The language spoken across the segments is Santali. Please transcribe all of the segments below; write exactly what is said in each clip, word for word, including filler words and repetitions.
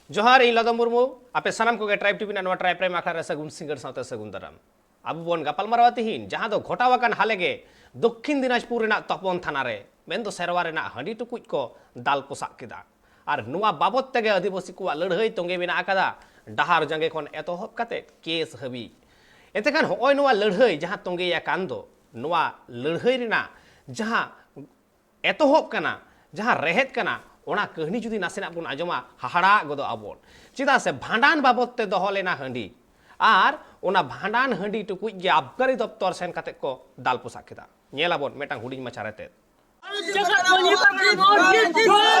ᱡᱚᱦᱟᱨ, ᱤᱧ ᱞᱚᱫᱚ ᱢᱩᱨᱢᱩ᱾ ᱟᱯᱮ ᱥᱟᱱᱟᱢ ᱠᱚᱜᱮ ᱴᱨᱟᱭᱤᱵᱽ ᱴᱤᱵᱷᱤ ᱨᱮᱱᱟᱜ ᱱᱚᱣᱟ ᱴᱨᱟᱭᱤᱵᱽ ᱯᱨᱟᱭᱤᱢ ᱟᱠᱷᱲᱟ ᱨᱮ ᱥᱟᱹᱜᱩᱱ ᱥᱤᱸᱜᱟᱹᱲ ᱥᱟᱶᱛᱮ ᱥᱟᱹᱜᱩᱱ ᱫᱟᱨᱟᱢ᱾ ᱟᱵᱚ ᱵᱚᱱ ᱜᱟᱯᱟᱞᱢᱟᱨᱟᱣᱟ ᱛᱤᱦᱤᱧ ᱡᱟᱦᱟᱸ ᱫᱚ ᱜᱷᱚᱴᱟᱣ ᱟᱠᱟᱱ ᱦᱟᱞᱮ ᱜᱮ ᱫᱚᱠᱠᱷᱤᱱ ᱫᱤᱱᱟᱡᱽᱯᱩᱨ ᱨᱮᱱᱟᱜ ᱛᱚᱯᱚᱱ ᱛᱷᱟᱱᱟ ᱨᱮ, ᱢᱮᱱᱫᱚ ᱥᱮᱨᱣᱟ ᱨᱮᱱᱟᱜ ᱦᱟᱺᱰᱤ ᱴᱩᱠᱩᱡ ᱠᱚ ᱫᱟᱞ ᱯᱚᱥᱟᱜ ᱠᱮᱫᱟ᱾ ᱟᱨ ᱱᱚᱣᱟ ᱵᱟᱵᱚᱛ ᱛᱮᱜᱮ ᱟᱹᱫᱤᱵᱟᱹᱥᱤ ᱠᱚᱣᱟᱜ ᱞᱟᱹᱲᱦᱟᱹᱭ ᱛᱚᱸᱜᱮ ᱢᱮᱱᱟᱜ ᱟᱠᱟᱫᱟ, ᱰᱟᱦᱟᱨ ᱡᱟᱸᱜᱮ ᱠᱷᱚᱱ ᱮᱛᱚᱦᱚᱵ ᱠᱟᱛᱮ ᱠᱮᱥ ᱦᱟᱹᱵᱤᱡ᱾ ᱮᱱᱛᱮ ᱠᱷᱟᱱ ᱦᱚᱸᱜᱼᱚᱭ ᱱᱚᱣᱟ ᱞᱟᱹᱲᱦᱟᱹᱭ ᱡᱟᱦᱟᱸ ᱛᱚᱸᱜᱮ ᱟᱠᱟᱱ ᱫᱚ, ᱱᱚᱣᱟ ᱞᱟᱹᱲᱦᱟᱹᱭ ᱨᱮᱱᱟᱜ ᱡᱟᱦᱟᱸ ᱮᱛᱚᱦᱚᱵ ᱠᱟᱱᱟ, ᱡᱟᱦᱟᱸ ᱨᱮᱦᱮᱫ ᱠᱟᱱᱟ, ᱚᱱᱟ ᱠᱟᱹᱦᱱᱤ ᱡᱩᱫᱤ ᱱᱟᱥᱮᱱᱟᱜ ᱵᱚᱱ ᱟᱸᱡᱚᱢᱟ, ᱦᱟᱦᱟᱲᱟᱜ ᱜᱚᱫᱚᱜ ᱟᱵᱚᱱ᱾ ᱪᱮᱫᱟᱜ ᱥᱮ ᱵᱷᱟᱸᱰᱟᱱ ᱵᱟᱵᱚᱛ ᱛᱮ ᱫᱚᱦᱚ ᱞᱮᱱᱟ ᱦᱟᱺᱰᱤ, ᱟᱨ ᱚᱱᱟ ᱵᱷᱟᱸᱰᱟᱱ ᱦᱟᱺᱰᱤ ᱴᱩᱠᱩᱡ ᱜᱮ ᱟᱵᱠᱟᱨᱤ ᱫᱚᱯᱛᱚᱨ ᱥᱮᱱ ᱠᱟᱛᱮ ᱠᱚ ᱫᱟᱞ ᱯᱚᱥᱟᱜ ᱠᱮᱫᱟ᱾ ᱧᱮᱞᱟᱵᱚᱱ ᱢᱤᱫᱴᱟᱝ ᱦᱩᱰᱤᱧ ᱢᱟᱪᱷᱟ ᱨᱮᱛᱮᱫ᱾ ᱡᱟᱠᱟᱛ ᱢᱟᱹᱡᱷᱤ ᱯᱟᱨᱜᱟᱱᱟ ᱢᱚᱥᱡᱤᱫ ᱡᱚᱭ᱾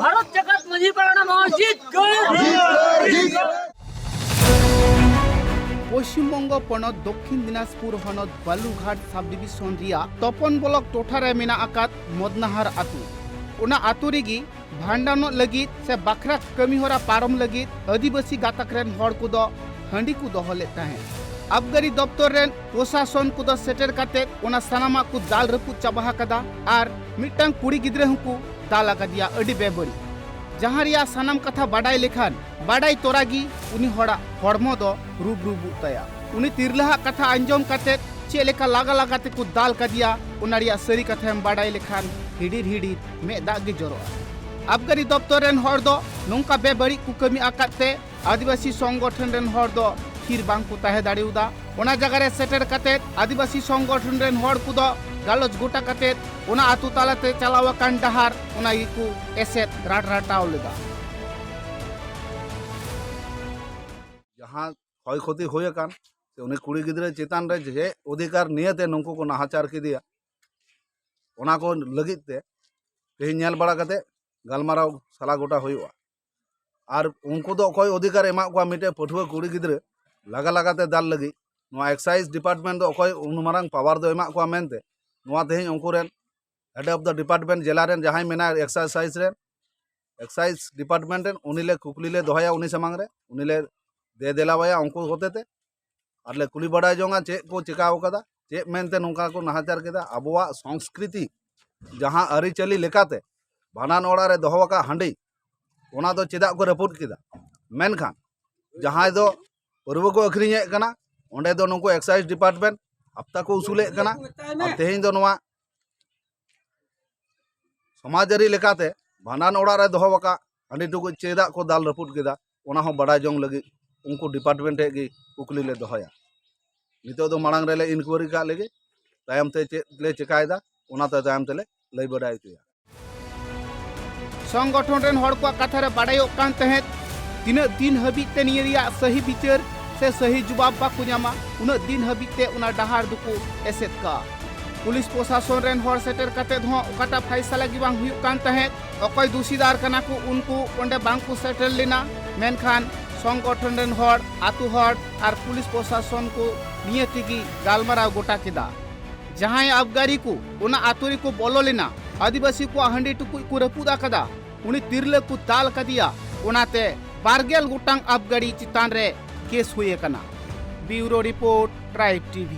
ᱵᱷᱟᱨᱚᱛ ᱡᱟᱠᱟᱛ ᱢᱟᱹᱡᱷᱤ ᱯᱟᱨᱜᱟᱱᱟ ᱢᱚᱥᱡᱤᱫ ᱡᱚᱭ᱾ ᱯᱚᱥᱪᱤᱢ ᱵᱚᱝᱜᱚ ᱯᱚᱱᱚᱛ ᱫᱚᱠᱠᱷᱤᱱ ᱫᱤᱱᱟᱡᱽᱯᱩᱨ ᱦᱚᱱᱚᱛ ᱵᱟᱞᱩᱜᱷᱟᱴ ᱥᱟᱵ ᱰᱤᱵᱤᱥᱚᱱ ᱨᱮᱭᱟᱜ ᱛᱚᱯᱚᱱ ᱵᱞᱚᱠ ᱴᱚᱴᱷᱟ ᱨᱮ ᱢᱮᱱᱟᱜ ᱟᱠᱟᱫ ᱢᱚᱫᱽᱱᱟᱦᱟᱨ ᱟᱹᱛᱩ᱾ ᱚᱱᱟ ᱟᱹᱛᱩ ᱨᱮᱜᱮ ᱵᱷᱟᱸᱰᱟᱱᱚᱜ ᱞᱟᱹᱜᱤᱫ ᱥᱮ ᱵᱟᱠᱷᱨᱟ ᱠᱟᱹᱢᱤᱦᱚᱨᱟ ᱯᱟᱨᱚᱢ ᱞᱟᱹᱜᱤᱫ ᱟᱹᱫᱤᱵᱟᱹᱥᱤ ᱜᱟᱛᱟᱠ ᱨᱮᱱ ᱦᱚᱲ ᱠᱚᱫᱚ ᱦᱟᱺᱰᱤ ᱠᱚ ᱫᱚᱦᱚ ᱞᱮᱫ ᱛᱟᱦᱮᱸᱫ᱾ ᱟᱵᱜᱟᱨᱤ ᱫᱚᱯᱛᱚᱨ ᱨᱮᱱ ᱯᱨᱚᱥᱟᱥᱚᱱ ᱠᱚᱫᱚ ᱥᱮᱴᱮᱨ ᱠᱟᱛᱮ ᱚᱱᱟ ᱥᱟᱱᱟᱢᱟᱜ ᱠᱚ ᱫᱟᱞ ᱨᱟᱹᱯᱩᱫ ᱪᱟᱵᱟ ᱟᱠᱟᱫᱟ ᱟᱨ ᱢᱤᱫᱴᱟᱝ ᱠᱩᱲᱤ ᱜᱤᱫᱽᱨᱟᱹ ᱦᱚᱸᱠᱚ ᱫᱟᱞ ᱟᱠᱟᱫᱮᱭᱟ ᱟᱹᱰᱤ ᱵᱮᱵᱟᱹᱲᱤᱡ᱾ ᱡᱟᱦᱟᱸ ᱨᱮᱭᱟᱜ ᱥᱟᱱᱟᱢ ᱠᱟᱛᱷᱟ ᱵᱟᱰᱟᱭ ᱞᱮᱠᱷᱟᱱ ᱵᱟᱰᱟᱭ ᱛᱚᱨᱟ ᱜᱮ ᱩᱱᱤ ᱦᱚᱲᱟᱜ ᱦᱚᱲᱢᱚ ᱫᱚ ᱨᱩᱵᱨᱩᱵᱩᱜ ᱛᱟᱭᱟ᱾ ᱩᱱᱤ ᱛᱤᱨᱞᱟᱹᱦᱟᱜ ᱠᱟᱛᱷᱟ ᱟᱸᱡᱚᱢ ᱠᱟᱛᱮ ᱪᱮᱫ ᱞᱮᱠᱟ ᱞᱟᱜᱟ ᱞᱟᱜᱟ ᱛᱮᱠᱚ ᱫᱟᱞ ᱠᱟᱫᱮᱭᱟ, ᱚᱱᱟ ᱨᱮᱭᱟᱜ ᱥᱟᱹᱨᱤ ᱠᱟᱛᱷᱟᱢ ᱵᱟᱰᱟᱭ ᱞᱮᱠᱷᱟᱱ ᱦᱤᱰᱤᱨ ᱦᱤᱰᱤᱨ ᱢᱮᱫ ᱫᱟᱜ ᱜᱮ ᱡᱚᱨᱚᱜᱼᱟ᱾ ᱟᱵᱜᱟᱨᱤ ᱫᱚᱯᱛᱚᱨ ᱨᱮᱱ ᱦᱚᱲ ᱫᱚ ᱱᱚᱝᱠᱟ ᱵᱮᱵᱟᱹᱲᱤᱡ ᱠᱚ ᱠᱟᱹᱢᱤ ᱟᱠᱟᱫ ᱛᱮ ᱟᱹᱫᱤᱵᱟᱹᱥᱤ ᱥᱚᱝᱜᱚᱴᱷᱚᱱ ᱨᱮᱱ ᱦᱚᱲ ᱫᱚ ᱛᱷᱤᱨ ᱵᱟᱝ ᱠᱚ ᱛᱟᱦᱮᱸ ᱫᱟᱲᱮᱭᱟᱫᱟ᱾ ᱚᱱᱟ ᱡᱟᱭᱜᱟ ᱨᱮ ᱥᱮᱴᱮᱨ ᱠᱟᱛᱮ ᱟᱹᱫᱤᱵᱟᱹᱥᱤ ᱥᱚᱝᱜᱚᱴᱷᱚᱱ ᱨᱮᱱ ᱦᱚᱲ ᱠᱚᱫᱚ ᱜᱟᱞᱚᱪ ᱜᱚᱴᱟ ᱠᱟᱛᱮ ᱚᱱᱟ ᱟᱹᱛᱩ ᱛᱟᱞᱟᱛᱮ ᱪᱟᱞᱟᱣ ᱟᱠᱟᱱ ᱰᱟᱦᱟᱨ ᱚᱱᱟ ᱜᱮᱠᱚ ᱮᱥᱮᱫ ᱨᱟᱴ ᱨᱟᱴᱟᱣ ᱞᱮᱫᱟ᱾ ᱡᱟᱦᱟᱸ ᱠᱷᱚᱭ ᱠᱷᱚᱛᱤ ᱦᱩᱭ ᱟᱠᱟᱱ, ᱥᱮ ᱩᱱᱤ ᱠᱩᱲᱤ ᱜᱤᱫᱽᱨᱟᱹ ᱪᱮᱛᱟᱱ ᱨᱮ ᱡᱮ ᱚᱫᱷᱤᱠᱟᱨ ᱱᱤᱭᱮᱛᱮ ᱱᱩᱠᱩ ᱠᱚ ᱱᱟᱦᱟᱪᱟᱨ ᱠᱮᱫᱮᱭᱟ, ᱚᱱᱟ ᱠᱚ ᱞᱟᱹᱜᱤᱫ ᱛᱮ ᱛᱮᱦᱮᱧ ᱧᱮᱞ ᱵᱟᱲᱟ ᱠᱟᱛᱮ ᱜᱟᱞᱢᱟᱨᱟᱣ ᱥᱟᱞᱟ ᱜᱚᱴᱟ ᱦᱩᱭᱩᱜᱼᱟ᱾ ᱟᱨ ᱩᱱᱠᱩ ᱫᱚ ᱚᱠᱚᱭ ᱚᱫᱷᱤᱠᱟᱨ ᱮᱢᱟᱜ ᱠᱚᱣᱟ ᱢᱤᱫᱴᱮᱡ ᱯᱟᱹᱴᱷᱩᱣᱟᱹ ᱠᱩᱲᱤ ᱜᱤᱫᱽᱨᱟᱹ ᱞᱟᱜᱟ ᱞᱟᱜᱟᱛᱮ ᱫᱟᱞ ᱞᱟᱹᱜᱤᱫ? ᱱᱚᱣᱟ ᱮᱠᱥᱟᱭᱤᱡᱽ ᱰᱤᱯᱟᱨᱴᱢᱮᱱᱴ ᱫᱚ ᱚᱠᱚᱭ ᱩᱱ ᱢᱟᱨᱟᱝ ᱯᱟᱣᱟᱨ ᱫᱚ ᱮᱢᱟᱜ ᱠᱚᱣᱟ ᱢᱮᱱᱛᱮ? ᱱᱚᱣᱟ ᱛᱮᱦᱮᱧ ᱩᱱᱠᱩ ᱨᱮᱱ ᱦᱮᱰ ᱚᱯᱷ ᱫᱟ ᱰᱤᱯᱟᱨᱴᱢᱮᱱᱴ ᱡᱮᱞᱟ ᱨᱮᱱ ᱡᱟᱦᱟᱸᱭ ᱢᱮᱱᱟᱭ ᱮᱠᱥᱟᱭᱤᱡᱽ ᱨᱮᱱ, ᱮᱠᱥᱟᱭᱤᱡᱽ ᱰᱤᱯᱟᱨᱴᱢᱮᱱᱴ ᱨᱮᱱ, ᱩᱱᱤ ᱞᱮ ᱠᱩᱠᱞᱤ ᱞᱮ ᱫᱚᱦᱚᱭᱟ ᱩᱱᱤ ᱥᱟᱢᱟᱝ ᱨᱮ, ᱩᱱᱤ ᱞᱮ ᱫᱮ ᱫᱮᱞᱟᱣᱟᱭᱟ ᱩᱱᱠᱩ ᱦᱚᱛᱮ ᱛᱮ, ᱟᱨ ᱞᱮ ᱠᱩᱞᱤ ᱵᱟᱲᱟᱭ ᱡᱚᱝᱟ ᱪᱮᱫ ᱠᱚ ᱪᱮᱠᱟᱣ ᱠᱟᱫᱟ, ᱪᱮᱫ ᱢᱮᱱᱛᱮ ᱱᱚᱝᱠᱟ ᱠᱚ ᱱᱟᱦᱟᱪᱟᱨ ᱠᱮᱫᱟ᱾ ᱟᱵᱚᱣᱟᱜ ᱥᱚᱝᱥᱠᱨᱤᱛᱤ ᱡᱟᱦᱟᱸ ᱟᱹᱨᱤᱪᱟᱹᱞᱤ ᱞᱮᱠᱟᱛᱮ ᱵᱷᱟᱸᱰᱟᱱ ᱚᱲᱟᱜ ᱨᱮ ᱫᱚᱦᱚ ᱟᱠᱟᱫ ᱦᱟᱺᱰᱤ, ᱚᱱᱟ ᱫᱚ ᱪᱮᱫᱟᱜ ᱠᱚ ᱨᱟᱹᱯᱩᱫ ᱠᱮᱫᱟ? ᱢᱮᱱᱠᱷᱟᱱ ᱡᱟᱦᱟᱸᱭ ᱫᱚ ᱯᱟᱹᱨᱣᱟᱹ ᱠᱚ ᱟᱹᱠᱷᱨᱤᱧᱮᱫ ᱠᱟᱱᱟ, ᱚᱸᱰᱮ ᱫᱚ ᱱᱩᱠᱩ excise department ᱦᱟᱯᱛᱟ ᱠᱚ ᱩᱥᱩᱞᱮᱫ ᱠᱟᱱᱟ᱾ ᱟᱨ ᱛᱮᱦᱮᱧ ᱫᱚ ᱱᱚᱣᱟ ᱥᱚᱢᱟᱡᱽ ᱟᱹᱨᱤ ᱞᱮᱠᱟᱛᱮ ᱵᱷᱟᱸᱰᱟᱱ ᱚᱲᱟᱜ ᱨᱮ ᱫᱚᱦᱚ ᱟᱠᱟᱫ ᱦᱟᱺᱰᱤ ᱴᱩᱠᱩᱡ ᱪᱮᱫᱟᱜ ᱠᱚ ᱫᱟᱞ ᱨᱟᱹᱯᱩᱫ ᱠᱮᱫᱟ, ᱚᱱᱟ ᱦᱚᱸ ᱵᱟᱰᱟᱭ ᱡᱚᱝ ᱞᱟᱹᱜᱤᱫ ᱩᱱᱠᱩ department ᱴᱷᱮᱱ ᱜᱮ ᱠᱩᱠᱞᱤ ᱞᱮ ᱫᱚᱦᱚᱭᱟ᱾ ᱱᱤᱛᱚᱜ ᱫᱚ ᱢᱟᱲᱟᱝ ᱨᱮᱞᱮ inquiry ᱠᱟᱜ ᱞᱮᱜᱮ, ᱛᱟᱭᱚᱢ ᱛᱮ ᱪᱮᱫ ᱞᱮ ᱪᱮᱠᱟᱭᱮᱫᱟ, ᱚᱱᱟ ᱫᱚ ᱛᱟᱭᱚᱢ ᱛᱮᱞᱮ ᱞᱟᱹᱭ ᱵᱟᱰᱟᱭ ᱦᱚᱪᱚᱭᱟ᱾ ᱥᱚᱝᱜᱚᱴᱷᱚᱱ ᱨᱮᱱ ᱦᱚᱲ ᱠᱚᱣᱟᱜ ᱠᱟᱛᱷᱟ ᱨᱮ ᱵᱟᱰᱟᱭᱚᱜ ᱠᱟᱱ ᱛᱟᱦᱮᱸᱫ, ᱛᱤᱱᱟᱹᱜ ᱫᱤᱱ ᱦᱟᱹᱵᱤᱡ ᱛᱮ ᱱᱤᱭᱟᱹ ᱨᱮᱭᱟᱜ ᱥᱟᱹᱦᱤ ᱵᱤᱪᱟᱹᱨ ᱥᱮ ᱥᱟᱹᱦᱤ ᱡᱩᱵᱟᱵ ᱵᱟᱠᱚ ᱧᱟᱢᱟ, ᱩᱱᱟᱹᱜ ᱫᱤᱱ ᱦᱟᱹᱵᱤᱡ ᱛᱮ ᱚᱱᱟ ᱰᱟᱦᱟᱨ ᱫᱚᱠᱚ ᱮᱥᱮᱫ ᱠᱟᱜᱼᱟ᱾ ᱯᱩᱞᱤᱥ ᱯᱨᱚᱥᱟᱥᱚᱱ ᱨᱮᱱ ᱦᱚᱲ ᱥᱮᱴᱮᱨ ᱠᱟᱛᱮᱫ ᱦᱚᱸ ᱚᱠᱟᱴᱟᱜ ᱯᱷᱟᱭᱥᱟᱞᱟ ᱜᱮ ᱵᱟᱝ ᱦᱩᱭᱩᱜ ᱠᱟᱱ ᱛᱟᱦᱮᱸᱫ᱾ ᱚᱠᱚᱭ ᱫᱩᱥᱤᱫᱟᱨ ᱠᱟᱱᱟ ᱠᱚ, ᱩᱱᱠᱩ ᱚᱸᱰᱮ ᱵᱟᱝ ᱠᱚ ᱥᱮᱴᱮᱨ ᱞᱮᱱᱟ᱾ ᱢᱮᱱᱠᱷᱟᱱ ᱥᱚᱝᱜᱚᱴᱷᱚᱱ ᱨᱮᱱ ᱦᱚᱲ, ᱟᱹᱛᱩ ᱦᱚᱲ ᱟᱨ ᱯᱩᱞᱤᱥ ᱯᱨᱚᱥᱟᱥᱚᱱ ᱠᱚ ᱱᱤᱭᱟᱹ ᱛᱮᱜᱮ ᱜᱟᱞᱢᱟᱨᱟᱣ ᱜᱚᱴᱟ ᱠᱮᱫᱟ᱾ ᱡᱟᱦᱟᱸᱭ ᱟᱵᱜᱟᱨᱤ ᱠᱚ ᱚᱱᱟ ᱟᱹᱛᱩ ᱨᱮᱠᱚ ᱵᱚᱞᱚ ᱞᱮᱱᱟ, ᱟᱹᱫᱤᱵᱟᱹᱥᱤ ᱠᱚᱣᱟᱜ ᱦᱟᱺᱰᱤ ᱴᱩᱠᱩᱡ ᱠᱚ ᱨᱟᱹᱯᱩᱫ ᱟᱠᱟᱫᱟ, ᱩᱱᱤ ᱛᱤᱨᱞᱟᱹ ᱠᱚ ᱫᱟᱞ ᱠᱟᱫᱮᱭᱟ᱾ ᱚᱱᱟᱛᱮ ᱵᱟᱨᱜᱮᱞ ᱜᱚᱴᱟᱝ ᱟᱵᱜᱟᱨᱤ ᱪᱮᱛᱟᱱ ᱨᱮ ᱠᱮᱥ ᱦᱩᱭ ᱟᱠᱟᱱᱟ᱾ Bureau Report, Tribe TV᱾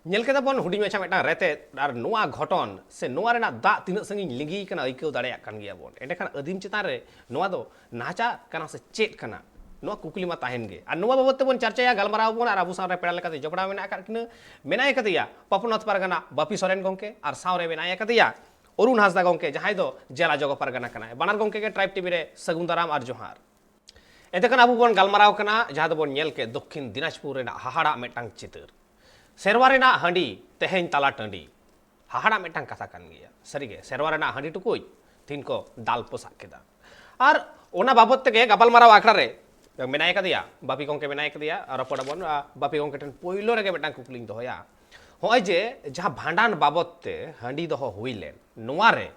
ᱧᱮᱞ ᱠᱮᱫᱟ ᱵᱚᱱ ᱦᱩᱰᱤᱧ ᱢᱟᱪᱷᱟ ᱢᱤᱫᱴᱟᱝ ᱨᱮᱛᱮᱫ, ᱟᱨ ᱱᱚᱣᱟ ᱜᱷᱚᱴᱚᱱ ᱥᱮ ᱱᱚᱣᱟ ᱨᱮᱱᱟᱜ ᱫᱟᱜ ᱛᱤᱱᱟᱹᱜ ᱥᱟᱺᱜᱤᱧ ᱞᱤᱸᱜᱤ ᱠᱟᱱᱟ, ᱟᱹᱭᱠᱟᱹᱣ ᱫᱟᱲᱮᱭᱟᱜ ᱠᱟᱱ ᱜᱮᱭᱟ ᱵᱚᱱ᱾ ᱮᱸᱰᱮᱠᱷᱟᱱ ᱟᱹᱫᱤᱢ ᱪᱮᱛᱟᱱ ᱨᱮ ᱱᱚᱣᱟ ᱫᱚ ᱱᱟᱦᱟᱪᱟᱨ ᱠᱟᱱᱟ ᱥᱮ ᱪᱮᱫ ᱠᱟᱱᱟ, ᱱᱚᱣᱟ ᱠᱩᱠᱞᱤ ᱢᱟ ᱛᱟᱦᱮᱱ ᱜᱮ᱾ ᱟᱨ ᱱᱚᱣᱟ ᱵᱟᱵᱚᱫ ᱛᱮᱵᱚᱱ ᱪᱟᱨᱪᱟᱭᱟ, ᱜᱟᱞᱢᱟᱨᱟᱣ ᱵᱚᱱ, ᱟᱨ ᱟᱵᱚ ᱥᱟᱶ ᱨᱮ ᱯᱮᱲᱟ ᱞᱮᱠᱟᱛᱮ ᱡᱚᱯᱲᱟᱣ ᱢᱮᱱᱟᱜ ᱟᱠᱟᱫ ᱠᱤᱱᱟᱹ, ᱢᱮᱱᱟᱭ ᱠᱟᱫᱮᱭᱟ ᱯᱚᱯᱚᱱᱟᱛᱷ ᱯᱟᱨᱜᱟᱱᱟ ᱵᱟᱯᱤ ᱥᱚᱨᱮᱱ ᱜᱚᱢᱠᱮ, ᱟᱨ ᱥᱟᱶ ᱨᱮ ᱢᱮᱱᱟᱭ ᱠᱟᱫᱮᱭᱟ ᱚᱨᱩᱱ ᱦᱟᱸᱥᱫᱟ ᱜᱚᱢᱠᱮ, ᱡᱟᱦᱟᱸᱭ ᱫᱚ ᱡᱮᱞᱟ ᱡᱚᱜᱚ ᱯᱟᱨᱜᱟᱱᱟ ᱠᱟᱱᱟᱭ᱾ ᱵᱟᱱᱟᱨ ᱜᱚᱢᱠᱮ ᱜᱮ Tribe TV ᱨᱮ ᱥᱟᱹᱜᱩᱱ ᱫᱟᱨᱟᱢ ᱟᱨ ᱡᱚᱦᱟᱨ᱾ ᱮᱱᱛᱮ ᱠᱷᱟᱱ ᱟᱵᱚ ᱵᱚᱱ ᱜᱟᱞᱢᱟᱨᱟᱣ ᱠᱟᱱᱟ ᱡᱟᱦᱟᱸ ᱫᱚᱵᱚᱱ ᱧᱮᱞ ᱠᱮᱫ ᱫᱚᱠᱠᱷᱤᱱ ᱫᱤᱱᱟᱡᱽᱯᱩᱨ ᱨᱮᱱᱟᱜ ᱦᱟᱦᱟᱲᱟᱜ ᱢᱤᱫᱴᱟᱝ ᱪᱤᱛᱟᱹᱨ᱾ ᱥᱮᱨᱣᱟ ᱨᱮᱱᱟᱜ ᱦᱟᱺᱰᱤ ᱛᱮᱦᱮᱧ ᱛᱟᱞᱟ ᱴᱟᱺᱰᱤ᱾ ᱦᱟᱦᱟᱲᱟᱜ ᱢᱤᱫᱴᱟᱝ ᱠᱟᱛᱷᱟ ᱠᱟᱱ ᱜᱮᱭᱟ᱾ ᱥᱟᱹᱨᱤᱜᱮ, ᱥᱮᱨᱣᱟ ᱨᱮᱱᱟᱜ ᱦᱟᱺᱰᱤ ᱴᱩᱠᱩᱡ ᱛᱤᱦᱤᱧ ᱠᱚ ᱫᱟᱞ ᱯᱚᱥᱟᱜ ᱠᱮᱫᱟ᱾ ᱟᱨ ᱚᱱᱟ ᱵᱟᱵᱚᱛ ᱛᱮᱜᱮ ᱜᱟᱯᱟᱞᱢᱟᱨᱟᱣ ᱟᱠᱷᱲᱟ ᱨᱮ ᱢᱮᱱᱟᱭ ᱠᱟᱫᱮᱭᱟ, ᱵᱟᱯᱤ ᱜᱚᱢᱠᱮ ᱢᱮᱱᱟᱭ ᱠᱟᱫᱮᱭᱟ, ᱨᱚᱯᱚᱲ ᱟᱵᱚᱱ᱾ ᱟᱨ ᱵᱟᱯᱤ ᱜᱚᱢᱠᱮ ᱴᱷᱮᱱ ᱯᱳᱭᱞᱳ ᱨᱮᱜᱮ ᱢᱤᱫᱴᱟᱝ ᱠᱩᱠᱞᱤᱧ ᱫᱚᱦᱚᱭᱟ᱾ ᱦᱚᱸᱜᱼᱚᱭ ᱡᱮ ᱡᱟᱦᱟᱸ ᱵᱷᱟᱸᱰᱟᱱ ᱵᱟᱵᱚᱛ ᱛᱮ ᱦᱟᱺᱰᱤ ᱫᱚᱦᱚ ᱦᱩᱭ ᱞᱮᱱ, ᱱᱚᱣᱟ ᱨᱮ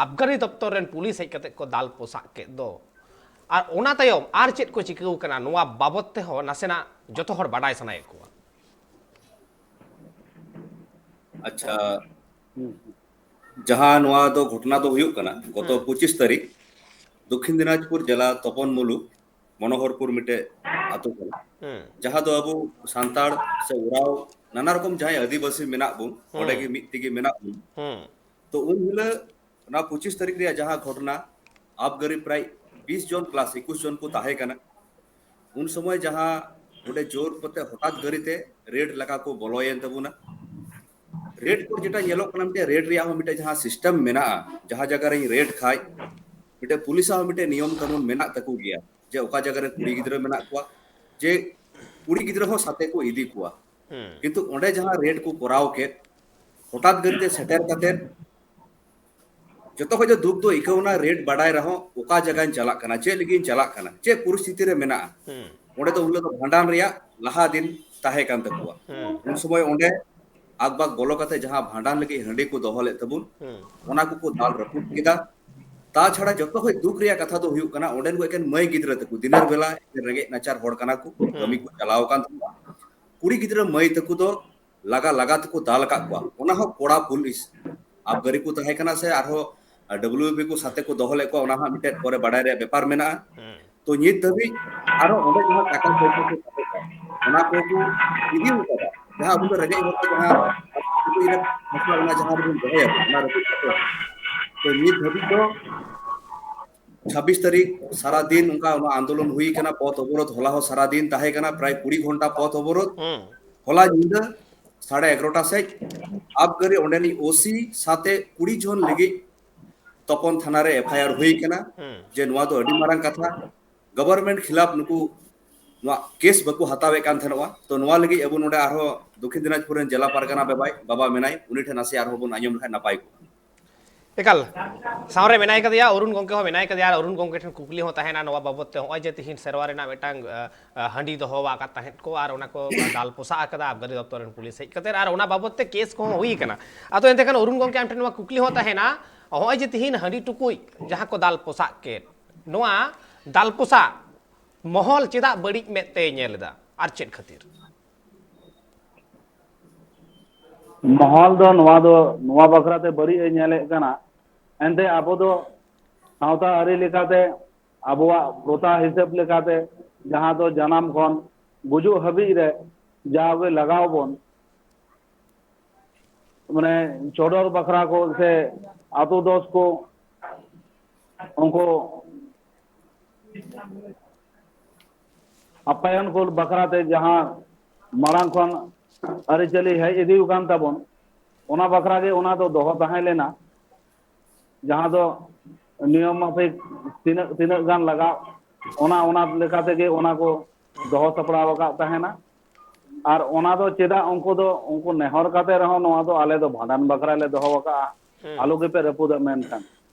ᱟᱵᱜᱟᱨᱤ ᱫᱚᱯᱛᱚᱨ ᱨᱮᱱ ᱯᱩᱞᱤᱥ ᱦᱮᱡ ᱠᱟᱛᱮ ᱠᱚ ᱫᱟᱞ ᱯᱚᱥᱟᱜ ᱠᱮᱫ ᱫᱚ, ᱟᱨ ᱚᱱᱟ ᱛᱟᱭᱚᱢ ᱟᱨ ᱪᱮᱫ ᱠᱚ ᱪᱤᱠᱟᱹᱣ ᱠᱟᱱᱟ, ᱱᱚᱣᱟ ᱵᱟᱵᱚᱛ ᱛᱮᱦᱚᱸ ᱱᱟᱥᱮᱱᱟᱜ ᱡᱚᱛᱚ ᱦᱚᱲ ᱵᱟᱰᱟᱭ ᱥᱟᱱᱟᱭᱮᱫ ᱠᱚᱣᱟ᱾ ᱟᱪᱪᱷᱟ, ᱡᱟᱦᱟᱸ ᱱᱚᱣᱟ ᱫᱚ ᱜᱷᱚᱴᱚᱱᱟ ᱫᱚ ᱦᱩᱭᱩᱜ ᱠᱟᱱᱟ ᱜᱚᱛᱚ ᱦᱩᱸ᱾ ᱯᱚᱸᱪᱤᱥ ᱛᱟᱹᱨᱤᱠᱷ ᱫᱚᱠᱠᱷᱤᱱ ᱫᱤᱱᱟᱡᱽᱯᱩᱨ ᱡᱮᱞᱟ ᱛᱚᱯᱚᱱ ᱢᱩᱞᱩᱠ ᱢᱚᱱᱳᱦᱚᱨᱯᱩᱨ ᱢᱤᱫᱴᱮᱡ ᱟᱛᱳ ᱠᱟᱱᱟ, ᱦᱩᱸ᱾ ᱡᱟᱦᱟᱸ ᱫᱚ ᱟᱵᱚ ᱥᱟᱱᱛᱟᱲ ᱥᱮ ᱳᱨᱟᱣ ᱱᱟᱱᱟ ᱨᱚᱠᱚᱢ ᱡᱟᱦᱟᱸᱭ ᱟᱹᱫᱤᱵᱟᱹᱥᱤ ᱢᱮᱱᱟᱜ ᱵᱚᱱ, ᱚᱸᱰᱮ ᱦᱩᱸ᱾ ᱜᱮ ᱢᱤᱫ ᱛᱮᱜᱮ ᱢᱮᱱᱟᱜ ᱵᱚᱱ᱾ ᱦᱩᱸ᱾ ᱛᱚ ᱩᱱ ᱦᱤᱞᱳᱜ ᱚᱱᱟ ᱯᱚᱸᱪᱤᱥ ᱛᱟᱹᱨᱤᱠᱷ ᱨᱮᱭᱟᱜ ᱡᱟᱦᱟᱸ ᱜᱷᱚᱴᱚᱱᱟ, ᱟᱵᱜᱟᱨᱤ ᱯᱨᱟᱭ ᱵᱤᱥ ᱡᱚᱱ ᱯᱞᱟᱥ ᱮᱠᱩᱥ ᱡᱚᱱ ᱠᱚ ᱛᱟᱦᱮᱸ ᱠᱟᱱᱟ᱾ ᱩᱱ ᱥᱚᱢᱚᱭ ᱡᱟᱦᱟᱸ ᱚᱸᱰᱮ ᱡᱳᱨ ᱠᱟᱛᱮ ᱦᱚᱴᱟᱛ ᱜᱟᱹᱨᱤ ᱛᱮ ᱨᱮᱰ ᱞᱮᱠᱟ ᱠᱚ ᱵᱚᱞᱚᱭᱮᱱ ᱛᱟᱵᱚᱱᱟ᱾ ᱨᱮᱰ ᱠᱚ ᱡᱮᱴᱟ ᱧᱮᱞᱚᱜ ᱠᱟᱱᱟ, ᱢᱤᱫᱴᱮᱡ ᱨᱮᱰ ᱨᱮᱭᱟᱜ ᱦᱚᱸ ᱢᱤᱫᱴᱮᱡ ᱡᱟᱦᱟᱸ ᱥᱤᱥᱴᱮᱢ ᱢᱮᱱᱟᱜᱼᱟ, ᱡᱟᱦᱟᱸ ᱡᱟᱭᱜᱟ ᱨᱮᱧ ᱨᱮᱰ ᱠᱷᱟᱡ ᱢᱤᱫᱴᱮᱡ ᱯᱩᱞᱤᱥᱟᱜ ᱦᱚᱸ ᱢᱤᱫᱴᱮᱡ ᱱᱤᱭᱚᱢ ᱠᱟᱹᱱᱩᱱ ᱢᱮᱱᱟᱜ ᱛᱟᱠᱚ ᱜᱮᱭᱟ, ᱡᱮ ᱚᱠᱟ ᱡᱟᱭᱜᱟ ᱨᱮ ᱠᱩᱲᱤ ᱜᱤᱫᱽᱨᱟᱹ ᱢᱮᱱᱟᱜ ᱠᱚᱣᱟ, ᱡᱮ ᱠᱩᱲᱤ ᱜᱤᱫᱽᱨᱟᱹ ᱦᱚᱸ ᱥᱟᱛᱮ ᱠᱚ ᱤᱫᱤ ᱠᱚᱣᱟ᱾ ᱦᱩᱸ᱾ ᱠᱤᱱᱛᱩ ᱚᱸᱰᱮ ᱡᱟᱦᱟᱸ ᱨᱮᱰ ᱠᱚ ᱠᱚᱨᱟᱣ ᱠᱮᱫ, ᱦᱚᱴᱟᱛ ᱜᱟᱹᱨᱤ ᱛᱮ ᱥᱮᱴᱮᱨ ᱠᱟᱛᱮ ᱡᱚᱛᱚ ᱠᱷᱚᱡ ᱫᱚ ᱫᱩᱠ ᱫᱚ ᱟᱹᱭᱠᱟᱹᱣ ᱮᱱᱟ, ᱨᱮᱰ ᱵᱟᱰᱟᱭ ᱨᱮᱦᱚᱸ ᱚᱠᱟ ᱡᱟᱭᱜᱟᱧ ᱪᱟᱞᱟᱜ ᱠᱟᱱᱟ, ᱪᱮᱫ ᱞᱟᱹᱜᱤᱫ ᱤᱧ ᱪᱟᱞᱟᱜ ᱠᱟᱱᱟ, ᱪᱮᱫ ᱯᱚᱨᱤᱥᱛᱷᱤᱛᱤ ᱨᱮ ᱢᱮᱱᱟᱜᱼᱟ᱾ ᱦᱩᱸ᱾ ᱚᱸᱰᱮ ᱫᱚ ᱩᱱ ᱦᱤᱞᱳᱜ ᱫᱚ ᱵᱷᱟᱸᱰᱟᱱ ᱨᱮᱭᱟᱜ ᱞᱟᱦᱟ ᱫᱤᱱ ᱛᱟᱦᱮᱸ ᱠᱟᱱ ᱛᱟᱠᱚᱣᱟ᱾ ᱦᱩᱸ᱾ ᱩᱱ ᱥᱚᱢᱚᱭ ᱚᱸᱰᱮ ᱟᱠᱵᱟᱠ ᱵᱚᱞᱚ ᱠᱟᱛᱮ ᱡᱟᱦᱟᱸ ᱵᱷᱟᱸᱰᱟᱱ ᱞᱟᱹᱜᱤᱫ ᱦᱟᱺᱰᱤ ᱠᱚ ᱫᱚᱦᱚ ᱞᱮᱫ ᱛᱟᱵᱚᱱ, ᱦᱩᱸ᱾ ᱚᱱᱟ ᱠᱚᱠᱚ ᱫᱟᱞ ᱨᱟᱹᱯᱩᱫ ᱠᱮᱫᱟ᱾ ᱛᱟᱪᱷᱟᱲᱟ ᱡᱚᱛᱚ ᱠᱷᱚᱡ ᱫᱩᱠ ᱨᱮᱭᱟᱜ ᱠᱟᱛᱷᱟ ᱫᱚ ᱦᱩᱭᱩᱜ ᱠᱟᱱᱟ, ᱚᱸᱰᱮᱱ ᱠᱚ ᱮᱠᱮᱱ ᱢᱟᱹᱭ ᱜᱤᱫᱽᱨᱟᱹ ᱛᱟᱠᱚ, ᱫᱤᱱᱟᱹᱨ ᱵᱮᱞᱟ ᱨᱮᱸᱜᱮᱡ ᱱᱟᱪᱟᱨ ᱦᱚᱲ ᱠᱟᱱᱟ ᱠᱚ, ᱦᱩᱸ᱾ ᱠᱟᱹᱢᱤ ᱠᱚ ᱪᱟᱞᱟᱣ ᱟᱠᱟᱱ ᱛᱟᱠᱚᱣᱟ, ᱠᱩᱲᱤ ᱜᱤᱫᱽᱨᱟᱹ ᱢᱟᱹᱭ ᱛᱟᱠᱚ ᱫᱚ ᱞᱟᱜᱟ ᱞᱟᱜᱟ ᱛᱮᱠᱚ ᱫᱟᱞ ᱟᱠᱟᱫ ᱠᱚᱣᱟ, ᱚᱱᱟ ᱦᱚᱸ ᱠᱚᱲᱟ ᱯᱩᱞᱤᱥ᱾ ᱟᱵᱜᱟᱨᱤ ᱠᱚ ᱛᱟᱦᱮᱸ ᱠᱟᱱᱟ ᱥᱮ ᱟᱨᱦᱚᱸ ᱰᱟᱵᱞᱤᱭᱩ ᱯᱤ ᱠᱚ ᱥᱟᱛᱮ ᱠᱚ ᱫᱚᱦᱚ ᱞᱮᱫ ᱠᱚᱣᱟ, ᱚᱱᱟ ᱦᱚᱸ ᱢᱤᱫᱴᱮᱡ ᱯᱚᱨᱮ ᱵᱟᱰᱟᱭ ᱨᱮᱭᱟᱜ ᱵᱮᱯᱟᱨ ᱢᱮᱱᱟᱜᱼᱟ᱾ ᱦᱩᱸ᱾ ᱛᱚ ᱱᱤᱛ ᱫᱷᱟᱹᱵᱤᱡ ᱟᱨᱦᱚᱸ ᱚᱸᱰᱮ ᱡᱟᱦᱟᱸ ᱴᱟᱠᱟ ᱯᱚᱭᱥᱟ ᱠᱚ ᱛᱟᱦᱮᱸ ᱠᱟᱱᱟ, ᱚᱱᱟ ᱠᱚᱠᱚ ᱤᱫᱤ ᱟᱠᱟᱫᱟ᱾ ᱡᱟᱦᱟᱸ ᱟᱵᱚ ᱫᱚ ᱨᱮᱸᱜᱮᱡ ᱦᱚᱲ ᱠᱚ ᱡᱟᱦᱟᱸ ᱯᱷᱚᱥᱞᱟ, ᱚᱱᱟ ᱡᱟᱦᱟᱸ ᱨᱮᱵᱚᱱ ᱫᱚᱦᱚᱭᱟ, ᱚᱱᱟ ᱨᱟᱹᱯᱩᱫ ᱠᱟᱛᱮ᱾ ᱛᱚ ᱱᱤᱛ ᱫᱷᱟᱹᱵᱤᱡ ᱫᱚ ᱪᱷᱟᱵᱵᱤᱥ ᱛᱟᱹᱨᱤᱠᱷ ᱥᱟᱨᱟ ᱫᱤᱱ ᱚᱱᱠᱟ ᱚᱱᱟ ᱟᱱᱫᱳᱞᱚᱱ ᱦᱩᱭ ᱠᱟᱱᱟ, ᱯᱚᱛᱷ ᱚᱵᱚᱨᱳᱫᱷ, ᱦᱚᱞᱟ ᱦᱚᱸ ᱥᱟᱨᱟ ᱫᱤᱱ ᱛᱟᱦᱮᱸ ᱠᱟᱱᱟ, ᱯᱨᱟᱭ ᱠᱩᱲᱤ ᱜᱷᱚᱱᱴᱟ ᱯᱚᱛᱷ ᱚᱵᱚᱨᱳᱫᱷ᱾ ᱦᱩᱸ᱾ ᱦᱚᱞᱟ ᱧᱤᱫᱟᱹ ᱥᱟᱲᱮ ᱮᱜᱟᱨᱚᱴᱟ ᱥᱮᱫ ᱟᱵᱜᱟᱨᱤ ᱚᱸᱰᱮᱱᱤᱡ ᱳᱥᱤ ᱥᱟᱛᱮ ᱠᱩᱲᱤ ᱡᱚᱱ ᱞᱟᱹᱜᱤᱫ ᱛᱚᱯᱚᱱ ᱛᱷᱟᱱᱟ ᱨᱮ ᱮᱯᱷ ᱟᱭ ᱟᱨ ᱦᱩᱭ ᱠᱟᱱᱟ᱾ ᱦᱩᱸ᱾ ᱡᱮ ᱱᱚᱣᱟ ᱫᱚ ᱟᱹᱰᱤ ᱢᱟᱨᱟᱝ ᱠᱟᱛᱷᱟ, ᱜᱚᱵᱷᱚᱨᱱᱢᱮᱱᱴ ᱠᱷᱤᱞᱟᱯ ᱱᱩᱠᱩ ᱱᱚᱣᱟ ᱠᱮᱥ ᱵᱟᱠᱚ ᱦᱟᱛᱟᱣᱮᱫ ᱠᱟᱱ ᱛᱟᱦᱮᱱᱚᱜᱼᱟ᱾ ᱛᱚ ᱱᱚᱣᱟ ᱞᱟᱹᱜᱤᱫ ᱟᱵᱚ ᱱᱚᱰᱮ ᱟᱨᱦᱚᱸ ᱫᱚᱠᱷᱤᱱ ᱫᱤᱱᱟᱡᱽᱯᱩᱨ ᱨᱮᱱ ᱡᱮᱞᱟ ᱯᱟᱨᱜᱟᱱᱟ ᱵᱟᱵᱟᱭ, ᱵᱟᱵᱟ ᱢᱮᱱᱟᱭ, ᱩᱱᱤ ᱴᱷᱮᱱ ᱱᱟᱥᱮ ᱟᱨᱦᱚᱸ ᱵᱚᱱ ᱟᱸᱡᱚᱢ ᱞᱮᱠᱷᱟᱱ ᱱᱟᱯᱟᱭ ᱠᱚᱜᱼᱟ᱾ ᱮᱠᱟᱞ, ᱥᱟᱶᱨᱮ ᱢᱮᱱᱟᱭ ᱠᱟᱫᱮᱭᱟ, ᱚᱨᱩᱱ ᱜᱚᱢᱠᱮ ᱦᱚᱸ ᱢᱮᱱᱟᱭ ᱠᱟᱫᱮᱭᱟ, ᱟᱨ ᱚᱨᱩᱱ ᱜᱚᱢᱠᱮ ᱴᱷᱮᱱ ᱠᱩᱠᱞᱤ ᱦᱚᱸ ᱛᱟᱦᱮᱱᱟ ᱱᱚᱣᱟ ᱵᱟᱵᱚᱫ ᱛᱮ, ᱱᱚᱜᱼᱚᱭ ᱡᱮ ᱛᱤᱦᱤᱧ ᱥᱮᱨᱣᱟ ᱨᱮᱱᱟᱜ ᱢᱤᱫᱴᱟᱝ, ᱟ, ᱟ, ᱦᱟᱺᱰᱤ ᱫᱚᱦᱚ ᱟᱠᱟᱫ ᱛᱟᱦᱮᱸᱫ ᱠᱚ ᱟᱨ ᱚᱱᱟ ᱠᱚ ᱫᱟᱞ ᱯᱚᱥᱟᱜ ᱟᱠᱟᱫᱟ ᱟᱵᱜᱟᱨᱤ ᱫᱚᱯᱛᱚᱨ ᱨᱮᱱ ᱯᱩᱞᱤᱥ ᱦᱮᱡ ᱠᱟᱛᱮ, ᱟᱨ ᱚᱱᱟ ᱵᱟᱵᱚᱫ ᱛᱮ ᱠᱮᱥ ᱠᱚᱦᱚᱸ ᱦᱩᱭ ᱟᱠᱟᱱᱟ᱾ ᱟᱫᱚ ᱮᱱᱛᱮ ᱠᱷᱟᱱ ᱚᱨᱩᱱ ᱜᱚᱢᱠᱮ ᱟᱢ ᱴᱷᱮᱱ ᱱᱚᱣᱟ ᱠᱩᱠᱞᱤ ᱦᱚᱸ ᱛᱟᱦᱮᱱᱟ, ᱱᱚᱜᱼᱚᱭ ᱡᱮ ᱛᱤᱦᱤᱧ ᱦᱟᱺᱰᱤ ᱴᱩᱠᱩᱡ ᱡᱟᱦᱟᱸ ᱠᱚ ᱫᱟᱞ ᱯᱚᱥᱟᱜ ᱠᱮᱫ, ᱱᱚᱣᱟ ᱫᱟᱞ ᱯᱚᱥᱟᱜ ᱢᱚᱦᱚᱞ ᱪᱮᱫᱟᱜ ᱵᱟᱹᱲᱤᱡ ᱢᱮᱫ ᱛᱮᱭ ᱧᱮᱞ ᱮᱫᱟ ᱟᱨ ᱪᱮᱫ ᱠᱷᱟᱹᱛᱤᱨ? ᱢᱚᱦᱚᱞ ᱫᱚ ᱱᱚᱣᱟ ᱫᱚ, ᱱᱚᱣᱟ ᱵᱟᱠᱷᱨᱟ ᱛᱮ ᱵᱟᱹᱲᱤᱡ ᱮ ᱧᱮᱞᱮᱫ ᱠᱟᱱᱟ᱾ ᱮᱱᱛᱮ ᱟᱵᱚ ᱫᱚ ᱥᱟᱶᱛᱟ ᱟᱹᱨᱤ ᱞᱮᱠᱟᱛᱮ ᱟᱵᱚᱣᱟᱜ ᱯᱨᱚᱛᱷᱟ ᱦᱤᱥᱟᱹᱵ ᱞᱮᱠᱟᱛᱮ ᱡᱟᱦᱟᱸ ᱫᱚ ᱡᱟᱱᱟᱢ ᱠᱷᱚᱱ ᱜᱩᱡᱩᱜ ᱦᱟᱹᱵᱤᱡ ᱨᱮ ᱡᱟᱣᱜᱮ ᱞᱟᱜᱟᱣ ᱵᱚᱱ, ᱢᱟᱱᱮ ᱪᱚᱰᱚᱨ ᱵᱟᱠᱷᱨᱟ ᱠᱚ ᱥᱮ ᱟᱛᱳ ᱫᱚᱥ ᱠᱚ ᱩᱱᱠᱩ ᱟᱯᱟᱭᱟᱱ ᱠᱚ ᱵᱟᱠᱷᱨᱟ ᱛᱮ ᱡᱟᱦᱟᱸ ᱢᱟᱲᱟᱝ ᱠᱷᱚᱱ ᱟᱹᱨᱤᱪᱟᱹᱞᱤ ᱦᱮᱡ ᱤᱫᱤ ᱟᱠᱟᱱ ᱛᱟᱵᱚᱱ, ᱚᱱᱟ ᱵᱟᱠᱷᱨᱟ ᱜᱮ ᱚᱱᱟ ᱫᱚ ᱫᱚᱦᱚ ᱛᱟᱦᱮᱸ ᱞᱮᱱᱟ, ᱡᱟᱦᱟᱸ ᱫᱚ ᱱᱤᱭᱚᱢ ᱢᱟᱯᱷᱤᱠ ᱛᱤᱱᱟᱹᱜ, ᱛᱤᱱᱟᱹᱜ ᱜᱟᱱ ᱞᱟᱜᱟᱜ, ᱚᱱᱟ, ᱚᱱᱟ ᱞᱮᱠᱟ ᱛᱮᱜᱮ ᱚᱱᱟ ᱠᱚ ᱫᱚᱦᱚ ᱥᱟᱯᱲᱟᱣ ᱟᱠᱟᱫ ᱛᱟᱦᱮᱱᱟ᱾ ᱟᱨ ᱚᱱᱟ ᱫᱚ ᱪᱮᱫᱟᱜ ᱩᱱᱠᱩ ᱫᱚ, ᱩᱱᱠᱩ ᱱᱮᱦᱚᱨ ᱠᱟᱛᱮ ᱨᱮᱦᱚᱸ ᱱᱚᱣᱟ ᱫᱚ ᱟᱞᱮ ᱫᱚ ᱵᱷᱟᱸᱰᱟᱱ ᱵᱟᱠᱷᱨᱟ ᱞᱮ ᱫᱚᱦᱚ ᱟᱠᱟᱫᱼᱟ, ᱦᱩᱸ᱾ ᱟᱞᱚ ᱜᱮᱯᱮ ᱨᱟᱹᱯᱩᱫᱟ, ᱢᱮᱱᱠᱷᱟᱱ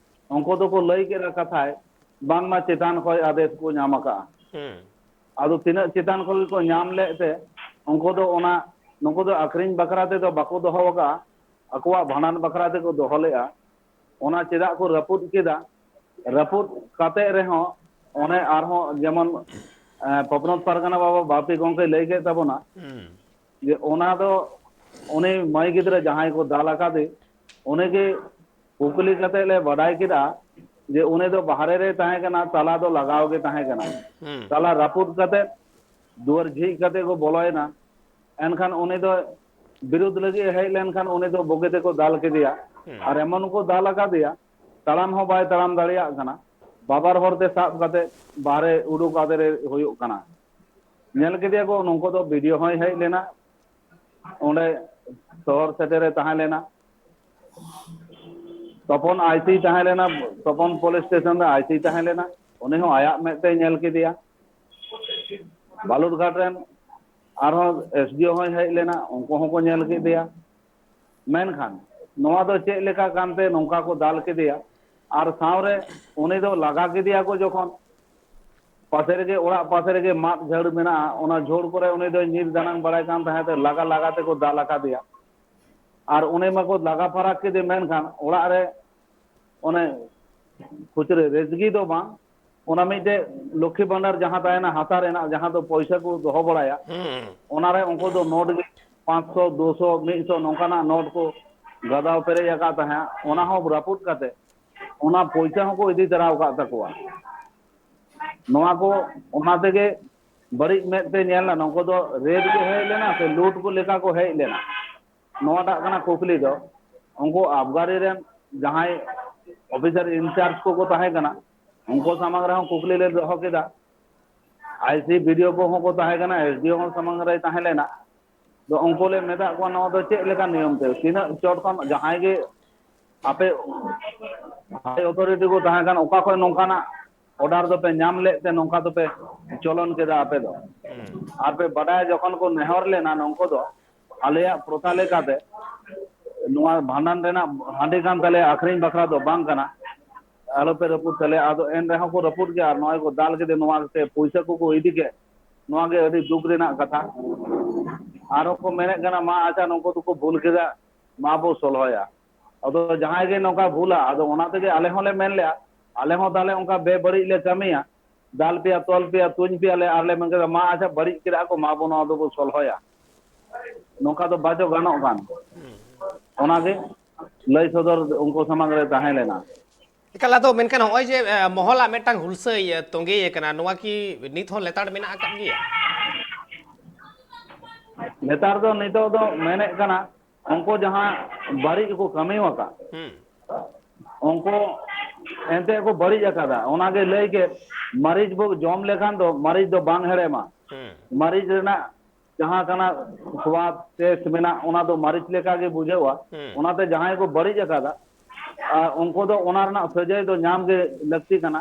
ᱩᱱᱠᱩ ᱫᱚᱠᱚ ᱞᱟᱹᱭ ᱠᱮᱫᱟ ᱠᱟᱛᱷᱟᱭ, ᱵᱟᱝᱢᱟ ᱪᱮᱛᱟᱱ ᱠᱷᱚᱱ ᱟᱫᱮᱥ ᱠᱚ ᱧᱟᱢ ᱟᱠᱟᱫᱼᱟ᱾ ᱦᱩᱸ᱾ ᱟᱫᱚ ᱛᱤᱱᱟᱹᱜ ᱪᱮᱛᱟᱱ ᱠᱷᱚᱱ ᱜᱮᱠᱚ ᱧᱟᱢ ᱞᱮᱫ ᱛᱮ, ᱩᱱᱠᱩ ᱫᱚ ᱚᱱᱟ, ᱱᱩᱠᱩ ᱫᱚ ᱟᱠᱷᱨᱤᱧ ᱵᱟᱠᱷᱨᱟ ᱛᱮᱫᱚ ᱵᱟᱠᱚ ᱫᱚᱦᱚ ᱟᱠᱟᱫᱼᱟ, ᱟᱠᱚᱣᱟᱜ ᱵᱷᱟᱸᱰᱟᱱ ᱵᱟᱠᱷᱨᱟ ᱛᱮᱠᱚ ᱫᱚᱦᱚ ᱞᱮᱫᱼᱟ᱾ ᱚᱱᱟ ᱪᱮᱫᱟᱜ ᱠᱚ ᱨᱟᱹᱯᱩᱫ ᱠᱮᱫᱟ? ᱨᱟᱹᱯᱩᱫ ᱠᱟᱛᱮ ᱨᱮᱦᱚᱸ ᱚᱱᱮ ᱟᱨᱦᱚᱸ ᱡᱮᱢᱚᱱ, ᱮ, ᱯᱚᱯᱱᱚᱛ ᱯᱟᱨᱜᱟᱱᱟ ᱵᱟᱵᱟ ᱵᱟᱯᱤ ᱜᱚᱢᱠᱮ ᱞᱟᱹᱭ ᱠᱮᱫ ᱛᱟᱵᱚᱱᱟ, ᱦᱩᱸ᱾ ᱡᱮ ᱚᱱᱟ ᱫᱚ ᱩᱱᱤ ᱢᱟᱹᱭ ᱜᱤᱫᱽᱨᱟᱹ ᱡᱟᱦᱟᱸᱭ ᱠᱚ ᱫᱟᱞ ᱟᱠᱟᱫᱮ, ᱩᱱᱤᱜᱮ ᱠᱩᱠᱞᱤ ᱠᱟᱛᱮ ᱞᱮ ᱵᱟᱰᱟᱭ ᱠᱮᱫᱟ ᱡᱮ ᱩᱱᱤ ᱫᱚ ᱵᱟᱦᱨᱮ ᱨᱮ ᱛᱟᱦᱮᱸ ᱠᱟᱱᱟ, ᱛᱟᱞᱟ ᱫᱚ ᱞᱟᱜᱟᱣ ᱜᱮ ᱛᱟᱦᱮᱸ ᱠᱟᱱᱟ᱾ ᱦᱩᱸ᱾ ᱛᱟᱞᱟ ᱨᱟᱹᱯᱩᱫ ᱠᱟᱛᱮ ᱫᱩᱣᱟᱹᱨ ᱡᱷᱤᱡ ᱠᱟᱛᱮ ᱠᱚ ᱵᱚᱞᱚᱭᱮᱱᱟ᱾ ᱮᱱᱠᱷᱟᱱ ᱩᱱᱤ ᱫᱚ ᱵᱤᱨᱩᱫᱷ ᱞᱟᱹᱜᱤᱫ ᱮ ᱦᱮᱡ ᱞᱮᱱᱠᱷᱟᱱ ᱩᱱᱤ ᱫᱚ ᱵᱩᱜᱤ ᱛᱮᱠᱚ ᱫᱟᱞ ᱠᱮᱫᱮᱭᱟ᱾ ᱦᱩᱸ᱾ ᱟᱨ ᱮᱢᱚᱱ ᱠᱚ ᱫᱟᱞ ᱟᱠᱟᱫᱮᱭᱟ, ᱛᱟᱲᱟᱢ ᱦᱚᱸ ᱵᱟᱭ ᱛᱟᱲᱟᱢ ᱫᱟᱲᱮᱭᱟᱜ ᱠᱟᱱᱟ᱾ ᱵᱟᱵᱟᱨ ᱦᱚᱲᱛᱮ ᱥᱟᱵ ᱠᱟᱛᱮ ᱵᱟᱦᱨᱮ ᱩᱰᱩᱠ ᱟᱫᱮᱨᱮ ᱦᱩᱭᱩᱜ ᱠᱟᱱᱟ᱾ ᱧᱮᱞ ᱠᱮᱫᱮᱭᱟ ᱠᱚ, ᱱᱚᱝᱠᱩ ᱫᱚ ᱵᱤᱰᱤᱭᱳ ᱦᱚᱸᱭ ᱦᱮᱡ ᱞᱮᱱᱟ, ᱚᱸᱰᱮ ᱥᱚᱦᱚᱨ ᱥᱮᱴᱮᱨᱮ ᱛᱟᱦᱮᱸ ᱞᱮᱱᱟ᱾ ᱛᱚᱯᱚᱱ ᱟᱭᱥᱤ ᱛᱟᱦᱮᱸ ᱞᱮᱱᱟ, ᱛᱚᱯᱚᱱ ᱯᱩᱞᱤᱥ ᱥᱴᱮᱥᱚᱱ ᱨᱮ ᱟᱭᱥᱤ ᱛᱟᱦᱮᱸ ᱞᱮᱱᱟ, ᱩᱱᱤ ᱦᱚᱸ ᱟᱭᱟᱜ ᱢᱮᱫ ᱛᱮᱭ ᱧᱮᱞ ᱠᱮᱫᱮᱭᱟ᱾ ᱵᱟᱞᱩᱨᱜᱷᱟᱴ ᱨᱮᱱ ᱟᱨᱦᱚᱸ ᱮᱥᱰᱤᱳ ᱦᱚᱸᱭ ᱦᱮᱡ ᱞᱮᱱᱟ, ᱩᱱᱠᱩ ᱦᱚᱸᱠᱚ ᱧᱮᱞ ᱠᱮᱫᱮᱭᱟ᱾ ᱢᱮᱱᱠᱷᱟᱱ ᱱᱚᱣᱟ ᱫᱚ ᱪᱮᱫ ᱞᱮᱠᱟ ᱠᱟᱱᱛᱮ ᱱᱚᱝᱠᱟ ᱠᱚ ᱫᱟᱞ ᱠᱮᱫᱮᱭᱟ? ᱟᱨ ᱥᱟᱶᱨᱮ ᱩᱱᱤ ᱫᱚ ᱞᱟᱜᱟ ᱠᱮᱫᱮᱭᱟ ᱠᱚ ᱡᱚᱠᱷᱚᱱ, ᱯᱟᱥᱮ ᱨᱮᱜᱮ, ᱚᱲᱟᱜ ᱯᱟᱥᱮ ᱨᱮᱜᱮ ᱢᱟᱫ ᱡᱷᱟᱹᱲ ᱢᱮᱱᱟᱜᱼᱟ, ᱚᱱᱟ ᱡᱷᱳᱲ ᱠᱚᱨᱮ ᱩᱱᱤ ᱫᱚᱭ ᱧᱤᱨ ᱫᱟᱱᱟᱝ ᱵᱟᱲᱟᱭ ᱠᱟᱱ ᱛᱟᱦᱮᱸ ᱛᱮ ᱞᱟᱜᱟ ᱞᱟᱜᱟ ᱛᱮᱠᱚ ᱫᱟᱞ ᱟᱠᱟᱫᱮᱭᱟ᱾ ᱟᱨ ᱩᱱᱤ ᱢᱟᱠᱚ ᱞᱟᱜᱟ ᱯᱷᱟᱨᱟᱠ ᱠᱮᱫᱮ, ᱢᱮᱱᱠᱷᱟᱱ ᱚᱲᱟᱜ ᱨᱮ ᱚᱱᱮ ᱠᱷᱩᱪᱨᱟᱹ ᱨᱮᱡᱽᱜᱤ ᱫᱚ ᱵᱟᱝ, ᱚᱱᱟ ᱢᱤᱫᱴᱮᱡ ᱞᱚᱠᱠᱷᱤ ᱵᱷᱟᱱᱰᱟᱨ ᱡᱟᱦᱟᱸ ᱛᱟᱦᱮᱱᱟ ᱦᱟᱥᱟ ᱨᱮᱱᱟᱜ, ᱡᱟᱦᱟᱸ ᱫᱚ ᱯᱚᱭᱥᱟ ᱠᱚ ᱫᱚᱦᱚ ᱵᱟᱲᱟᱭᱟ, ᱦᱩᱸ᱾ ᱚᱱᱟᱨᱮ ᱩᱱᱠᱩ ᱫᱚ ᱱᱳᱴ ᱜᱮ ᱯᱟᱸᱪᱥᱚ, ᱫᱩᱥᱚ, ᱢᱤᱫᱥᱚ ᱱᱚᱝᱠᱟᱱᱟᱜ ᱱᱳᱴ ᱠᱚ ᱜᱟᱫᱟᱣ ᱯᱮᱨᱮᱡ ᱟᱠᱟᱫ ᱛᱟᱦᱮᱸᱫ, ᱚᱱᱟ ᱦᱚᱸ ᱨᱟᱹᱯᱩᱫ ᱠᱟᱛᱮ ᱚᱱᱟ ᱯᱚᱭᱥᱟ ᱦᱚᱸᱠᱚ ᱤᱫᱤ ᱛᱟᱨᱟ ᱟᱠᱟᱫ ᱛᱟᱠᱚᱣᱟ᱾ ᱱᱚᱣᱟ ᱠᱚ, ᱚᱱᱟ ᱛᱮᱜᱮ ᱵᱟᱹᱲᱤᱡ ᱢᱮᱫ ᱛᱮ ᱧᱮᱞ ᱞᱮᱱᱟ, ᱱᱩᱠᱩ ᱫᱚ ᱨᱮᱰ ᱠᱚ ᱦᱮᱡ ᱞᱮᱱᱟ ᱥᱮ ᱞᱩᱴ ᱠᱚ ᱞᱮᱠᱟ ᱠᱚ ᱦᱮᱡ ᱞᱮᱱᱟ? ᱱᱚᱣᱟᱴᱟᱜ ᱠᱟᱱᱟ ᱠᱩᱠᱞᱤ ᱫᱚ, ᱩᱱᱠᱩ ᱟᱵᱜᱟᱨᱤ ᱨᱮᱱ ᱡᱟᱦᱟᱸᱭ ᱚᱯᱷᱤᱥᱟᱨ ᱤᱱᱪᱟᱨᱡᱽ ᱠᱚᱠᱚ ᱛᱟᱦᱮᱸ ᱠᱟᱱᱟ, ᱩᱱᱠᱩ ᱥᱟᱢᱟᱝ ᱨᱮᱦᱚᱸ ᱠᱩᱠᱞᱤ ᱞᱮ ᱫᱚᱦᱚ ᱠᱮᱫᱟ, ᱟᱭ ᱥᱤ ᱵᱤ ᱰᱤ ᱳ ᱠᱚᱦᱚᱸ ᱠᱚ ᱛᱟᱦᱮᱸ ᱠᱟᱱᱟ, ᱮᱥ ᱰᱤ ᱳ ᱦᱚᱸ ᱥᱟᱢᱟᱝ ᱨᱮᱭ ᱛᱟᱦᱮᱸ ᱞᱮᱱᱟ᱾ ᱟᱫᱚ ᱩᱱᱠᱩ ᱞᱮ ᱢᱮᱛᱟᱜ ᱠᱚᱣᱟ, ᱱᱚᱣᱟ ᱫᱚ ᱪᱮᱫ ᱞᱮᱠᱟ ᱱᱤᱭᱚᱢ ᱛᱮ, ᱛᱤᱱᱟᱹᱜ ᱪᱚᱴ ᱠᱷᱚᱱ ᱡᱟᱦᱟᱸᱭ ᱜᱮ ᱟᱯᱮ ᱦᱟᱭ ᱚᱛᱷᱚᱨᱤᱴᱤ ᱠᱚ ᱛᱟᱦᱮᱸ ᱠᱟᱱ, ᱚᱠᱟ ᱠᱷᱚᱱ ᱱᱚᱝᱠᱟᱱᱟᱜ ᱚᱨᱰᱟᱨ ᱫᱚᱯᱮ ᱧᱟᱢ ᱞᱮᱫ ᱛᱮ ᱱᱚᱝᱠᱟ ᱫᱚᱯᱮ ᱪᱚᱞᱚᱱ ᱠᱮᱫᱟ ᱟᱯᱮ ᱫᱚ? ᱟᱨ ᱯᱮ ᱵᱟᱰᱟᱭᱟ, ᱡᱚᱠᱷᱚᱱ ᱠᱚ ᱱᱮᱦᱚᱨ ᱞᱮᱱᱟ ᱱᱩᱠᱩ ᱫᱚ, ᱟᱞᱮᱭᱟᱜ ᱯᱨᱚᱛᱷᱟ ᱞᱮᱠᱟᱛᱮ ᱱᱚᱣᱟ ᱵᱷᱟᱸᱰᱟᱱ ᱨᱮᱱᱟᱜ ᱦᱟᱺᱰᱤ ᱠᱟᱱ ᱛᱟᱞᱮᱭᱟ, ᱟᱠᱷᱨᱤᱧ ᱵᱟᱠᱷᱨᱟ ᱫᱚ ᱵᱟᱝ ᱠᱟᱱᱟ, ᱟᱞᱚᱯᱮ ᱨᱟᱹᱯᱩᱫ ᱛᱟᱞᱮᱭᱟ᱾ ᱟᱫᱚ ᱮᱱ ᱨᱮᱦᱚᱸ ᱠᱚ ᱨᱟᱹᱯᱩᱫ ᱜᱮᱭᱟ, ᱟᱨ ᱱᱚᱜᱼᱚᱭ ᱠᱚ ᱫᱟᱞ ᱠᱮᱫᱮ, ᱱᱚᱣᱟ ᱛᱮ ᱯᱩᱭᱥᱟᱹ ᱠᱚᱠᱚ ᱤᱫᱤ ᱠᱮᱫ, ᱱᱚᱣᱟ ᱜᱮ ᱟᱹᱰᱤ ᱫᱩᱠ ᱨᱮᱱᱟᱜ ᱠᱟᱛᱷᱟ᱾ ᱟᱨᱦᱚᱸ ᱠᱚ ᱢᱮᱱᱮᱫ ᱠᱟᱱᱟ, ᱢᱟ ᱟᱪᱪᱷᱟ, ᱱᱩᱠᱩ ᱫᱚᱠᱚ ᱵᱷᱩᱞ ᱠᱮᱫᱟ, ᱢᱟ ᱵᱚ ᱥᱚᱞᱦᱚᱭᱟ᱾ ᱟᱫᱚ ᱡᱟᱦᱟᱸᱭ ᱜᱮ ᱱᱚᱝᱠᱟ ᱵᱷᱩᱞᱟ, ᱟᱫᱚ ᱚᱱᱟ ᱛᱮᱜᱮ ᱟᱞᱮ ᱦᱚᱸᱞᱮ ᱢᱮᱱ ᱞᱮᱜᱼᱟ, ᱟᱞᱮ ᱦᱚᱸ ᱛᱟᱦᱞᱮ ᱚᱱᱠᱟ ᱵᱮᱵᱟᱹᱲᱤᱡ ᱞᱮ ᱠᱟᱹᱢᱤᱭᱟ, ᱫᱟᱞ ᱯᱮᱭᱟ, ᱛᱚᱞ ᱯᱮᱭᱟ, ᱛᱩᱧ ᱯᱮᱭᱟᱞᱮ, ᱟᱨ ᱞᱮ ᱢᱮᱱ ᱠᱮᱫᱟ, ᱢᱟ ᱟᱪᱪᱷᱟ, ᱵᱟᱹᱲᱤᱡ ᱠᱮᱫᱟ ᱠᱚ, ᱢᱟ ᱵᱚ ᱱᱚᱣᱟ ᱫᱚᱵᱚ ᱥᱚᱞᱦᱚᱭᱟ᱾ ᱱᱚᱝᱠᱟ ᱫᱚ ᱵᱟᱪᱚ ᱜᱟᱱᱚᱜ ᱠᱟᱱ᱾ ᱚᱱᱟᱜᱮ ᱞᱟᱹᱭ ᱥᱚᱫᱚᱨ ᱩᱱᱠᱩ ᱥᱟᱢᱟᱝ ᱨᱮ ᱛᱟᱦᱮᱸ ᱞᱮᱱᱟ᱾ ᱮᱠᱟᱞ, ᱟᱫᱚ ᱢᱮᱱᱠᱷᱟᱱ ᱱᱚᱜᱼᱚᱭ ᱡᱮ, ᱮ, ᱢᱚᱦᱚᱞᱟᱜ ᱢᱤᱫᱴᱟᱝ ᱦᱩᱞᱥᱟᱹᱭ, ᱮ, ᱛᱚᱸᱜᱮ ᱟᱠᱟᱱᱟ, ᱱᱚᱣᱟ ᱠᱤ ᱱᱤᱛ ᱦᱚᱸ ᱞᱮᱛᱟᱲ ᱢᱮᱱᱟᱜ ᱟᱠᱟᱫ ᱜᱮᱭᱟ? ᱱᱮᱛᱟᱨ ᱫᱚ, ᱱᱤᱛᱚᱜ ᱫᱚ ᱢᱮᱱᱮᱫ ᱠᱟᱱᱟ, ᱩᱱᱠᱩ ᱡᱟᱦᱟᱸ ᱵᱟᱹᱲᱤᱡ ᱠᱚ ᱠᱟᱹᱢᱤ ᱟᱠᱟᱫ, ᱦᱩᱸ᱾ ᱩᱱᱠᱩ ᱮᱱᱛᱮ ᱠᱚ ᱵᱟᱹᱲᱤᱡ ᱟᱠᱟᱫᱟ, ᱚᱱᱟᱜᱮ ᱞᱟᱹᱭ ᱠᱮᱫ, ᱢᱟᱹᱨᱤᱪ ᱵᱚ ᱡᱚᱢ ᱞᱮᱠᱷᱟᱱ ᱫᱚ ᱢᱟᱹᱨᱤᱪ ᱫᱚ ᱵᱟᱝ ᱦᱮᱲᱮᱢᱟ᱾ ᱦᱩᱸ᱾ ᱢᱟᱹᱨᱤᱪ ᱨᱮᱱᱟᱜ ᱡᱟᱦᱟᱸ ᱠᱟᱱᱟ ᱥᱣᱟᱫ, ᱴᱮᱥᱴ ᱢᱮᱱᱟᱜ, ᱚᱱᱟ ᱫᱚ ᱢᱟᱹᱨᱤᱪ ᱞᱮᱠᱟ ᱜᱮ ᱵᱩᱡᱷᱟᱹᱜᱼᱟ᱾ ᱦᱩᱸ᱾ ᱚᱱᱟᱛᱮ ᱡᱟᱦᱟᱸᱭ ᱠᱚ ᱵᱟᱹᱲᱤᱡ ᱟᱠᱟᱫᱟ, ᱟᱨ ᱩᱱᱠᱩ ᱫᱚ ᱚᱱᱟ ᱨᱮᱱᱟᱜ ᱥᱟᱹᱡᱟᱹᱭ ᱫᱚ ᱧᱟᱢ ᱜᱮ ᱞᱟᱹᱠᱛᱤ ᱠᱟᱱᱟ᱾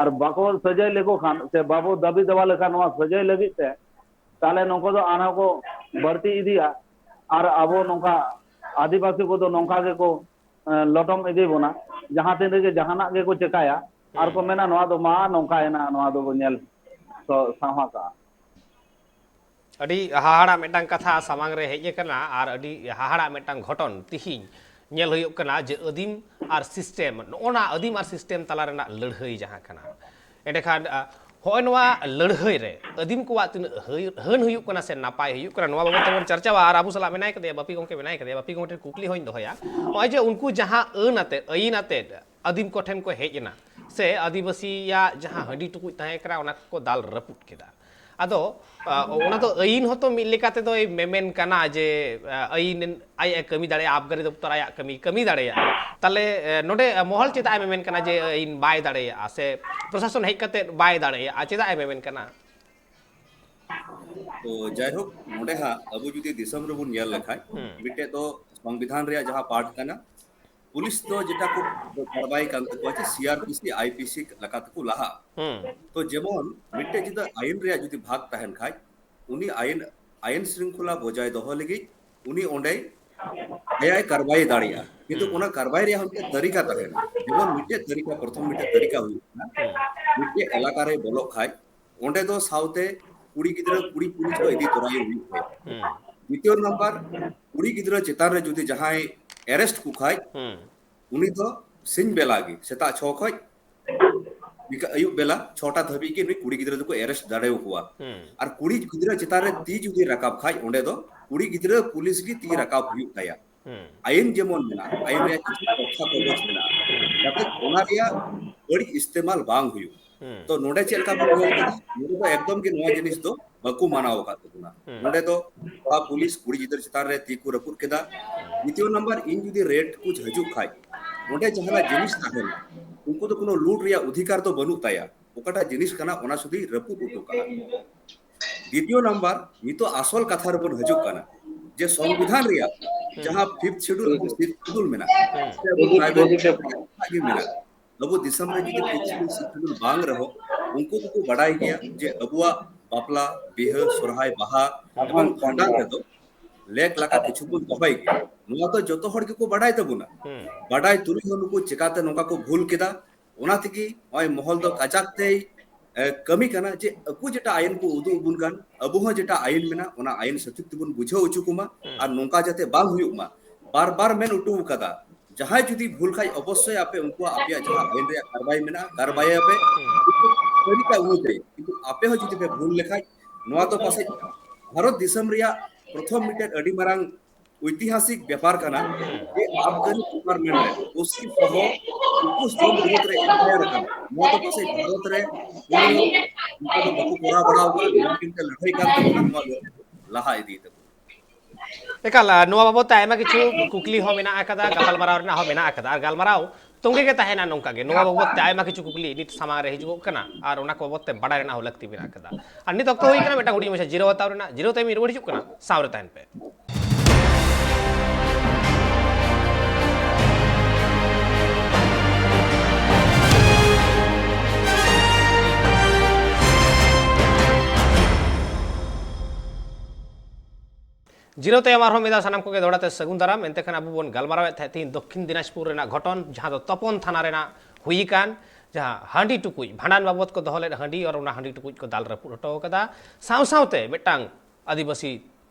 ᱟᱨ ᱵᱟᱠᱚ ᱥᱟᱹᱡᱟᱹᱭ ᱞᱮᱠᱚ ᱠᱷᱟᱱ, ᱥᱮ ᱵᱟᱵᱚ ᱫᱟᱹᱵᱤ ᱫᱟᱣᱟ ᱞᱮᱠᱷᱟᱱ ᱱᱚᱣᱟ ᱥᱟᱹᱡᱟᱹᱭ ᱞᱟᱹᱜᱤᱫ ᱛᱮ, ᱛᱟᱦᱞᱮ ᱱᱩᱠᱩ ᱫᱚ ᱟᱨᱦᱚᱸ ᱠᱚ ᱵᱟᱹᱲᱛᱤ ᱤᱫᱤᱜᱼᱟ᱾ ᱟᱨ ᱟᱵᱚ ᱱᱚᱝᱠᱟ ᱟᱹᱫᱤᱵᱟᱹᱥᱤ ᱠᱚᱫᱚ ᱱᱚᱝᱠᱟ ᱜᱮᱠᱚ, ᱮ, ᱞᱚᱴᱚᱢ ᱤᱫᱤ ᱵᱚᱱᱟ᱾ ᱡᱟᱦᱟᱸ ᱛᱤᱱ ᱨᱮᱜᱮ ᱡᱟᱦᱟᱱᱟᱜ ᱜᱮᱠᱚ ᱪᱮᱠᱟᱭᱟ, ᱟᱨ ᱠᱚ ᱦᱩᱸ᱾ ᱢᱮᱱᱟ, "ᱱᱚᱣᱟ ᱫᱚ ᱢᱟ ᱱᱚᱝᱠᱟᱭᱮᱱᱟ, ᱱᱚᱣᱟ ᱫᱚᱵᱚ ᱧᱮᱞ ᱥᱚ-, ᱥᱟᱶᱦᱟ ᱠᱟᱜᱼᱟ᱾" ᱟᱹᱰᱤ ᱦᱟᱦᱟᱲᱟ ᱢᱤᱫᱴᱟᱝ ᱠᱟᱛᱷᱟ ᱥᱟᱢᱟᱝ ᱨᱮ ᱦᱮᱡ ᱟᱠᱟᱱᱟ, ᱟᱨ ᱟᱹᱰᱤ ᱦᱟᱦᱟᱲᱟ ᱢᱤᱫᱴᱟᱝ ᱜᱷᱚᱴᱚᱱ ᱛᱤᱦᱤᱧ ᱧᱮᱞ ᱦᱩᱭᱩᱜ ᱠᱟᱱᱟ ᱡᱮ ᱟᱹᱫᱤᱢ ᱟᱨ ᱥᱤᱥᱴᱮᱢ, ᱱᱚᱜᱼᱚ ᱱᱟ ᱟᱹᱫᱤᱢ ᱟᱨ ᱥᱤᱥᱴᱮᱢ ᱛᱟᱞᱟ ᱨᱮᱱᱟᱜ ᱞᱟᱹᱲᱦᱟᱹᱭ ᱡᱟᱦᱟᱸ ᱠᱟᱱᱟ᱾ ᱮᱸᱰᱮᱠᱷᱟᱱ, ᱟ, ᱦᱚᱸᱜᱼᱚᱭ ᱱᱚᱣᱟ ᱞᱟᱹᱲᱦᱟᱹᱭ ᱨᱮ ᱟᱹᱫᱤᱢ ᱠᱚᱣᱟᱜ ᱛᱤᱱᱟᱹᱜ ᱦᱟᱹᱭ-, ᱦᱟᱹᱱ ᱦᱩᱭᱩᱜ ᱠᱟᱱᱟ ᱥᱮ ᱱᱟᱯᱟᱭ ᱦᱩᱭᱩᱜ ᱠᱟᱱᱟ, ᱱᱚᱣᱟ ᱵᱟᱵᱚᱛ ᱛᱮᱵᱚᱱ ᱪᱟᱨᱪᱟᱣᱟ᱾ ᱟᱨ ᱟᱵᱚ ᱥᱟᱞᱟᱜ ᱢᱮᱱᱟᱭ ᱠᱟᱫᱮᱭᱟ, ᱵᱟᱯᱤ ᱜᱚᱢᱠᱮ ᱢᱮᱱᱟᱭ ᱠᱟᱫᱮᱭᱟ᱾ ᱵᱟᱯᱤ ᱜᱚᱢᱠᱮ ᱴᱷᱮᱱ ᱠᱩᱠᱞᱤ ᱦᱚᱸᱧ ᱫᱚᱦᱚᱭᱟ, ᱱᱚᱜᱼᱚᱭ ᱡᱮ ᱩᱱᱠᱩ ᱡᱟᱦᱟᱸ ᱟᱹᱱ ᱟᱛᱮᱫ, ᱟᱹᱭᱤᱱ ᱟᱛᱮᱫ ᱟᱹᱫᱤᱢ ᱠᱚᱴᱷᱮᱱ ᱠᱚ ᱦᱮᱡ ᱮᱱᱟ, ᱥᱮ ᱟᱹᱫᱤᱵᱟᱹᱥᱤᱭᱟᱜ ᱡᱟᱦᱟᱸ ᱦᱟᱺᱰᱤ ᱴᱩᱠᱩᱡ ᱛᱟᱦᱮᱸ ᱠᱟᱱᱟ, ᱚᱱᱟ ᱠᱚᱠᱚ ᱫᱟᱞ ᱨᱟᱹᱯᱩᱫ ᱠᱮᱫᱟ, ᱟᱫᱚ ᱚᱱᱟ ᱫᱚ ᱟᱹᱭᱤᱱ ᱦᱚᱸᱛᱚ ᱢᱤᱫ ᱞᱮᱠᱟ ᱛᱮᱫᱚᱭ ᱢᱮᱢᱮᱱ ᱠᱟᱱᱟ ᱡᱮ ᱟᱹᱭᱤᱱ ᱟᱡ ᱮ ᱠᱟᱹᱢᱤ ᱫᱟᱲᱮᱭᱟᱜᱼᱟ, ᱟᱵᱜᱟᱨᱤ ᱫᱚᱯᱛᱚᱨ ᱟᱭᱟᱜ ᱠᱟᱹᱢᱤ ᱠᱟᱹᱢᱤ ᱫᱟᱲᱮᱭᱟᱜᱼᱟ᱾ ᱛᱟᱦᱞᱮ ᱱᱚᱰᱮ ᱢᱚᱦᱚᱞ ᱪᱮᱫᱟᱜ ᱮ ᱢᱮᱢᱮᱱ ᱠᱟᱱᱟ ᱡᱮ ᱟᱹᱭᱤᱱ ᱵᱟᱭ ᱫᱟᱲᱮᱭᱟᱜᱼᱟ ᱥᱮ ᱯᱨᱚᱥᱟᱥᱚᱱ ᱦᱮᱡ ᱠᱟᱛᱮ ᱵᱟᱭ ᱫᱟᱲᱮᱭᱟᱜᱼᱟ? ᱪᱮᱫᱟᱜ ᱮ ᱢᱮᱢᱮᱱ ᱠᱟᱱᱟ? ᱛᱚ ᱡᱟᱭᱦᱳᱠ, ᱱᱚᱰᱮ ᱦᱟᱸᱜ ᱟᱵᱚ ᱡᱩᱫᱤ ᱫᱤᱥᱚᱢ ᱨᱮᱵᱚᱱ ᱧᱮᱞ ᱞᱮᱠᱷᱟᱡ, ᱢᱤᱫᱴᱮᱡ ᱫᱚ ᱥᱚᱝᱵᱤᱫᱷᱟᱱ ᱨᱮᱭᱟᱜ ᱡᱟᱦᱟᱸ ᱯᱟᱨᱴ ᱠᱟᱱᱟ, ᱯᱩᱞᱤᱥ ᱫᱚ ᱡᱮᱴᱟ ᱠᱚ ᱠᱟᱨᱵᱟᱭ ᱠᱟᱱ ᱛᱟᱠᱚᱣᱟ ᱡᱮ ᱥᱤᱟᱨᱯᱤᱥᱤ, ᱟᱭᱯᱤᱥᱤ ᱞᱮᱠᱟ ᱛᱮᱠᱚ ᱞᱟᱦᱟᱜᱼᱟ᱾ ᱛᱚ ᱡᱮᱢᱚᱱ ᱢᱤᱫᱴᱮᱡ ᱡᱩᱫᱤ ᱟᱭᱤᱱ ᱨᱮᱭᱟᱜ ᱡᱩᱫᱤ ᱵᱷᱟᱜᱽ ᱛᱟᱦᱮᱱ ᱠᱷᱟᱡ, ᱩᱱᱤ ᱟᱭᱤᱱ ᱟᱭᱤᱱ ᱥᱨᱤᱝᱠᱷᱚᱞᱟ ᱵᱚᱡᱟᱭ ᱫᱚᱦᱚ ᱞᱟᱹᱜᱤᱫ ᱩᱱᱤ ᱚᱸᱰᱮ ᱟᱭᱟᱭ ᱠᱟᱨᱵᱟᱭ ᱫᱟᱲᱮᱭᱟᱜᱼᱟ, ᱠᱤᱱᱛᱩ ᱚᱱᱟ ᱠᱟᱨᱵᱟᱭ ᱨᱮᱭᱟᱜ ᱦᱚᱸ ᱢᱤᱫᱴᱮᱡ ᱛᱟᱹᱨᱤᱠᱟ ᱛᱟᱦᱮᱱᱟ᱾ ᱡᱮᱢᱚᱱ ᱢᱤᱫᱴᱮᱡ ᱛᱟᱹᱨᱤᱠᱟ, ᱯᱨᱚᱛᱷᱚᱢ ᱢᱤᱫᱴᱮᱡ ᱛᱟᱹᱨᱤᱠᱟ ᱦᱩᱭᱩᱜ ᱠᱟᱱᱟ, ᱢᱤᱫᱴᱮᱡ ᱮᱞᱟᱠᱟ ᱨᱮ ᱵᱚᱞᱚᱜ ᱠᱷᱟᱡ ᱚᱸᱰᱮ ᱫᱚ ᱥᱟᱶᱛᱮ ᱠᱩᱲᱤ ᱜᱤᱫᱽᱨᱟᱹ ᱠᱩᱲᱤ ᱯᱩᱞᱤᱥ ᱫᱚ ᱤᱫᱤ ᱛᱚᱨᱟᱭᱮ ᱦᱩᱭᱩᱜ ᱛᱟᱭᱟ᱾ ᱫᱤᱛᱤᱭᱚ ᱱᱟᱢᱵᱟᱨ, ᱠᱩᱲᱤ ᱜᱤᱫᱽᱨᱟᱹ ᱪᱮᱛᱟᱱ ᱨᱮ ᱡᱩᱫᱤ ᱡᱟᱦᱟᱸᱭ ᱮᱨᱮᱥᱴ ᱠᱚ ᱠᱷᱟᱡ, ᱩᱱᱤ ᱫᱚ ᱥᱤᱧ ᱵᱮᱞᱟ ᱜᱮ, ᱥᱮᱛᱟᱜ ᱪᱷᱚ ᱠᱷᱚᱡ ᱵᱤᱠᱟ-, ᱟᱹᱭᱩᱵ ᱵᱮᱞᱟ ᱪᱷᱚᱴᱟ ᱫᱷᱟᱹᱵᱤᱡ ᱜᱮ ᱱᱩᱭ ᱠᱩᱲᱤ ᱜᱤᱫᱽᱨᱟᱹ ᱫᱚᱠᱚ ᱮᱨᱮᱥᱴ ᱫᱟᱲᱮᱭᱟᱠᱚᱣᱟ᱾ ᱟᱨ ᱠᱩᱲᱤ ᱜᱤᱫᱽᱨᱟᱹ ᱪᱮᱛᱟᱱ ᱨᱮ ᱛᱤ ᱡᱩᱫᱤ ᱨᱟᱠᱟᱵ ᱠᱷᱟᱡ, ᱚᱸᱰᱮ ᱫᱚ ᱠᱩᱲᱤ ᱜᱤᱫᱽᱨᱟᱹ ᱯᱩᱞᱤᱥ ᱜᱮ ᱛᱤ ᱨᱟᱠᱟᱵ ᱦᱩᱭᱩᱜ ᱛᱟᱭᱟ᱾ ᱟᱭᱤᱱ ᱡᱮᱢᱚᱱ ᱢᱮᱱᱟᱜᱼᱟ, ᱟᱭᱤᱱ ᱨᱮᱭᱟᱜ ᱠᱤᱪᱷᱩ ᱛᱚᱛᱛᱷᱟ ᱠᱟᱜᱚᱡᱽ ᱢᱮᱱᱟᱜᱼᱟ, ᱡᱟᱛᱮ ᱚᱱᱟ ᱨᱮᱭᱟᱜ ᱵᱟᱹᱲᱤᱡ ᱤᱥᱛᱮᱢᱟᱞ ᱵᱟᱝ ᱦᱩᱭᱩᱜ᱾ ᱛᱚ ᱱᱚᱰᱮ ᱪᱮᱫ ᱞᱮᱠᱟ ᱵᱚᱱ ᱧᱮᱞ ᱠᱮᱫᱟ, ᱱᱚᱰᱮ ᱫᱚ ᱮᱠᱫᱚᱢ ᱜᱮ ᱱᱚᱣᱟ ᱡᱤᱱᱤᱥ ᱫᱚ ᱵᱟᱠᱚ ᱢᱟᱱᱟᱣ ᱟᱠᱟᱫ ᱛᱟᱵᱚᱱᱟ᱾ ᱱᱚᱰᱮ ᱫᱚ ᱠᱚᱲᱟ ᱯᱩᱞᱤᱥ ᱠᱩᱲᱤ ᱜᱤᱫᱽᱨᱟᱹ ᱪᱮᱛᱟᱱ ᱨᱮ ᱛᱤ ᱠᱚ ᱨᱟᱹᱯᱩᱫ ᱠᱮᱫᱟ᱾ ᱫᱤᱛᱤᱭᱚ ᱱᱟᱢᱵᱟᱨ, ᱤᱧ ᱡᱩᱫᱤ ᱨᱮᱰ ᱠᱚ ᱦᱤᱡᱩᱜ ᱠᱷᱟᱡ, ᱚᱸᱰᱮ ᱡᱟᱦᱟᱱᱟᱜ ᱡᱤᱱᱤᱥ ᱛᱟᱦᱮᱱᱟ, ᱩᱱᱠᱩ ᱫᱚ ᱠᱳᱱᱳ ᱞᱩᱴ ᱨᱮᱭᱟᱜ ᱚᱫᱷᱤᱠᱟᱨ ᱫᱚ ᱵᱟᱹᱱᱩᱜ ᱛᱟᱭᱟ᱾ ᱚᱠᱟᱴᱟᱜ ᱡᱤᱱᱤᱥ ᱠᱟᱱᱟ, ᱚᱱᱟ ᱥᱩᱫᱷᱩᱭ ᱨᱟᱹᱯᱩᱫ ᱦᱚᱴᱚ ᱠᱟᱜᱼᱟ᱾ ᱫᱤᱛᱤᱭᱚ ᱱᱟᱢᱵᱟᱨ, ᱱᱤᱛᱚᱜ ᱟᱥᱚᱞ ᱠᱟᱛᱷᱟ ᱨᱮᱵᱚᱱ ᱦᱤᱡᱩᱜ ᱠᱟᱱᱟ ᱡᱮ ᱥᱚᱝᱵᱤᱫᱷᱟᱱ ᱨᱮᱭᱟᱜ ᱡᱟᱦᱟᱸ ᱯᱷᱤᱯᱛᱷ ᱥᱤᱰᱩᱞ ᱟᱨ ᱥᱤᱠᱥᱛᱷ ᱥᱤᱰᱩᱞ ᱢᱮᱱᱟᱜᱼᱟ, ᱥᱮ ᱟᱵᱚ ᱴᱨᱟᱭᱵᱟᱞ ᱨᱮᱭᱟᱜ ᱜᱮ ᱢᱮᱱᱟᱜᱼᱟ, ᱟᱵᱚ ᱫᱤᱥᱚᱢ ᱨᱮ ᱡᱩᱫᱤ ᱯᱷᱤᱯᱛᱷ ᱥᱤᱰᱩᱞ, ᱥᱤᱠᱥᱛᱷ ᱥᱤᱰᱩᱞ ᱵᱟᱝ ᱨᱮᱦᱚᱸ, ᱩᱱᱠᱩ ᱫᱚᱠᱚ ᱵᱟᱰᱟᱭ ᱜᱮᱭᱟ ᱡᱮ ᱟᱵᱚᱣᱟᱜ ᱵᱟᱯᱞᱟ, ᱵᱤᱦᱟᱹ, ᱥᱚᱨᱦᱟᱭ, ᱵᱟᱦᱟ ᱮᱵᱚᱝ ᱵᱷᱟᱸᱰᱟᱱ ᱨᱮᱫᱚ ᱞᱮᱠ ᱞᱟᱠᱟ ᱠᱤᱪᱷᱩ ᱵᱚᱱ ᱫᱚᱦᱚᱭ ᱜᱮᱭᱟ᱾ ᱱᱚᱣᱟ ᱫᱚ ᱡᱚᱛᱚ ᱦᱚᱲ ᱜᱮᱠᱚ ᱵᱟᱰᱟᱭ ᱛᱟᱵᱚᱱᱟ᱾ ᱵᱟᱰᱟᱭ ᱛᱩᱞᱩᱡ ᱦᱚᱸ ᱱᱩᱠᱩ ᱪᱮᱠᱟᱛᱮ ᱱᱚᱝᱠᱟ ᱠᱚ ᱵᱷᱩᱞ ᱠᱮᱫᱟ? ᱚᱱᱟ ᱛᱮᱜᱮ ᱱᱚᱜᱼᱚᱭ ᱢᱚᱦᱚᱞ ᱫᱚ ᱠᱟᱡᱟᱠ ᱛᱮᱭ, ᱮ, ᱠᱟᱹᱢᱤ ᱠᱟᱱᱟ ᱡᱮ ᱟᱠᱚ ᱡᱮᱴᱟ ᱟᱭᱤᱱ ᱠᱚ ᱩᱫᱩᱜ ᱟᱵᱚᱱ ᱠᱟᱱ, ᱟᱵᱚ ᱦᱚᱸ ᱡᱮᱴᱟ ᱟᱭᱤᱱ ᱢᱮᱱᱟᱜ, ᱚᱱᱟ ᱟᱭᱤᱱ ᱥᱚᱴᱷᱤᱠ ᱛᱮᱵᱚᱱ ᱵᱩᱡᱷᱟᱹᱣ ᱦᱚᱪᱚ ᱠᱚᱢᱟ᱾ ᱟᱨ ᱱᱚᱝᱠᱟ ᱡᱟᱛᱮ ᱵᱟᱝ ᱦᱩᱭᱩᱜ ᱢᱟ᱾ ᱵᱟᱨ ᱵᱟᱨ ᱢᱮᱱ ᱦᱚᱴᱚ ᱟᱠᱟᱫᱟ, ᱡᱟᱦᱟᱸᱭ ᱡᱩᱫᱤ ᱵᱷᱩᱞ ᱠᱷᱟᱡ ᱚᱵᱚᱥᱥᱳᱭ ᱟᱯᱮ ᱩᱱᱠᱩᱣᱟᱜ, ᱟᱯᱮᱭᱟᱜ ᱡᱟᱦᱟᱸ ᱟᱭᱤᱱ ᱨᱮᱭᱟᱜ ᱠᱟᱨᱵᱟᱭ ᱢᱮᱱᱟᱜᱼᱟ, ᱠᱟᱨᱵᱟᱭᱟᱯᱮ ᱛᱟᱹᱨᱤᱠᱟ ᱚᱱᱩᱡᱟᱭᱤ᱾ ᱠᱤᱱᱛᱩ ᱟᱯᱮ ᱦᱚᱸ ᱡᱩᱫᱤ ᱯᱮ ᱵᱷᱩᱞ ᱞᱮᱠᱷᱟᱡ, ᱱᱚᱣᱟ ᱫᱚ ᱯᱟᱥᱮᱡ ᱵᱷᱟᱨᱚᱛ ᱫᱤᱥᱚᱢ ᱨᱮᱭᱟᱜ ᱯᱨᱚᱛᱷᱚᱢ ᱢᱤᱫᱴᱮᱱ ᱟᱹᱰᱤ ᱢᱟᱨᱟᱝ ᱳᱭᱛᱤᱦᱟᱥᱤᱠ ᱵᱮᱯᱟᱨ ᱠᱟᱱᱟ ᱡᱮ ᱟᱵᱜᱟᱨᱤ ᱰᱤᱯᱟᱨᱴᱢᱮᱱᱴ ᱨᱮ ᱯᱚᱥᱪᱤᱢ ᱥᱚᱦᱚ ᱩᱱᱠᱩ ᱥᱚᱝ ᱵᱤᱨᱩᱫᱷ ᱨᱮ ᱮᱯᱷ ᱟᱭ ᱟᱨ ᱟᱠᱟᱱᱟ᱾ ᱱᱚᱣᱟ ᱫᱚ ᱯᱟᱥᱮᱡ ᱵᱷᱟᱨᱚᱛ ᱨᱮ ᱩᱱᱤ ᱚᱱᱠᱟ ᱫᱚ ᱵᱟᱠᱚ ᱠᱚᱨᱟᱣ ᱵᱟᱲᱟ ᱟᱠᱟᱫᱟ᱾ ᱱᱚᱣᱟ ᱠᱤᱱ ᱛᱮ ᱞᱟᱹᱲᱦᱟᱹᱭ ᱠᱟᱱ ᱛᱟᱵᱚᱱᱟ, ᱱᱚᱣᱟ ᱞᱟᱹᱲᱦᱟᱹᱭ ᱞᱟᱦᱟ ᱤᱫᱤᱭ ᱛᱟᱵᱚᱱᱟ᱾ ᱮᱠᱟᱞ, ᱟᱨ ᱱᱚᱣᱟ ᱵᱟᱵᱚᱫ ᱛᱮ ᱟᱭᱢᱟ ᱠᱤᱪᱷᱩ ᱠᱩᱠᱞᱤ ᱦᱚᱸ ᱢᱮᱱᱟᱜ ᱟᱠᱟᱫᱟ, ᱜᱟᱯᱟᱞᱢᱟᱨᱟᱣ ᱨᱮᱱᱟᱜ ᱦᱚᱸ ᱢᱮᱱᱟᱜ ᱟᱠᱟᱫᱟ᱾ ᱟᱨ ᱜᱟᱞᱢᱟᱨᱟᱣ ᱛᱚᱸᱜᱮ ᱜᱮ ᱛᱟᱦᱮᱱᱟ ᱱᱚᱝᱠᱟ ᱜᱮ᱾ ᱱᱚᱣᱟ ᱵᱟᱵᱚᱫ ᱛᱮ ᱟᱭᱢᱟ ᱠᱤᱪᱷᱩ ᱠᱩᱠᱞᱤ ᱱᱤᱛ ᱥᱟᱢᱟᱝ ᱨᱮ ᱦᱤᱡᱩᱜᱚᱜ ᱠᱟᱱᱟ ᱟᱨ ᱚᱱᱟ ᱠᱚ ᱵᱟᱵᱚᱫ ᱛᱮ ᱵᱟᱰᱟᱭ ᱨᱮᱱᱟᱜ ᱦᱚᱸ ᱞᱟᱹᱠᱛᱤ ᱢᱮᱱᱟᱜ ᱟᱠᱟᱫᱟ᱾ ᱟᱨ ᱱᱤᱛ ᱚᱠᱛᱚ ᱦᱩᱭ ᱠᱟᱱᱟ ᱢᱤᱫᱴᱟᱝ ᱦᱩᱰᱤᱧ ᱢᱟᱪᱷᱟ ᱡᱤᱨᱟᱹᱣ ᱦᱟᱛᱟᱣ ᱨᱮᱱᱟᱜ᱾ ᱡᱤᱨᱟᱹᱣ ᱛᱟᱭᱚᱢ ᱤᱧ ᱨᱩᱣᱟᱹᱲ ᱦᱤᱡᱩᱜ ᱠᱟᱱᱟ, ᱥᱟᱶ ᱨᱮ ᱛᱟᱦᱮᱱ ᱯᱮ᱾ ᱡᱤᱨᱟᱹᱣ ᱛᱟᱭᱚᱢ ᱟᱨᱦᱚᱸ ᱢᱤᱫ ᱫᱷᱟᱣ ᱥᱟᱱᱟᱢ ᱠᱚᱜᱮ ᱫᱚᱦᱲᱟ ᱛᱮ ᱥᱟᱹᱜᱩᱱ ᱫᱟᱨᱟᱢ᱾ ᱮᱱᱛᱮ ᱠᱷᱟᱱ ᱟᱵᱚ ᱵᱚᱱ ᱜᱟᱞᱢᱟᱨᱟᱣᱮᱫ ᱛᱟᱦᱮᱸᱫ ᱛᱤᱦᱤᱧ ᱫᱚᱠᱠᱷᱤᱱ ᱫᱤᱱᱟᱡᱽᱯᱩᱨ ᱨᱮᱱᱟᱜ ᱜᱷᱚᱴᱚᱱ, ᱡᱟᱦᱟᱸ ᱫᱚ ᱛᱚᱯᱚᱱ ᱛᱷᱟᱱᱟ ᱨᱮᱱᱟᱜ ᱦᱩᱭ ᱟᱠᱟᱱ, ᱡᱟᱦᱟᱸ ᱦᱟᱺᱰᱤ ᱴᱩᱠᱩᱡ, ᱵᱷᱟᱸᱰᱟᱱ ᱵᱟᱵᱚᱫ ᱠᱚ ᱫᱚᱦᱚ ᱞᱮᱫ ᱦᱟᱺᱰᱤ ᱟᱨ ᱚᱱᱟ ᱦᱟᱺᱰᱤ ᱴᱩᱠᱩᱡ ᱠᱚ ᱫᱟᱞ ᱨᱟᱹᱯᱩᱫ ᱦᱚᱴᱚ ᱟᱠᱟᱫᱟ, ᱥᱟᱶ ᱥᱟᱶᱛᱮ ᱢᱤᱫᱴᱟᱝ ᱟᱹᱫᱤᱵᱟᱹᱥᱤ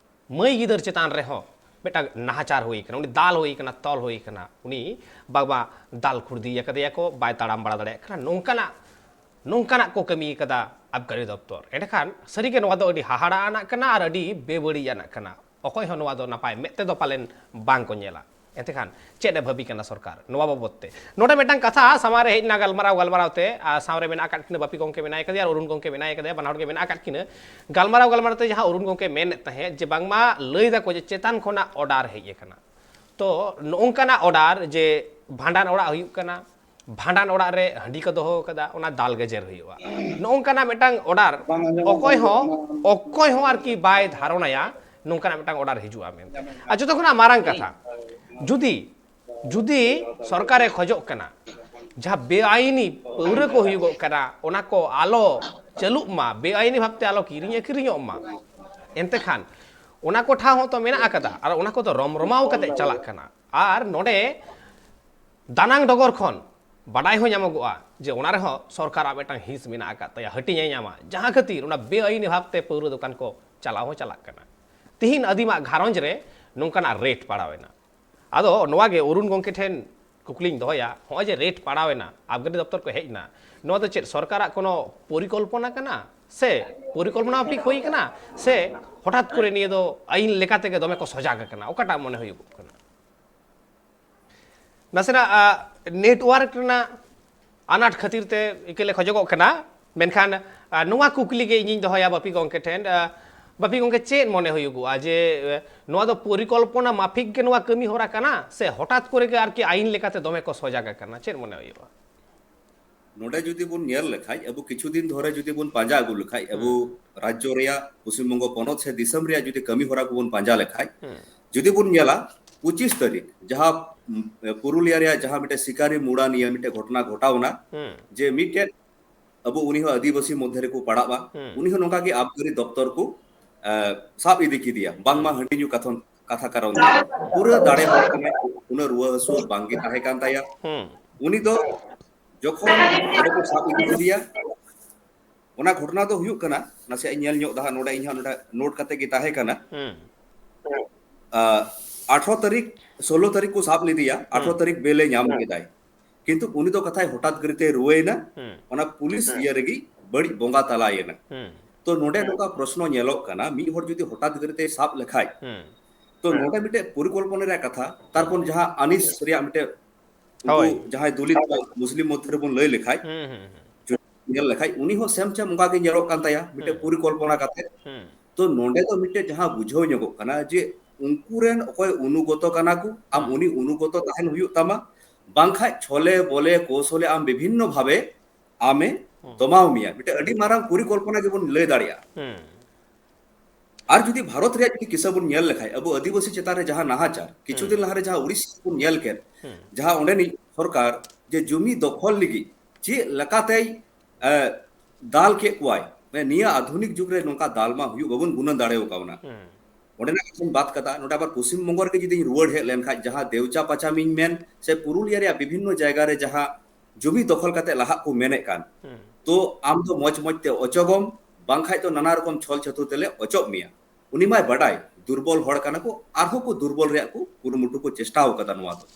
ᱢᱟᱹᱭ ᱜᱤᱫᱟᱹᱨ ᱪᱮᱛᱟᱱ ᱨᱮᱦᱚᱸ ᱢᱤᱫᱴᱟᱝ ᱱᱟᱦᱟᱪᱟᱨ ᱦᱩᱭ ᱟᱠᱟᱱᱟ, ᱩᱱᱤ ᱫᱟᱞ ᱦᱩᱭ ᱟᱠᱟᱱᱟ, ᱛᱚᱞ ᱦᱩᱭ ᱟᱠᱟᱱᱟ, ᱩᱱᱤ ᱵᱟᱵᱟ ᱫᱟᱞ ᱠᱷᱩᱲᱫᱤ ᱟᱠᱟᱫᱮᱭᱟ ᱠᱚ, ᱵᱟᱭ ᱛᱟᱲᱟᱢ ᱵᱟᱲᱟ ᱫᱟᱲᱮᱭᱟᱜ ᱠᱟᱱᱟ᱾ ᱱᱚᱝᱠᱟᱱᱟᱜ, ᱱᱚᱝᱠᱟᱱᱟᱜ ᱠᱚ ᱠᱟᱹᱢᱤ ᱟᱠᱟᱫᱟ ᱟᱵᱠᱟᱨᱤ ᱫᱚᱯᱛᱚᱨ᱾ ᱮᱸᱰᱮᱠᱷᱟᱱ ᱥᱟᱹᱨᱤᱜᱮ ᱱᱚᱣᱟ ᱫᱚ ᱟᱹᱰᱤ ᱦᱟᱦᱟᱲᱟ ᱟᱱᱟᱜ ᱠᱟᱱᱟ ᱟᱨ ᱟᱹᱰᱤ ᱵᱮᱵᱟᱹᱲᱤᱡ ᱟᱱᱟᱜ ᱠᱟᱱᱟ᱾ ᱚᱠᱚᱭ ᱦᱚᱸ ᱱᱚᱣᱟ ᱫᱚ ᱱᱟᱯᱟᱭ ᱢᱮᱫ ᱛᱮᱫᱚ ᱯᱟᱞᱮᱱ ᱵᱟᱝ ᱠᱚ ᱧᱮᱞᱟ᱾ ᱮᱱᱛᱮᱠᱷᱟᱱ ᱪᱮᱫ ᱮ ᱵᱷᱟᱹᱵᱤ ᱠᱟᱱᱟ ᱥᱚᱨᱠᱟᱨ ᱱᱚᱣᱟ ᱵᱟᱵᱚᱫ ᱛᱮ? ᱱᱚᱰᱮ ᱢᱤᱫᱴᱟᱝ ᱠᱟᱛᱷᱟ ᱥᱟᱢᱟᱝ ᱨᱮ ᱦᱮᱡ ᱮᱱᱟ ᱜᱟᱞᱢᱟᱨᱟᱣ ᱜᱟᱞᱢᱟᱨᱟᱣ ᱛᱮ, ᱟᱨ ᱥᱟᱶ ᱨᱮ ᱢᱮᱱᱟᱜ ᱟᱠᱟᱫ ᱠᱤᱱᱟ ᱵᱟᱯᱤ ᱜᱚᱢᱠᱮ ᱢᱮᱱᱟᱭ ᱠᱟᱫᱮᱭᱟ ᱟᱨ ᱚᱨᱩᱱ ᱜᱚᱢᱠᱮ ᱢᱮᱱᱟᱭ ᱠᱟᱫᱮᱭᱟ, ᱵᱟᱱᱟ ᱦᱚᱲ ᱜᱮ ᱢᱮᱱᱟᱜ ᱟᱠᱟᱫ ᱠᱤᱱᱟ᱾ ᱜᱟᱞᱢᱟᱨᱟᱣ ᱜᱟᱞᱢᱟᱨᱟᱣ ᱛᱮ ᱡᱟᱦᱟᱸ ᱚᱨᱩᱱ ᱜᱚᱢᱠᱮ ᱢᱮᱱᱮᱫ ᱛᱟᱦᱮᱸᱫ ᱡᱮ ᱵᱟᱝᱢᱟ ᱞᱟᱹᱭ ᱫᱟᱠᱚ ᱡᱮ ᱪᱮᱛᱟᱱ ᱠᱷᱚᱱᱟᱜ ᱚᱰᱟᱨ ᱦᱮᱡ ᱟᱠᱟᱱᱟ, ᱛᱚ ᱱᱚᱜᱼᱚᱝᱠᱟᱱᱟᱜ ᱚᱰᱟᱨ ᱡᱮ ᱵᱷᱟᱸᱰᱟᱱ ᱚᱲᱟᱜ ᱦᱩᱭᱩᱜ ᱠᱟᱱᱟ, ᱵᱷᱟᱸᱰᱟᱱ ᱚᱲᱟᱜ ᱨᱮ ᱦᱟᱺᱰᱤ ᱠᱚ ᱫᱚᱦᱚ ᱠᱟᱫᱟ, ᱚᱱᱟ ᱫᱟᱞ ᱜᱮᱡᱮᱨ ᱦᱩᱭᱩᱜᱼᱟ, ᱱᱚᱜᱼᱚᱝᱠᱟᱱᱟᱜ ᱢᱤᱫᱴᱟᱝ ᱚᱰᱟᱨ ᱵᱟᱝ ᱟᱸᱡᱚᱢᱚᱜ ᱚᱠᱚᱭ ᱠᱟᱱ ᱦᱚᱸ, ᱛᱟᱵᱚᱱᱟ᱾ ᱚᱠᱚᱭ ᱦᱚᱸ ᱟᱨᱠᱤ ᱵᱟᱭ ᱫᱷᱟᱨᱚᱱᱟᱭᱟ ᱱᱚᱝᱠᱟᱱᱟᱜ ᱢᱤᱫᱴᱟᱝ ᱚᱰᱟᱨ ᱦᱤᱡᱩᱜᱼᱟ ᱢᱮᱱᱛᱮ᱾ ᱟᱨ ᱡᱚᱛᱚ ᱠᱷᱚᱱᱟᱜ ᱢᱟᱨᱟᱝ ᱠᱟᱛᱷᱟ, ᱡᱩᱫᱤ, ᱡᱩᱫᱤ ᱥᱚᱨᱠᱟᱨᱮ ᱠᱷᱚᱡᱚᱜ ᱠᱟᱱᱟ ᱡᱟᱦᱟᱸ ᱵᱮᱟᱭᱤᱱᱤ ᱯᱟᱹᱣᱨᱟᱹ ᱠᱚ ᱦᱩᱭᱩᱜᱚᱜ ᱠᱟᱱᱟ ᱚᱱᱟ ᱠᱚ ᱟᱞᱚ ᱪᱟᱹᱞᱩᱜ ᱢᱟ, ᱵᱮᱟᱭᱤᱱᱤ ᱵᱷᱟᱵᱽᱛᱮ ᱟᱞᱚ ᱠᱤᱨᱤᱧ ᱟᱹᱠᱷᱨᱤᱧᱚᱜ ᱢᱟ, ᱮᱱᱛᱮ ᱠᱷᱟᱱ ᱚᱱᱟ ᱠᱚ ᱴᱷᱟᱶ ᱦᱚᱸ ᱛᱚ ᱢᱮᱱᱟᱜ ᱟᱠᱟᱫᱟ ᱟᱨ ᱚᱱᱟ ᱠᱚᱫᱚ ᱨᱚᱢ ᱨᱚᱢᱟᱣ ᱠᱟᱛᱮ ᱪᱟᱞᱟᱜ ᱠᱟᱱᱟ᱾ ᱟᱨ ᱱᱚᱰᱮ ᱫᱟᱱᱟᱝ ᱰᱚᱜᱚᱨ ᱠᱷᱚᱱ ᱵᱟᱰᱟᱭ ᱦᱚᱸ ᱧᱟᱢᱚᱜᱚᱜᱼᱟ ᱡᱮ ᱚᱱᱟ ᱨᱮᱦᱚᱸ ᱥᱚᱨᱠᱟᱨᱟᱜ ᱢᱤᱫᱴᱟᱝ ᱦᱤᱸᱥ ᱢᱮᱱᱟᱜ ᱟᱠᱟᱫ ᱛᱟᱭᱟ, ᱦᱟᱹᱴᱤᱧᱮ ᱧᱟᱢᱟ, ᱡᱟᱦᱟᱸ ᱠᱷᱟᱹᱛᱤᱨ ᱚᱱᱟ ᱵᱮᱟᱭᱤᱱᱤ ᱵᱷᱟᱵᱽᱛᱮ ᱯᱟᱹᱣᱨᱟᱹ ᱫᱚᱠᱟᱱ ᱠᱚ ᱪᱟᱞᱟᱣ ᱦᱚᱸ ᱪᱟᱞᱟᱜ ᱠᱟᱱᱟ᱾ ᱛᱤᱦᱤᱧ ᱟᱹᱫᱤᱢᱟᱜ ᱜᱷᱟᱨᱚᱸᱡᱽ ᱨᱮ ᱱᱚᱝᱠᱟᱱᱟᱜ ᱨᱮᱴ ᱯᱟᱲᱟᱣ ᱮᱱᱟ᱾ ᱟᱫᱚ ᱱᱚᱣᱟ ᱜᱮ ᱚᱨᱩᱱ ᱜᱚᱢᱠᱮ ᱴᱷᱮᱱ ᱠᱩᱠᱞᱤᱧ ᱫᱚᱦᱚᱭᱟ, ᱦᱚᱸᱜᱼᱚᱭ ᱡᱮ ᱨᱮᱴ ᱯᱟᱲᱟᱣ ᱮᱱᱟ, ᱟᱵᱠᱟᱨᱤ ᱫᱚᱯᱛᱚᱨ ᱠᱚ ᱦᱮᱡ ᱮᱱᱟ, ᱱᱚᱣᱟ ᱫᱚ ᱪᱮᱫ ᱥᱚᱨᱠᱟᱨᱟᱜ ᱠᱳᱱᱳ ᱯᱚᱨᱤᱠᱚᱞᱯᱚᱱᱟ ᱠᱟᱱᱟ ᱥᱮ ᱯᱚᱨᱤᱠᱚᱞᱯᱚᱱᱟ ᱢᱟᱯᱷᱤᱠ ᱦᱩᱭ ᱠᱟᱱᱟ ᱥᱮ ᱦᱚᱴᱟᱛ ᱠᱚᱨᱮ ᱱᱤᱭᱟᱹ ᱫᱚ ᱟᱹᱭᱤᱱ ᱞᱮᱠᱟ ᱛᱮᱜᱮ ᱫᱚᱢᱮ ᱠᱚ ᱥᱚᱡᱟᱜ ᱟᱠᱟᱱᱟ, ᱚᱠᱟᱴᱟᱜ ᱢᱚᱱᱮ ᱦᱩᱭᱩᱜᱚᱜ ᱠᱟᱱᱟ? ᱱᱟᱥᱮᱱᱟᱜ, ᱟ, ᱱᱮᱴᱣᱟᱨᱠ ᱨᱮᱱᱟᱜ ᱟᱱᱟᱴ ᱠᱷᱟᱹᱛᱤᱨ ᱛᱮ ᱤᱠᱟᱹ ᱞᱮ ᱠᱷᱚᱡᱚᱜᱚᱜ ᱠᱟᱱᱟ, ᱢᱮᱱᱠᱷᱟᱱ ᱟᱨ ᱱᱚᱣᱟ ᱠᱩᱠᱞᱤ ᱜᱮ ᱤᱧᱤᱧ ᱫᱚᱦᱚᱭᱟ ᱵᱟᱯᱤ ᱜᱚᱢᱠᱮ ᱴᱷᱮᱱ᱾ ᱟᱨ ᱵᱟᱯᱤ ᱜᱚᱢᱠᱮ, ᱪᱮᱫ ᱢᱚᱱᱮ ᱦᱩᱭᱩᱜᱚᱜᱼᱟ ᱡᱮ, ᱮ, ᱱᱚᱣᱟ ᱫᱚ ᱯᱚᱨᱤᱠᱚᱞᱯᱚᱱᱟ ᱢᱟᱯᱷᱤᱠ ᱜᱮ ᱱᱚᱣᱟ ᱠᱟᱹᱢᱤ ᱦᱚᱨᱟ ᱠᱟᱱᱟ, ᱥᱮ ᱦᱚᱴᱟᱛ ᱠᱚᱨᱮ ᱜᱮ ᱟᱨᱠᱤ ᱟᱭᱤᱱ ᱞᱮᱠᱟᱛᱮ ᱫᱚᱢᱮ ᱠᱚ ᱥᱚᱡᱟᱜ ᱟᱠᱟᱱᱟ? ᱪᱮᱫ ᱢᱚᱱᱮ ᱦᱩᱭᱩᱜᱼᱟ? ᱱᱚᱰᱮ ᱡᱩᱫᱤ ᱵᱚᱱ ᱧᱮᱞ ᱞᱮᱠᱷᱟᱡ, ᱟᱵᱚ ᱠᱤᱪᱷᱩ ᱫᱤᱱ ᱫᱷᱚᱨᱮ ᱡᱩᱫᱤ ᱵᱚᱱ ᱯᱟᱸᱡᱟ ᱟᱹᱜᱩ ᱞᱮᱠᱷᱟᱡ, ᱟᱵᱚ ᱦᱩᱸ᱾ ᱨᱟᱡᱽᱡᱚ ᱨᱮᱭᱟᱜ, ᱯᱚᱥᱪᱤᱢ ᱵᱚᱝᱜᱚ ᱯᱚᱱᱚᱛ ᱥᱮ ᱫᱤᱥᱚᱢ ᱨᱮᱭᱟᱜ ᱡᱩᱫᱤ ᱠᱟᱹᱢᱤ ᱦᱚᱨᱟ ᱠᱚᱵᱚᱱ ᱯᱟᱸᱡᱟ ᱞᱮᱠᱷᱟᱡ, ᱦᱩᱸ᱾ ᱡᱩᱫᱤ ᱵᱚᱱ ᱧᱮᱞᱟ, ᱯᱚᱸᱪᱤᱥ ᱛᱟᱹᱨᱤᱠᱷ ᱡᱟᱦᱟᱸ, ᱩᱢ, ᱯᱩᱨᱩᱞᱤᱭᱟ ᱨᱮᱭᱟᱜ ᱡᱟᱦᱟᱸ ᱢᱤᱫᱴᱮᱡ ᱥᱤᱠᱟᱨᱤ ᱢᱩᱲᱟ ᱱᱤᱭᱟᱹ ᱢᱤᱫᱴᱮᱡ ᱜᱷᱚᱴᱚᱱᱟ ᱜᱷᱚᱴᱟᱣᱱᱟ, ᱦᱩᱸ᱾ ᱡᱮ ᱢᱤᱫᱴᱮᱡ ᱟᱵᱚ ᱩᱱᱤ ᱦᱚᱸ ᱟᱹᱫᱤᱵᱟᱹᱥᱤ ᱢᱚᱫᱽᱫᱷᱮ ᱨᱮᱠᱚ ᱯᱟᱲᱟᱜᱼᱟ, ᱦᱩᱸ᱾ ᱩᱱᱤ ᱦᱚᱸ ᱱᱚᱝᱠᱟ ᱜᱮ ᱟᱵᱠᱟᱨᱤ ᱫᱚᱯᱛᱚᱨ ᱠᱚ, ᱮ, ᱥᱟᱵ ᱤᱫᱤ ᱠᱮᱫᱮᱭᱟ, ᱵᱟᱝᱢᱟ ᱦᱩᱸ᱾ ᱦᱟᱺᱰᱤ ᱧᱩ ᱠᱟᱛᱷᱟ, ᱠᱟᱛᱷᱟ ᱠᱟᱨᱚᱱ ᱛᱮ᱾ ᱯᱩᱨᱟᱹ ᱫᱟᱲᱮ ᱦᱚᱲ ᱠᱟᱱᱟᱭ, ᱩᱱᱟᱹᱜ ᱨᱩᱣᱟᱹ ᱦᱟᱹᱥᱩ ᱵᱟᱝ ᱜᱮ ᱛᱟᱦᱮᱸ ᱠᱟᱱ ᱛᱟᱭᱟ᱾ ᱦᱩᱸ᱾ ᱩᱱᱤ ᱫᱚ ᱡᱚᱠᱷᱚᱱ ᱚᱸᱰᱮ ᱠᱚ ᱥᱟᱵ ᱤᱫᱤ ᱠᱮᱫᱮᱭᱟ, ᱚᱱᱟ ᱜᱷᱚᱴᱚᱱᱟ ᱫᱚ ᱦᱩᱭᱩᱜ ᱠᱟᱱᱟ, ᱱᱟᱥᱮᱭᱟᱜ ᱤᱧ ᱧᱮᱞ ᱧᱚᱜ ᱫᱟ ᱦᱟᱸᱜ, ᱱᱚᱰᱮ ᱤᱧ ᱦᱚᱸ ᱱᱚᱰᱮ ᱱᱳᱴ ᱠᱟᱛᱮ ᱜᱮ ᱛᱟᱦᱮᱸ ᱠᱟᱱᱟ᱾ ᱦᱩᱸ᱾ ᱟ, ᱟᱴᱷᱨᱚ ᱛᱟᱹᱨᱤᱠᱷ, ᱥᱳᱞᱳ ᱛᱟᱹᱨᱤᱠᱷ ᱠᱚ ᱥᱟᱵ ᱞᱮᱫᱮᱭᱟ, ᱟᱴᱷᱨᱚ ᱦᱩᱸ᱾ ᱛᱟᱹᱨᱤᱠᱷ ᱵᱮᱞᱮ ᱧᱟᱢ ᱦᱩᱸ᱾ ᱠᱮᱫᱟᱭ᱾ ᱠᱤᱱᱛᱩ ᱩᱱᱤ ᱫᱚ ᱠᱟᱛᱷᱟᱭ ᱦᱚᱴᱟᱛ ᱠᱚᱨᱮᱛᱮ ᱨᱩᱣᱟᱹᱭᱮᱱᱟ, ᱦᱩᱸ᱾ ᱚᱱᱟ ᱯᱩᱞᱤᱥ ᱦᱩᱸ᱾ ᱤᱭᱟᱹ ᱨᱮᱜᱮ ᱵᱟᱹᱲᱤᱡ ᱵᱚᱸᱜᱟ ᱛᱟᱞᱟᱭᱮᱱᱟ᱾ ᱦᱩᱸ᱾ ᱛᱚ ᱱᱚᱰᱮ ᱦᱩᱸ᱾ ᱱᱚᱝᱠᱟ ᱯᱨᱚᱥᱱᱚ ᱧᱮᱞᱚᱜ ᱠᱟᱱᱟ, ᱢᱤᱫ ᱦᱚᱲ ᱡᱩᱫᱤ ᱦᱚᱴᱟᱛ ᱠᱚᱨᱮᱛᱮ ᱥᱟᱵ ᱞᱮᱠᱷᱟᱡ, ᱦᱩᱸ᱾ ᱛᱚ ᱦᱩᱸ᱾ ᱱᱚᱰᱮ ᱢᱤᱫᱴᱮᱡ ᱯᱚᱨᱤᱠᱚᱞᱯᱚᱱᱟ ᱨᱮᱭᱟᱜ ᱠᱟᱛᱷᱟ, ᱛᱟᱨᱯᱚᱨ ᱦᱩᱸ᱾ ᱡᱟᱦᱟᱸ ᱟᱱᱤᱥ ᱨᱮᱭᱟᱜ ᱢᱤᱫᱴᱮᱡ ᱩᱱᱠᱩ ᱦᱳᱭ᱾ ᱡᱟᱦᱟᱸᱭ ᱫᱚᱞᱤᱛ ᱠᱚ ᱢᱩᱥᱞᱤᱢ ᱢᱚᱫᱽᱫᱷᱮ ᱨᱮᱵᱚᱱ ᱞᱟᱹᱭ ᱞᱮᱠᱷᱟᱡ, ᱦᱩᱸ, ᱦᱩᱸ, ᱦᱩᱸ᱾ ᱡᱩᱫᱤ ᱧᱮᱞ ᱞᱮᱠᱷᱟᱡ, ᱩᱱᱤ ᱦᱚᱸ ᱥᱮᱢ ᱥᱮᱢ ᱚᱱᱠᱟ ᱜᱮ ᱧᱮᱞᱚᱜ ᱠᱟᱱ ᱛᱟᱭᱟ, ᱢᱤᱫᱴᱮᱡ ᱦᱩᱸ᱾ ᱯᱚᱨᱤᱠᱚᱞᱯᱚᱱᱟ ᱠᱟᱛᱮ᱾ ᱦᱩᱸ᱾ ᱛᱚ ᱱᱚᱰᱮ ᱫᱚ ᱢᱤᱫᱴᱮᱡ ᱡᱟᱦᱟᱸ ᱵᱩᱡᱷᱟᱹᱣ ᱧᱚᱜᱚᱜ ᱠᱟᱱᱟ ᱡᱮ ᱩᱱᱠᱩ ᱨᱮᱱ ᱚᱠᱚᱭ ᱚᱱᱩᱜᱚᱛᱚ ᱠᱟᱱᱟ ᱠᱚ, ᱟᱢ ᱦᱩᱸ᱾ ᱩᱱᱤ ᱚᱱᱩᱜᱚᱛᱚ ᱛᱟᱦᱮᱱ ᱦᱩᱭᱩᱜ ᱛᱟᱢᱟ, ᱵᱟᱝᱠᱷᱟᱡ ᱪᱷᱚᱞᱮ ᱵᱚᱞᱮ ᱠᱚᱣᱥᱚᱞᱮ ᱟᱢ ᱵᱤᱵᱷᱤᱱᱱᱚ ᱵᱷᱟᱵᱮ ᱟᱢᱮ ᱦᱩᱸ᱾ ᱫᱚᱢᱟᱣ ᱢᱮᱭᱟ᱾ ᱢᱤᱫᱴᱮᱡ ᱟᱹᱰᱤ ᱢᱟᱨᱟᱝ ᱯᱚᱨᱤᱠᱚᱞᱯᱚᱱᱟ ᱜᱮᱵᱚᱱ ᱞᱟᱹᱭ ᱫᱟᱲᱮᱭᱟᱜᱼᱟ᱾ ᱦᱩᱸ᱾ ᱟᱨ ᱡᱩᱫᱤ ᱵᱷᱟᱨᱚᱛ ᱨᱮᱭᱟᱜ ᱡᱩᱫᱤ ᱠᱤᱥᱟᱹ ᱵᱚᱱ ᱧᱮᱞ ᱞᱮᱠᱷᱟᱡ, ᱟᱵᱚ ᱟᱹᱫᱤᱵᱟᱹᱥᱤ ᱪᱮᱛᱟᱱ ᱨᱮ ᱡᱟᱦᱟᱸ ᱱᱟᱦᱟᱪᱟᱨ, ᱠᱤᱪᱷᱩ ᱦᱩᱸ᱾ ᱫᱤᱱ ᱞᱟᱦᱟᱨᱮ ᱡᱟᱦᱟᱸ ᱩᱲᱤᱥᱥᱟ ᱵᱚᱱ ᱧᱮᱞ ᱠᱮᱫ, ᱦᱩᱸ᱾ ᱡᱟᱦᱟᱸ ᱚᱸᱰᱮᱱᱤᱡ ᱥᱚᱨᱠᱟᱨ ᱡᱮ ᱡᱩᱢᱤ ᱫᱚᱠᱷᱚᱞ ᱞᱟᱹᱜᱤᱫ ᱪᱮᱫ ᱞᱮᱠᱟᱛᱮᱭ, ᱮ, ᱫᱟᱞ ᱠᱮᱫ ᱠᱚᱣᱟᱭ, ᱢᱟᱱᱮ ᱱᱤᱭᱟᱹ ᱟᱫᱷᱩᱱᱤᱠ ᱡᱩᱜᱽ ᱨᱮ ᱱᱚᱝᱠᱟ ᱫᱟᱞ ᱢᱟ ᱦᱩᱭᱩᱜ, ᱵᱟᱵᱚᱱ ᱜᱩᱱᱟᱹᱱ ᱫᱟᱲᱮ ᱠᱟᱣᱱᱟ᱾ ᱦᱩᱸ᱾ ᱚᱸᱰᱮᱱᱟᱜ ᱠᱟᱛᱷᱟᱧ ᱵᱟᱫ ᱠᱟᱫᱟ, ᱱᱚᱰᱮ ᱟᱵᱟᱨ ᱯᱚᱥᱪᱤᱢ ᱵᱚᱝᱜᱚ ᱨᱮᱜᱮ ᱡᱩᱫᱤᱧ ᱨᱩᱣᱟᱹᱲ ᱦᱮᱡ ᱞᱮᱱᱠᱷᱟᱡ, ᱡᱟᱦᱟᱸ ᱫᱮᱣᱪᱟ ᱯᱟᱪᱟᱢᱤᱧ ᱢᱮᱱ ᱥᱮ ᱯᱩᱨᱩᱞᱤᱭᱟ ᱨᱮᱭᱟᱜ ᱵᱤᱵᱷᱤᱱᱱᱚ ᱡᱟᱭᱜᱟ ᱨᱮ ᱡᱟᱦᱟᱸ ᱡᱩᱢᱤ ᱫᱚᱠᱷᱚᱞ ᱠᱟᱛᱮ ᱞᱟᱦᱟᱜ ᱠᱚ ᱢᱮᱱᱮᱫ ᱠᱟᱱ, ᱦᱩᱸ᱾ ᱛᱚ ᱟᱢ ᱫᱚ ᱢᱚᱡᱽ ᱢᱚᱡᱽ ᱛᱮ ᱚᱪᱚᱜᱚᱢ, ᱵᱟᱝᱠᱷᱟᱡ ᱫᱚ ᱱᱟᱱᱟ ᱨᱚᱠᱚᱢ ᱪᱷᱚᱞ ᱪᱷᱟᱹᱛᱩᱨ ᱛᱮᱞᱮ ᱚᱪᱚᱜ ᱢᱮᱭᱟ᱾ ᱩᱱᱤ ᱢᱟᱭ ᱵᱟᱰᱟᱭ ᱫᱩᱨᱵᱚᱞ ᱦᱚᱲ ᱠᱟᱱᱟ ᱠᱚ, ᱟᱨᱦᱚᱸ ᱠᱚ ᱫᱩᱨᱵᱚᱞ ᱨᱮᱭᱟᱜ ᱠᱚ ᱠᱩᱨᱩᱢᱩᱴᱩ ᱠᱚ ᱪᱮᱥᱴᱟᱣ ᱠᱟᱫᱟ ᱱᱚᱣᱟ ᱫᱚ᱾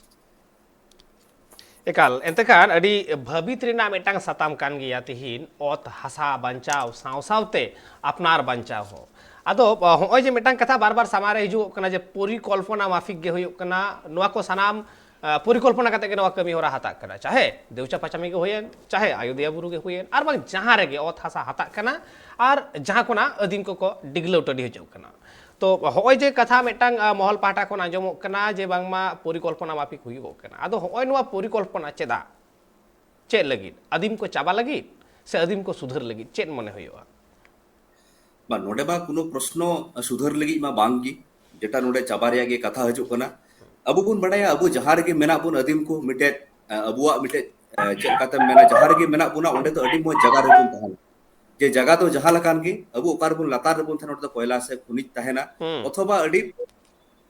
ᱮᱠᱟᱞ, ᱮᱱᱛᱮ ᱠᱷᱟᱱ ᱟᱹᱰᱤ ᱵᱷᱟᱹᱵᱤᱛ ᱨᱮᱱᱟᱜ ᱢᱤᱫᱴᱟᱝ ᱥᱟᱛᱟᱢ ᱠᱟᱱ ᱜᱮᱭᱟ ᱛᱤᱦᱤᱧ, ᱚᱛ ᱦᱟᱥᱟ ᱵᱟᱧᱪᱟᱣ ᱥᱟᱶ ᱥᱟᱶᱛᱮ ᱟᱯᱱᱟᱨ ᱵᱟᱧᱪᱟᱣ ᱦᱚᱸ᱾ ᱟᱫᱚ, ᱟ, ᱦᱚᱸᱜᱼᱚᱭ ᱡᱮ ᱢᱤᱫᱴᱟᱝ ᱠᱟᱛᱷᱟ ᱵᱟᱨ ᱵᱟᱨ ᱥᱟᱢᱟᱝ ᱨᱮ ᱦᱤᱡᱩᱜᱚᱜ ᱠᱟᱱᱟ ᱡᱮ ᱯᱚᱨᱤᱠᱚᱞᱯᱚᱱᱟ ᱢᱟᱯᱷᱤᱠ ᱜᱮ ᱦᱩᱭᱩᱜ ᱠᱟᱱᱟ, ᱱᱚᱣᱟ ᱠᱚ ᱥᱟᱱᱟᱢ ᱟᱸ, ᱯᱚᱨᱤᱠᱚᱞᱯᱚᱱᱟ ᱠᱟᱛᱮ ᱜᱮ ᱱᱚᱣᱟ ᱠᱟᱹᱢᱤ ᱦᱚᱨᱟ ᱦᱟᱛᱟᱜ ᱠᱟᱱᱟ, ᱪᱟᱦᱮ ᱫᱮᱣᱪᱟ ᱯᱟᱪᱟᱢᱤ ᱜᱮ ᱦᱩᱭᱮᱱ, ᱪᱟᱦᱮ ᱟᱭᱳᱫᱤᱭᱟ ᱵᱩᱨᱩ ᱜᱮ ᱦᱩᱭᱮᱱ, ᱟᱨ ᱵᱟᱝ ᱡᱟᱦᱟᱸ ᱨᱮᱜᱮ ᱚᱛ ᱦᱟᱥᱟ ᱦᱟᱛᱟᱜ ᱠᱟᱱᱟ ᱟᱨ ᱡᱟᱦᱟᱸ ᱠᱷᱚᱱᱟᱜ ᱟᱹᱫᱤᱢ ᱠᱚᱠᱚ ᱰᱤᱜᱽᱞᱟᱹᱣ ᱴᱟᱺᱰᱤ ᱦᱚᱪᱚᱜ ᱠᱟᱱᱟ᱾ ᱛᱚ ᱦᱚᱸᱜᱼᱚᱭ ᱡᱮ ᱠᱟᱛᱷᱟ ᱢᱤᱫᱴᱟᱝ, ᱟᱸ, ᱢᱚᱦᱚᱞ ᱯᱟᱦᱴᱟ ᱠᱷᱚᱱ ᱟᱸᱡᱚᱢᱚᱜ ᱠᱟᱱᱟ ᱡᱮ ᱵᱟᱝᱢᱟ ᱯᱚᱨᱤᱠᱚᱞᱯᱚᱱᱟ ᱢᱟᱯᱷᱤᱠ ᱦᱩᱭᱩᱜᱚᱜ ᱠᱟᱱᱟ, ᱟᱫᱚ ᱦᱚᱸᱜᱼᱚᱭ ᱱᱚᱣᱟ ᱯᱚᱨᱤᱠᱚᱞᱯᱚᱱᱟ ᱪᱮᱫᱟᱜ? ᱪᱮᱫ ᱞᱟᱹᱜᱤᱫ? ᱟᱹᱫᱤᱢ ᱠᱚ ᱪᱟᱵᱟ ᱞᱟᱹᱜᱤᱫ ᱥᱮ ᱟᱹᱫᱤᱢ ᱠᱚ ᱥᱩᱫᱷᱟᱹᱨ ᱞᱟᱹᱜᱤᱫ? ᱪᱮᱫ ᱢᱚᱱᱮ ᱦᱩᱭᱩᱜᱼᱟ? ᱵᱟᱝ, ᱱᱚᱰᱮ ᱢᱟ ᱠᱳᱱᱳ ᱯᱨᱚᱥᱱᱚ ᱥᱩᱫᱷᱟᱹᱨ ᱞᱟᱹᱜᱤᱫ ᱢᱟ ᱵᱟᱝ ᱜᱮ, ᱡᱮᱴᱟ ᱱᱚᱰᱮ ᱪᱟᱵᱟ ᱨᱮᱭᱟᱜ ᱜᱮ ᱠᱟᱛᱷᱟ ᱦᱤᱡᱩᱜ ᱠᱟᱱᱟ᱾ ᱟᱵᱚ ᱵᱚᱱ ᱵᱟᱲᱟᱭᱟ, ᱟᱵᱚ ᱡᱟᱦᱟᱸ ᱨᱮᱜᱮ ᱢᱮᱱᱟᱜ ᱵᱚᱱ ᱟᱹᱫᱤᱢ ᱠᱚ, ᱢᱤᱫᱴᱮᱡ, ᱟᱵᱚᱣᱟᱜ ᱢᱤᱫᱴᱮᱡ, ᱪᱮᱫ ᱞᱮᱠᱟᱛᱮᱢ ᱢᱮᱱᱟ, ᱡᱟᱦᱟᱸ ᱨᱮᱜᱮ ᱢᱮᱱᱟᱜ ᱵᱚᱱᱟ, ᱚᱸᱰᱮ ᱫᱚ ᱟᱹᱰᱤ ᱢᱚᱡᱽ ᱡᱟᱭᱜᱟ ᱨᱮᱵᱚᱱ ᱛᱟᱦᱮᱱᱟ᱾ ᱡᱮ ᱡᱟᱭᱜᱟ ᱫᱚ ᱡᱟᱦᱟᱸ ᱞᱮᱠᱟᱱ ᱜᱮ, ᱟᱵᱚ ᱚᱠᱟ ᱨᱮᱵᱚᱱ ᱞᱟᱛᱟᱨ ᱨᱮᱵᱚᱱ ᱛᱟᱦᱮᱱᱟ, ᱚᱸᱰᱮ ᱫᱚ ᱠᱚᱭᱞᱟ ᱥᱮ ᱠᱷᱚᱱᱤᱡᱽ ᱛᱟᱦᱮᱱᱟ, ᱦᱩᱸ᱾ ᱚᱛᱷᱚᱵᱟ ᱟᱹᱰᱤ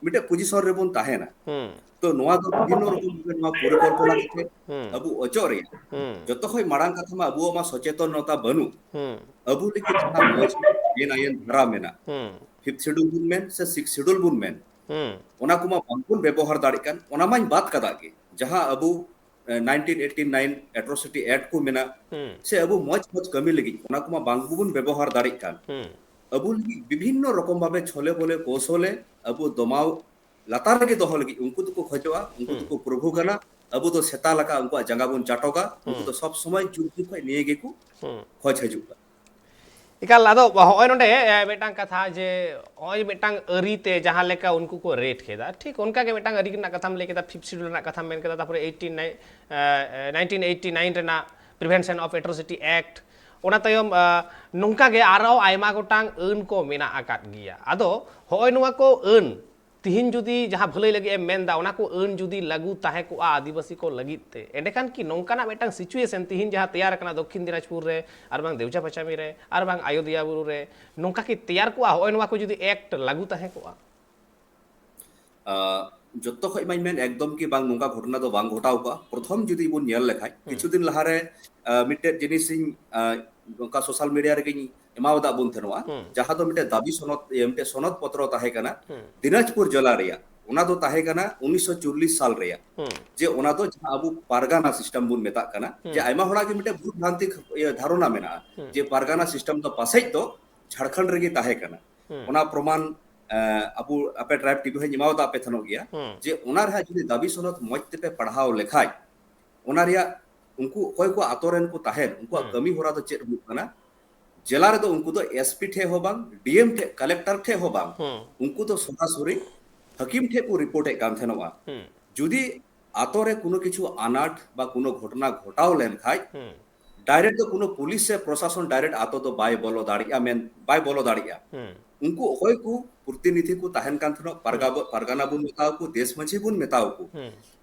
ᱢᱤᱫᱴᱮᱡ ᱯᱚᱡᱤᱥᱚᱱ ᱨᱮᱵᱚᱱ ᱛᱟᱦᱮᱱᱟ᱾ ᱦᱩᱸ᱾ ᱛᱚ ᱱᱚᱣᱟ ᱫᱚ ᱵᱤᱵᱷᱤᱱᱱᱚ ᱨᱚᱠᱚᱢ ᱵᱷᱟᱵᱮ ᱱᱚᱣᱟ ᱯᱚᱨᱤᱠᱚᱞᱯᱚᱱᱟ ᱠᱟᱛᱮ ᱦᱩᱸ᱾ ᱟᱵᱚ ᱚᱪᱚᱜ ᱨᱮᱭᱟᱜ ᱦᱩᱸ᱾ ᱡᱚᱛᱚ ᱠᱷᱚᱱ ᱢᱟᱲᱟᱝ ᱠᱟᱛᱷᱟ ᱢᱟ ᱟᱵᱚᱣᱟᱜ ᱢᱟ ᱥᱚᱪᱮᱛᱚᱱᱚᱛᱟ ᱵᱟᱹᱱᱩᱜ᱾ ᱦᱩᱸ᱾ ᱟᱵᱚ ᱞᱟᱹᱜᱤᱫ ᱡᱟᱦᱟᱸ ᱢᱚᱡᱽ ᱟᱹᱭᱤᱱ ᱟᱹᱭᱤᱱ ᱫᱷᱟᱨᱟ ᱢᱮᱱᱟᱜ, ᱦᱩᱸ᱾ ᱯᱷᱤᱯᱛᱷ ᱥᱤᱰᱩᱞ ᱵᱚᱱ ᱢᱮᱱ ᱥᱮ ᱥᱤᱠᱥ ᱥᱤᱰᱩᱞ ᱵᱚᱱ ᱢᱮᱱ, ᱦᱩᱸ᱾ ᱚᱱᱟ ᱠᱚᱢᱟ ᱵᱟᱝᱵᱚᱱ ᱵᱮᱵᱚᱦᱟᱨ ᱫᱟᱲᱮᱭᱟᱜ ᱠᱟᱱ, ᱚᱱᱟ ᱢᱟᱧ ᱵᱟᱫ ᱠᱟᱫᱟ ᱜᱮ᱾ ᱡᱟᱦᱟᱸ ᱟᱵᱚ, ᱮ, nineteen eighty nine Atrocity Act ᱠᱚ ᱢᱮᱱᱟᱜ, ᱦᱩᱸ᱾ ᱥᱮ ᱟᱵᱚ ᱢᱚᱡᱽ ᱢᱚᱡᱽ ᱠᱟᱹᱢᱤ ᱞᱟᱹᱜᱤᱫ ᱚᱱᱟ ᱠᱚᱢᱟ ᱵᱟᱝ ᱵᱚᱱ ᱵᱮᱵᱚᱦᱟᱨ ᱫᱟᱲᱮᱭᱟᱜ ᱠᱟᱱ᱾ ᱦᱩᱸ᱾ ᱟᱵᱚ ᱞᱟᱹᱜᱤᱫ ᱵᱤᱵᱷᱤᱱᱱᱚ ᱨᱚᱠᱚᱢ ᱵᱷᱟᱵᱮ ᱪᱷᱚᱞᱮ ᱵᱚᱞᱮ ᱠᱚᱣᱥᱚᱞᱮ ᱟᱵᱚ ᱫᱚᱢᱟᱣ ᱞᱟᱛᱟᱨ ᱨᱮᱜᱮ ᱫᱚᱦᱚ ᱞᱟᱹᱜᱤᱫ ᱩᱱᱠᱩ ᱫᱚᱠᱚ ᱠᱷᱚᱡᱚᱜᱼᱟ, ᱩᱱᱠᱩ ᱦᱩᱸ᱾ ᱫᱚᱠᱚ ᱯᱨᱚᱵᱷᱩ ᱠᱟᱱᱟ, ᱟᱵᱚ ᱫᱚ ᱥᱮᱛᱟ ᱞᱮᱠᱟ ᱩᱱᱠᱩᱣᱟᱜ ᱡᱟᱸᱜᱟ ᱵᱚᱱ ᱪᱟᱴᱚᱜᱟ, ᱩᱱᱠᱩ ᱦᱩᱸ᱾ ᱫᱚ ᱥᱚᱵ ᱥᱚᱢᱚᱭ ᱡᱩᱜᱽ ᱡᱩᱜᱽ ᱠᱷᱚᱱ ᱱᱤᱭᱟᱹ ᱜᱮᱠᱚ ᱦᱩᱸ᱾ ᱠᱷᱚᱡᱽ ᱦᱤᱡᱩᱜ ᱠᱟᱱᱟ᱾ ᱮᱠᱟᱞ, ᱟᱫᱚ ᱦᱚᱸᱜᱼᱚᱭ ᱱᱚᱰᱮ, ᱮ, ᱢᱤᱫᱴᱟᱝ ᱠᱟᱛᱷᱟ ᱡᱮ ᱦᱚᱸᱜᱼᱚᱭ ᱢᱤᱫᱴᱟᱝ ᱟᱹᱨᱤ ᱛᱮ ᱡᱟᱦᱟᱸ ᱞᱮᱠᱟ ᱩᱱᱠᱩ ᱠᱚ ᱨᱮᱴ ᱠᱮᱫᱟ, ᱴᱷᱤᱠ ᱚᱱᱠᱟ ᱜᱮ ᱢᱤᱫᱴᱟᱝ ᱟᱹᱨᱤ ᱨᱮᱱᱟᱜ ᱠᱟᱛᱷᱟᱢ ᱞᱟᱹᱭ ᱠᱮᱫᱟ, ᱯᱷᱤᱯᱛᱷ ᱥᱤᱰᱩᱞ ᱨᱮᱱᱟᱜ ᱠᱟᱛᱷᱟᱢ ᱢᱮᱱ ᱠᱮᱫᱟ, ᱛᱟᱨᱯᱚᱨᱮ eighteen, ᱮ, ᱮ, nineteen eighty nine ᱨᱮᱱᱟᱜ Prevention of Atrocity Act, ᱚᱱᱟ ᱛᱟᱭᱚᱢ, ᱟ, ᱱᱚᱝᱠᱟ ᱜᱮ ᱟᱨᱚ ᱟᱭᱢᱟ ᱜᱚᱴᱟᱝ ᱟᱹᱱ ᱠᱚ ᱢᱮᱱᱟᱜ ᱟᱠᱟᱫ ᱜᱮᱭᱟ᱾ ᱟᱫᱚ ᱦᱚᱸᱜᱼᱚᱭ ᱱᱚᱣᱟ ᱠᱚ ᱟᱹᱱ ᱛᱤᱦᱤᱧ ᱡᱩᱫᱤ ᱡᱟᱦᱟᱸ ᱵᱷᱟᱹᱞᱟᱹᱭ ᱞᱟᱹᱜᱤᱫ ᱮᱢ ᱢᱮᱱᱫᱟ, ᱚᱱᱟ ᱠᱚ ᱟᱹᱱ ᱡᱩᱫᱤ ᱞᱟᱹᱜᱩ ᱛᱟᱦᱮᱸ ᱠᱚᱜᱼᱟ ᱟᱹᱫᱤᱵᱟᱹᱥᱤ ᱠᱚ ᱞᱟᱹᱜᱤᱫ ᱛᱮ, ᱮᱸᱰᱮᱠᱷᱟᱱ ᱠᱤ ᱱᱚᱝᱠᱟᱱᱟᱜ ᱢᱤᱫᱴᱟᱝ situation ᱛᱤᱦᱤᱧ ᱡᱟᱦᱟᱸ ᱛᱮᱭᱟᱨ ᱟᱠᱟᱱᱟ ᱫᱚᱠᱠᱷᱤᱱ ᱫᱤᱱᱟᱡᱽᱯᱩᱨ ᱨᱮ, ᱟᱨ ᱵᱟᱝ ᱫᱮᱣᱪᱟ ᱯᱟᱪᱟᱢᱤ ᱨᱮ, ᱟᱨ ᱵᱟᱝ ᱟᱭᱳᱫᱤᱭᱟ ᱵᱩᱨᱩ ᱨᱮ, ᱱᱚᱝᱠᱟ ᱠᱤ ᱛᱮᱭᱟᱨ ᱠᱚᱜᱼᱟ ᱦᱚᱸᱜᱼᱚᱭ ᱱᱚᱣᱟ ᱠᱚ ᱡᱩᱫᱤ act ᱞᱟᱹᱜᱩ ᱛᱟᱦᱮᱸ ᱠᱚᱜᱼᱟ? ᱟ, ᱡᱚᱛᱚ ᱠᱷᱚᱡ ᱢᱟᱧ ᱢᱮᱱ ᱮᱠᱫᱚᱢ ᱜᱮ ᱵᱟᱝ, ᱱᱚᱝᱠᱟ ᱜᱷᱚᱴᱚᱱᱟ ᱫᱚ ᱵᱟᱝ ᱜᱷᱚᱴᱟᱣ ᱠᱚᱜᱼᱟ᱾ ᱯᱨᱚᱛᱷᱚᱢ ᱡᱩᱫᱤ ᱵᱚᱱ ᱧᱮᱞ ᱞᱮᱠᱷᱟᱡ, ᱦᱩᱸ᱾ ᱠᱤᱪᱷᱩ ᱫᱤᱱ ᱞᱟᱦᱟᱨᱮ, ᱟ, ᱢᱤᱫᱴᱮᱡ ᱡᱤᱱᱤᱥ ᱤᱧ, ᱟ, ᱱᱚᱝᱠᱟ social media ᱨᱮᱜᱮᱧ ᱮᱢᱟᱣᱟᱫᱟᱜ ᱵᱚᱱ ᱛᱟᱦᱮᱱᱚᱜᱼᱟ, ᱦᱩᱸ᱾ ᱡᱟᱦᱟᱸ ᱫᱚ ᱢᱤᱫᱴᱮᱡ ᱫᱟᱵᱤ ᱥᱚᱱᱚᱫ, ᱤᱭᱟᱹ, ᱢᱤᱫᱴᱮᱡ ᱥᱚᱱᱚᱫ ᱯᱚᱛᱨᱚ ᱛᱟᱦᱮᱸ ᱠᱟᱱᱟ, ᱦᱩᱸ᱾ ᱫᱤᱱᱟᱡᱽᱯᱩᱨ ᱡᱮᱞᱟ ᱨᱮᱭᱟᱜ, ᱚᱱᱟ ᱫᱚ ᱛᱟᱦᱮᱸ ᱠᱟᱱᱟ ᱩᱱᱤᱥᱥᱚ ᱪᱚᱞᱞᱤᱥ ᱥᱟᱞ ᱨᱮᱭᱟᱜ, ᱦᱩᱸ᱾ ᱡᱮ ᱚᱱᱟ ᱫᱚ ᱡᱟᱦᱟᱸ ᱟᱵᱚ ᱯᱟᱨᱜᱟᱱᱟ system ᱵᱚᱱ ᱢᱮᱛᱟᱜ ᱠᱟᱱᱟ, ᱦᱩᱸ᱾ ᱡᱮ ᱟᱭᱢᱟ ᱦᱚᱲᱟᱜ ᱜᱮ ᱢᱤᱫᱴᱮᱡ ᱵᱷᱩᱞ ᱵᱷᱨᱟᱱᱛᱤ, ᱤᱭᱟᱹ, ᱫᱷᱟᱨᱚᱱᱟ ᱢᱮᱱᱟᱜᱼᱟ, ᱦᱩᱸ᱾ ᱡᱮ ᱯᱟᱨᱜᱟᱱᱟ system ᱫᱚ ᱯᱟᱥᱮᱡ ᱫᱚ ᱡᱷᱟᱲᱠᱷᱚᱸᱰ ᱨᱮᱜᱮ ᱛᱟᱦᱮᱸ ᱠᱟᱱᱟ᱾ ᱦᱩᱸ᱾ ᱚᱱᱟ ᱯᱨᱚᱢᱟᱱ, ᱟᱵᱚ ᱟᱯᱮ ᱴᱨᱟᱭᱤᱵᱽ ᱴᱤᱵᱷᱤ ᱦᱚᱸᱧ ᱮᱢᱟᱣᱟᱫᱟ ᱟᱯᱮ ᱛᱷᱮᱱᱚᱜ ᱜᱮᱭᱟ, ᱦᱩᱸ᱾ ᱡᱮ ᱚᱱᱟ ᱨᱮᱦᱟᱸᱜ ᱡᱩᱫᱤ ᱫᱟᱹᱵᱤ ᱥᱚᱱᱚᱫ ᱢᱚᱡᱽ ᱛᱮᱯᱮ ᱯᱟᱲᱦᱟᱣ ᱞᱮᱠᱷᱟᱡ, ᱚᱱᱟ ᱨᱮᱭᱟᱜ ᱩᱱᱠᱩ ᱚᱠᱚᱭ ᱠᱚ ᱟᱛᱳ ᱨᱮᱱ ᱠᱚ ᱛᱟᱦᱮᱱ, ᱩᱱᱠᱩᱣᱟᱜ ᱦᱩᱸ᱾ ᱠᱟᱹᱢᱤ ᱦᱚᱨᱟ ᱫᱚ ᱪᱮᱫ ᱦᱩᱭᱩᱜ ᱠᱟᱱᱟ, ᱡᱮᱞᱟ ᱨᱮᱫᱚ ᱩᱱᱠᱩ ᱫᱚ ᱮᱥ ᱯᱤ ᱴᱷᱮᱡ ᱦᱚᱸ ᱵᱟᱝ, ᱰᱤ ᱮᱢ ᱴᱷᱮᱡ, ᱠᱟᱞᱮᱠᱴᱚᱨ ᱴᱷᱮᱡ ᱦᱚᱸ ᱵᱟᱝ, ᱦᱩᱸ᱾ ᱩᱱᱠᱩ ᱫᱚ ᱥᱚᱨᱟᱥᱚᱨᱤ ᱦᱟᱹᱠᱤᱢ ᱴᱷᱮᱡ ᱠᱚ ᱨᱤᱯᱳᱨᱴ ᱮᱫ ᱠᱟᱱ ᱛᱟᱦᱮᱱᱚᱜᱼᱟ᱾ ᱦᱩᱸ᱾ ᱡᱩᱫᱤ ᱟᱛᱳ ᱨᱮ ᱠᱳᱱᱳ ᱠᱤᱪᱷᱩ ᱟᱱᱟᱴ ᱵᱟ ᱠᱳᱱᱳ ᱜᱷᱚᱴᱚᱱᱟ ᱜᱷᱚᱴᱟᱣ ᱞᱮᱱᱠᱷᱟᱡ, ᱦᱩᱸ᱾ ᱰᱟᱭᱨᱮᱠᱴ ᱫᱚ ᱠᱳᱱᱳ ᱯᱩᱞᱤᱥ ᱥᱮ ᱯᱨᱚᱥᱟᱥᱚᱱ ᱰᱟᱭᱨᱮᱠᱴ ᱟᱛᱳ ᱫᱚ ᱵᱟᱭ ᱵᱚᱞᱚ ᱫᱟᱲᱮᱭᱟᱜᱼᱟ, ᱢᱮᱱ ᱵᱟᱭ ᱵᱚᱞᱚ ᱫᱟᱲᱮᱭᱟᱜᱼᱟ᱾ ᱦᱩᱸ᱾ ᱩᱱᱠᱩ ᱚᱠᱚᱭ ᱠᱚ ᱯᱨᱚᱛᱤᱱᱤᱫᱷᱤ ᱠᱚ ᱛᱟᱦᱮᱱ ᱠᱟᱱ ᱛᱟᱦᱮᱱᱚᱜ, ᱯᱟᱨᱜᱟ-, ᱦᱩᱸ᱾ ᱯᱟᱨᱜᱟᱱᱟ ᱵᱚᱱ ᱢᱮᱛᱟᱣ ᱠᱚ, ᱫᱮᱥ ᱢᱟᱹᱡᱷᱤ ᱵᱚᱱ ᱢᱮᱛᱟᱣ ᱠᱚ, ᱦᱩᱸ᱾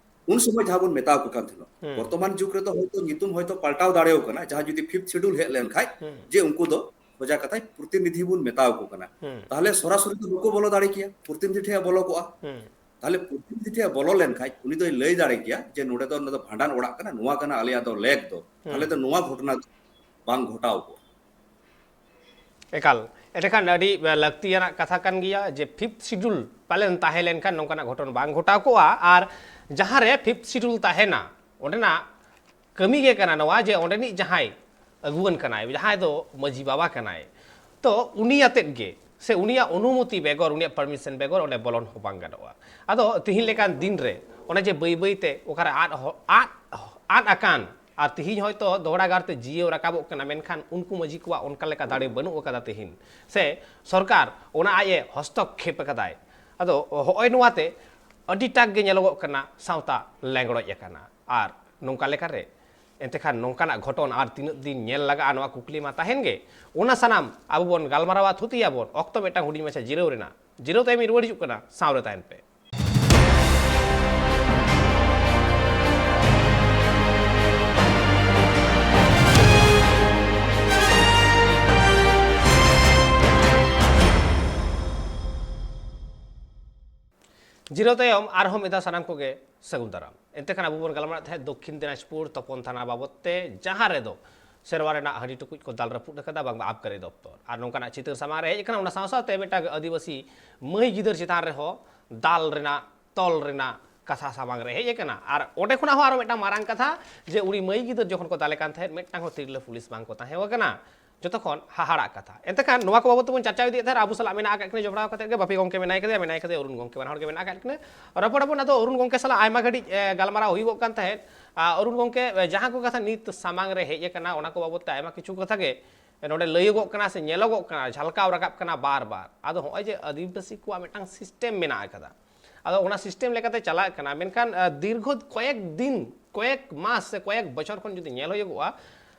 ᱩᱱ ᱥᱚᱢᱚᱭ ᱡᱟᱦᱟᱸ ᱵᱚᱱ ᱢᱮᱛᱟᱣ ᱠᱚ ᱠᱟᱱ ᱛᱟᱦᱮᱱᱚᱜ᱾ ᱦᱩᱸ᱾ ᱵᱚᱨᱛᱚᱢᱟᱱ ᱡᱩᱜᱽ ᱨᱮᱫᱚ ᱦᱚᱭᱛᱳ ᱧᱩᱛᱩᱢ ᱦᱚᱭᱛᱳ ᱯᱟᱞᱴᱟᱣ ᱫᱟᱲᱮᱭᱟᱜ ᱠᱟᱱᱟ, ᱡᱟᱦᱟᱸ ᱡᱩᱫᱤ ᱯᱷᱤᱯᱛᱷ ᱥᱤᱰᱩᱞ ᱦᱮᱡ ᱞᱮᱱᱠᱷᱟᱡ, ᱦᱩᱸ᱾ ᱡᱮ ᱩᱱᱠᱩ ᱫᱚ ᱥᱚᱡᱟ ᱠᱟᱛᱷᱟᱭ ᱯᱨᱚᱛᱤᱱᱤᱫᱷᱤ ᱵᱚᱱ ᱢᱮᱛᱟᱣ ᱠᱚ ᱠᱟᱱᱟ, ᱦᱩᱸ᱾ ᱛᱟᱦᱞᱮ ᱥᱚᱨᱟᱥᱚᱨᱤ ᱫᱚ ᱵᱟᱠᱚ ᱵᱚᱞᱚ ᱫᱟᱲᱮ ᱠᱮᱭᱟ, ᱯᱨᱚᱛᱤᱱᱤᱫᱷᱤ ᱴᱷᱮᱡ ᱮ ᱵᱚᱞᱚ ᱠᱚᱜᱼᱟ᱾ ᱦᱩᱸ᱾ ᱛᱟᱦᱞᱮ ᱯᱨᱚᱛᱤᱱᱤᱫᱷᱤ ᱴᱷᱮᱡ ᱮ ᱵᱚᱞᱚ ᱞᱮᱱᱠᱷᱟᱡ ᱩᱱᱤ ᱫᱚᱭ ᱞᱟᱹᱭ ᱫᱟᱲᱮ ᱠᱮᱭᱟ ᱡᱮ ᱱᱚᱰᱮ ᱫᱚ, ᱱᱚᱰᱮ ᱫᱚ ᱵᱷᱟᱸᱰᱟᱱ ᱚᱲᱟᱜ ᱠᱟᱱᱟ, ᱱᱚᱣᱟ ᱠᱟᱱᱟ ᱟᱞᱮᱭᱟᱜ ᱫᱚ ᱞᱮᱠ ᱫᱚ, ᱦᱩᱸ᱾ ᱛᱟᱦᱞᱮ ᱫᱚ ᱱᱚᱣᱟ ᱜᱷᱚᱴᱚᱱᱟ ᱫᱚ ᱵᱟᱝ ᱜᱷᱚᱴᱟᱣ ᱠᱚᱜᱼᱟ᱾ ᱮᱠᱟᱞ, ᱮᱸᱰᱮᱠᱷᱟᱱ ᱟᱹᱰᱤ ᱞᱟᱹᱠᱛᱤᱭᱟᱱᱟᱜ ᱠᱟᱛᱷᱟ ᱠᱟᱱ ᱜᱮᱭᱟ ᱡᱮ ᱯᱷᱤᱯᱛᱷ ᱥᱤᱰᱩᱞ ᱯᱟᱞᱮᱱ ᱛᱟᱦᱮᱸ ᱞᱮᱱᱠᱷᱟᱱ ᱱᱚᱝᱠᱟᱱᱟᱜ ᱜᱷᱚᱴᱚᱱ ᱵᱟᱝ ᱜᱷᱚᱴᱟᱣ ᱠᱚᱜᱼᱟ᱾ ᱟᱨ ᱡᱟᱦᱟᱸ ᱨᱮ ᱯᱷᱤᱯᱛᱷ ᱥᱤᱰᱩᱞ ᱛᱟᱦᱮᱱᱟ, ᱚᱸᱰᱮᱱᱟᱜ ᱠᱟᱹᱢᱤ ᱜᱮ ᱠᱟᱱᱟ ᱱᱚᱣᱟ ᱡᱮ ᱚᱸᱰᱮᱱᱤᱡ ᱡᱟᱦᱟᱸᱭ ᱟᱹᱜᱩᱣᱟᱹᱱ ᱠᱟᱱᱟᱭ, ᱡᱟᱦᱟᱸᱭ ᱫᱚ ᱢᱟᱹᱡᱷᱤ ᱵᱟᱵᱟ ᱠᱟᱱᱟᱭ, ᱛᱚ ᱩᱱᱤ ᱟᱛᱮᱫ ᱜᱮ ᱥᱮ ᱩᱱᱤᱭᱟᱜ ᱚᱱᱩᱢᱚᱛᱤ ᱵᱮᱜᱚᱨ, ᱩᱱᱤᱭᱟᱜ ᱯᱟᱨᱢᱤᱥᱚᱱ ᱵᱮᱜᱚᱨ ᱚᱸᱰᱮ ᱵᱚᱞᱚᱱ ᱦᱚᱸ ᱵᱟᱝ ᱜᱟᱱᱚᱜᱼᱟ᱾ ᱟᱫᱚ ᱛᱤᱦᱤᱧ ᱞᱮᱠᱟᱱ ᱫᱤᱱ ᱨᱮ ᱚᱱᱮ ᱡᱮ ᱵᱟᱹᱭ ᱵᱟᱹᱭ ᱛᱮ ᱚᱠᱟᱨᱮ ᱟᱫ ᱦᱚ-, ᱟᱫ, ᱟᱫ ᱟᱠᱟᱱ, ᱟᱨ ᱛᱤᱦᱤᱧ ᱦᱚᱭᱛᱳ ᱫᱚᱦᱲᱟ ᱜᱟᱨ ᱛᱮ ᱡᱤᱭᱟᱹᱣ ᱨᱟᱠᱟᱵᱚᱜ ᱠᱟᱱᱟ, ᱢᱮᱱᱠᱷᱟᱱ ᱩᱱᱠᱩ ᱢᱟᱹᱡᱷᱤ ᱠᱚᱣᱟᱜ ᱚᱱᱠᱟ ᱞᱮᱠᱟ ᱫᱟᱲᱮ ᱵᱟᱹᱱᱩᱜ ᱟᱠᱟᱫᱟ ᱛᱤᱦᱤᱧ, ᱥᱮ ᱥᱚᱨᱠᱟᱨ ᱚᱱᱟ ᱟᱡ ᱮ ᱦᱚᱥᱛᱚᱠᱠᱷᱮᱯ ᱟᱠᱟᱫᱟᱭ᱾ ᱟᱫᱚ ᱦᱚᱸᱜᱼᱚᱭ ᱱᱚᱣᱟᱛᱮ ᱟᱹᱰᱤᱴᱟᱜ ᱜᱮ ᱧᱮᱞᱚᱜᱚᱜ ᱠᱟᱱᱟ ᱥᱟᱶᱛᱟ ᱞᱮᱸᱜᱽᱲᱚᱡ ᱟᱠᱟᱱᱟ᱾ ᱟᱨ ᱱᱚᱝᱠᱟ ᱞᱮᱠᱟᱨᱮ ᱮᱱᱛᱮ ᱠᱷᱟᱱ ᱱᱚᱝᱠᱟᱱᱟᱜ ᱜᱷᱚᱴᱚᱱ ᱟᱨ ᱛᱤᱱᱟᱹᱜ ᱫᱤᱱ ᱧᱮᱞ ᱞᱟᱜᱟᱜᱼᱟ, ᱱᱚᱣᱟ ᱠᱩᱠᱞᱤ ᱢᱟ ᱛᱟᱦᱮᱱ ᱜᱮ᱾ ᱚᱱᱟ ᱥᱟᱱᱟᱢ ᱟᱵᱚ ᱵᱚᱱ ᱜᱟᱞᱢᱟᱨᱟᱣᱟ, ᱛᱷᱩᱛᱤᱭᱟᱵᱚᱱ᱾ ᱚᱠᱛᱚ ᱢᱤᱫᱴᱟᱝ ᱦᱩᱰᱤᱧ ᱢᱟᱪᱷᱟ ᱡᱤᱨᱟᱹᱣ ᱨᱮᱱᱟᱜ, ᱡᱤᱨᱟᱹᱣ ᱛᱟᱭᱚᱢ ᱤᱧ ᱨᱩᱣᱟᱹᱲ ᱦᱤᱡᱩᱜ ᱠᱟᱱᱟ, ᱥᱟᱶ ᱨᱮ ᱛᱟᱦᱮᱱ ᱯᱮ᱾ ᱡᱤᱨᱟᱹᱣ ᱛᱟᱭᱚᱢ ᱟᱨᱦᱚᱸ ᱢᱤᱫ ᱫᱷᱟᱣ ᱥᱟᱱᱟᱢ ᱠᱚᱜᱮ ᱥᱟᱹᱜᱩᱱ ᱫᱟᱨᱟᱢ᱾ ᱮᱱᱛᱮ ᱠᱷᱟᱱ ᱟᱵᱚ ᱵᱚᱱ ᱜᱟᱞᱢᱟᱨᱟᱜ ᱛᱟᱦᱮᱸᱫ ᱫᱚᱠᱠᱷᱤᱱ ᱫᱤᱱᱟᱡᱽᱯᱩᱨ ᱛᱚᱯᱚᱱ ᱛᱷᱟᱱᱟ ᱵᱟᱵᱚᱛ ᱛᱮ, ᱡᱟᱦᱟᱸ ᱨᱮᱫᱚ ᱥᱮᱨᱣᱟ ᱨᱮᱱᱟᱜ ᱦᱟᱺᱰᱤ ᱴᱩᱠᱩᱡ ᱠᱚ ᱫᱟᱞ ᱨᱟᱹᱯᱩᱫ ᱟᱠᱟᱫᱟ ᱵᱟᱝᱢᱟ ᱟᱵᱠᱟᱨᱤ ᱫᱚᱯᱛᱚᱨ᱾ ᱟᱨ ᱱᱚᱝᱠᱟᱱᱟᱜ ᱪᱤᱛᱟᱹᱨ ᱥᱟᱢᱟᱝ ᱨᱮ ᱦᱮᱡ ᱟᱠᱟᱱᱟ, ᱚᱱᱟ ᱥᱟᱶ ᱥᱟᱶᱛᱮ ᱢᱤᱫᱴᱟᱝ ᱟᱹᱫᱤᱵᱟᱹᱥᱤ ᱢᱟᱹᱭ ᱜᱤᱫᱟᱹᱨ ᱪᱮᱛᱟᱱ ᱨᱮᱦᱚᱸ ᱫᱟᱞ ᱨᱮᱱᱟᱜ, ᱛᱚᱞ ᱨᱮᱱᱟᱜ ᱠᱟᱛᱷᱟ ᱥᱟᱢᱟᱝ ᱨᱮ ᱦᱮᱡ ᱟᱠᱟᱱᱟ᱾ ᱟᱨ ᱚᱸᱰᱮ ᱠᱷᱚᱱᱟᱜ ᱦᱚᱸ ᱟᱨᱚ ᱢᱤᱫᱴᱟᱝ ᱢᱟᱨᱟᱝ ᱠᱟᱛᱷᱟ ᱡᱮ ᱩᱱᱤ ᱢᱟᱹᱭ ᱜᱤᱫᱟᱹᱨ ᱡᱚᱠᱷᱚᱱ ᱠᱚ ᱫᱟᱞᱮ ᱠᱟᱱ ᱛᱟᱦᱮᱸᱫ, ᱢᱤᱫᱴᱟᱝ ᱦᱚᱸ ᱛᱤᱨᱞᱟᱹ ᱯᱩᱞᱤᱥ ᱵᱟᱝ ᱠᱚ ᱛᱟᱦᱮᱸ ᱟᱠᱟᱱᱟ᱾ ᱡᱚᱛᱚ ᱠᱷᱚᱱ ᱦᱟᱦᱟᱲᱟᱜ ᱠᱟᱛᱷᱟ᱾ ᱮᱱᱛᱮ ᱠᱷᱟᱱ ᱱᱚᱣᱟ ᱠᱚ ᱵᱟᱵᱚᱫ ᱛᱮᱵᱚᱱ ᱪᱟᱨᱪᱟᱣ ᱤᱫᱤᱭᱮᱫ ᱛᱟᱦᱮᱸᱫ, ᱟᱵᱚ ᱥᱟᱞᱟᱜ ᱢᱮᱱᱟᱜ ᱟᱠᱟᱫ ᱠᱤᱱᱟ ᱡᱚᱯᱲᱟᱣ ᱠᱟᱛᱮ ᱜᱮ ᱵᱟᱯᱤ ᱜᱚᱢᱠᱮ ᱢᱮᱱᱟᱭ ᱠᱟᱫᱮᱭᱟ, ᱢᱮᱱᱟᱭ ᱠᱟᱫᱮᱭᱟ ᱚᱨᱩᱱ ᱜᱚᱢᱠᱮ, ᱵᱟᱱᱟ ᱦᱚᱲ ᱜᱮ ᱢᱮᱱᱟᱜ ᱟᱠᱟᱫ ᱠᱤᱱᱟ᱾ ᱨᱚᱯᱚᱲ ᱟᱵᱚᱱ, ᱟᱫᱚ ᱚᱨᱩᱱ ᱜᱚᱢᱠᱮ ᱥᱟᱞᱟᱜ ᱟᱭᱢᱟ ᱜᱷᱟᱹᱲᱤᱡ, ᱮ, ᱜᱟᱞᱢᱟᱨᱟᱣ ᱦᱩᱭᱩᱜᱚᱜ ᱠᱟᱱ ᱛᱟᱦᱮᱸᱫ᱾ ᱟ, ᱚᱨᱩᱱ ᱜᱚᱢᱠᱮ, ᱮ, ᱡᱟᱦᱟᱸ ᱠᱚ ᱠᱟᱛᱷᱟ ᱱᱤᱛ ᱥᱟᱢᱟᱝ ᱨᱮ ᱦᱮᱡ ᱟᱠᱟᱱᱟ, ᱚᱱᱟ ᱠᱚ ᱵᱟᱵᱚᱫ ᱛᱮ ᱟᱭᱢᱟ ᱠᱤᱪᱷᱩ ᱠᱟᱛᱷᱟ ᱜᱮ ᱱᱚᱰᱮ ᱞᱟᱹᱭᱚᱜᱚᱜ ᱠᱟᱱᱟ ᱥᱮ ᱧᱮᱞᱚᱜᱚᱜ ᱠᱟᱱᱟ, ᱡᱷᱟᱞᱠᱟᱣ ᱨᱟᱠᱟᱵ ᱠᱟᱱᱟ ᱵᱟᱨ ᱵᱟᱨ᱾ ᱟᱫᱚ ᱦᱚᱸᱜᱼᱚᱭ ᱡᱮ ᱟᱹᱫᱤᱵᱟᱹᱥᱤ ᱠᱚᱣᱟᱜ ᱢᱤᱫᱴᱟᱝ system ᱢᱮᱱᱟᱜ ᱟᱠᱟᱫᱟ, ᱟᱫᱚ ᱚᱱᱟ system ᱞᱮᱠᱟᱛᱮ ᱪᱟᱞᱟᱜ ᱠᱟᱱᱟ, ᱢᱮᱱᱠᱷᱟᱱ, ᱟ, ᱫᱤᱨᱜᱷᱚ ᱠᱚᱭᱮᱠ ᱫᱤᱱ, ᱠᱚᱭᱮᱠ ᱢᱟᱥ ᱥᱮ ᱠᱚᱭᱮᱠ ᱵᱚᱪᱷᱚᱨ ᱠᱷᱚᱱ ᱡᱩᱫᱤ ᱧᱮᱞ ᱦᱩᱭᱩᱜᱚᱜᱼᱟ,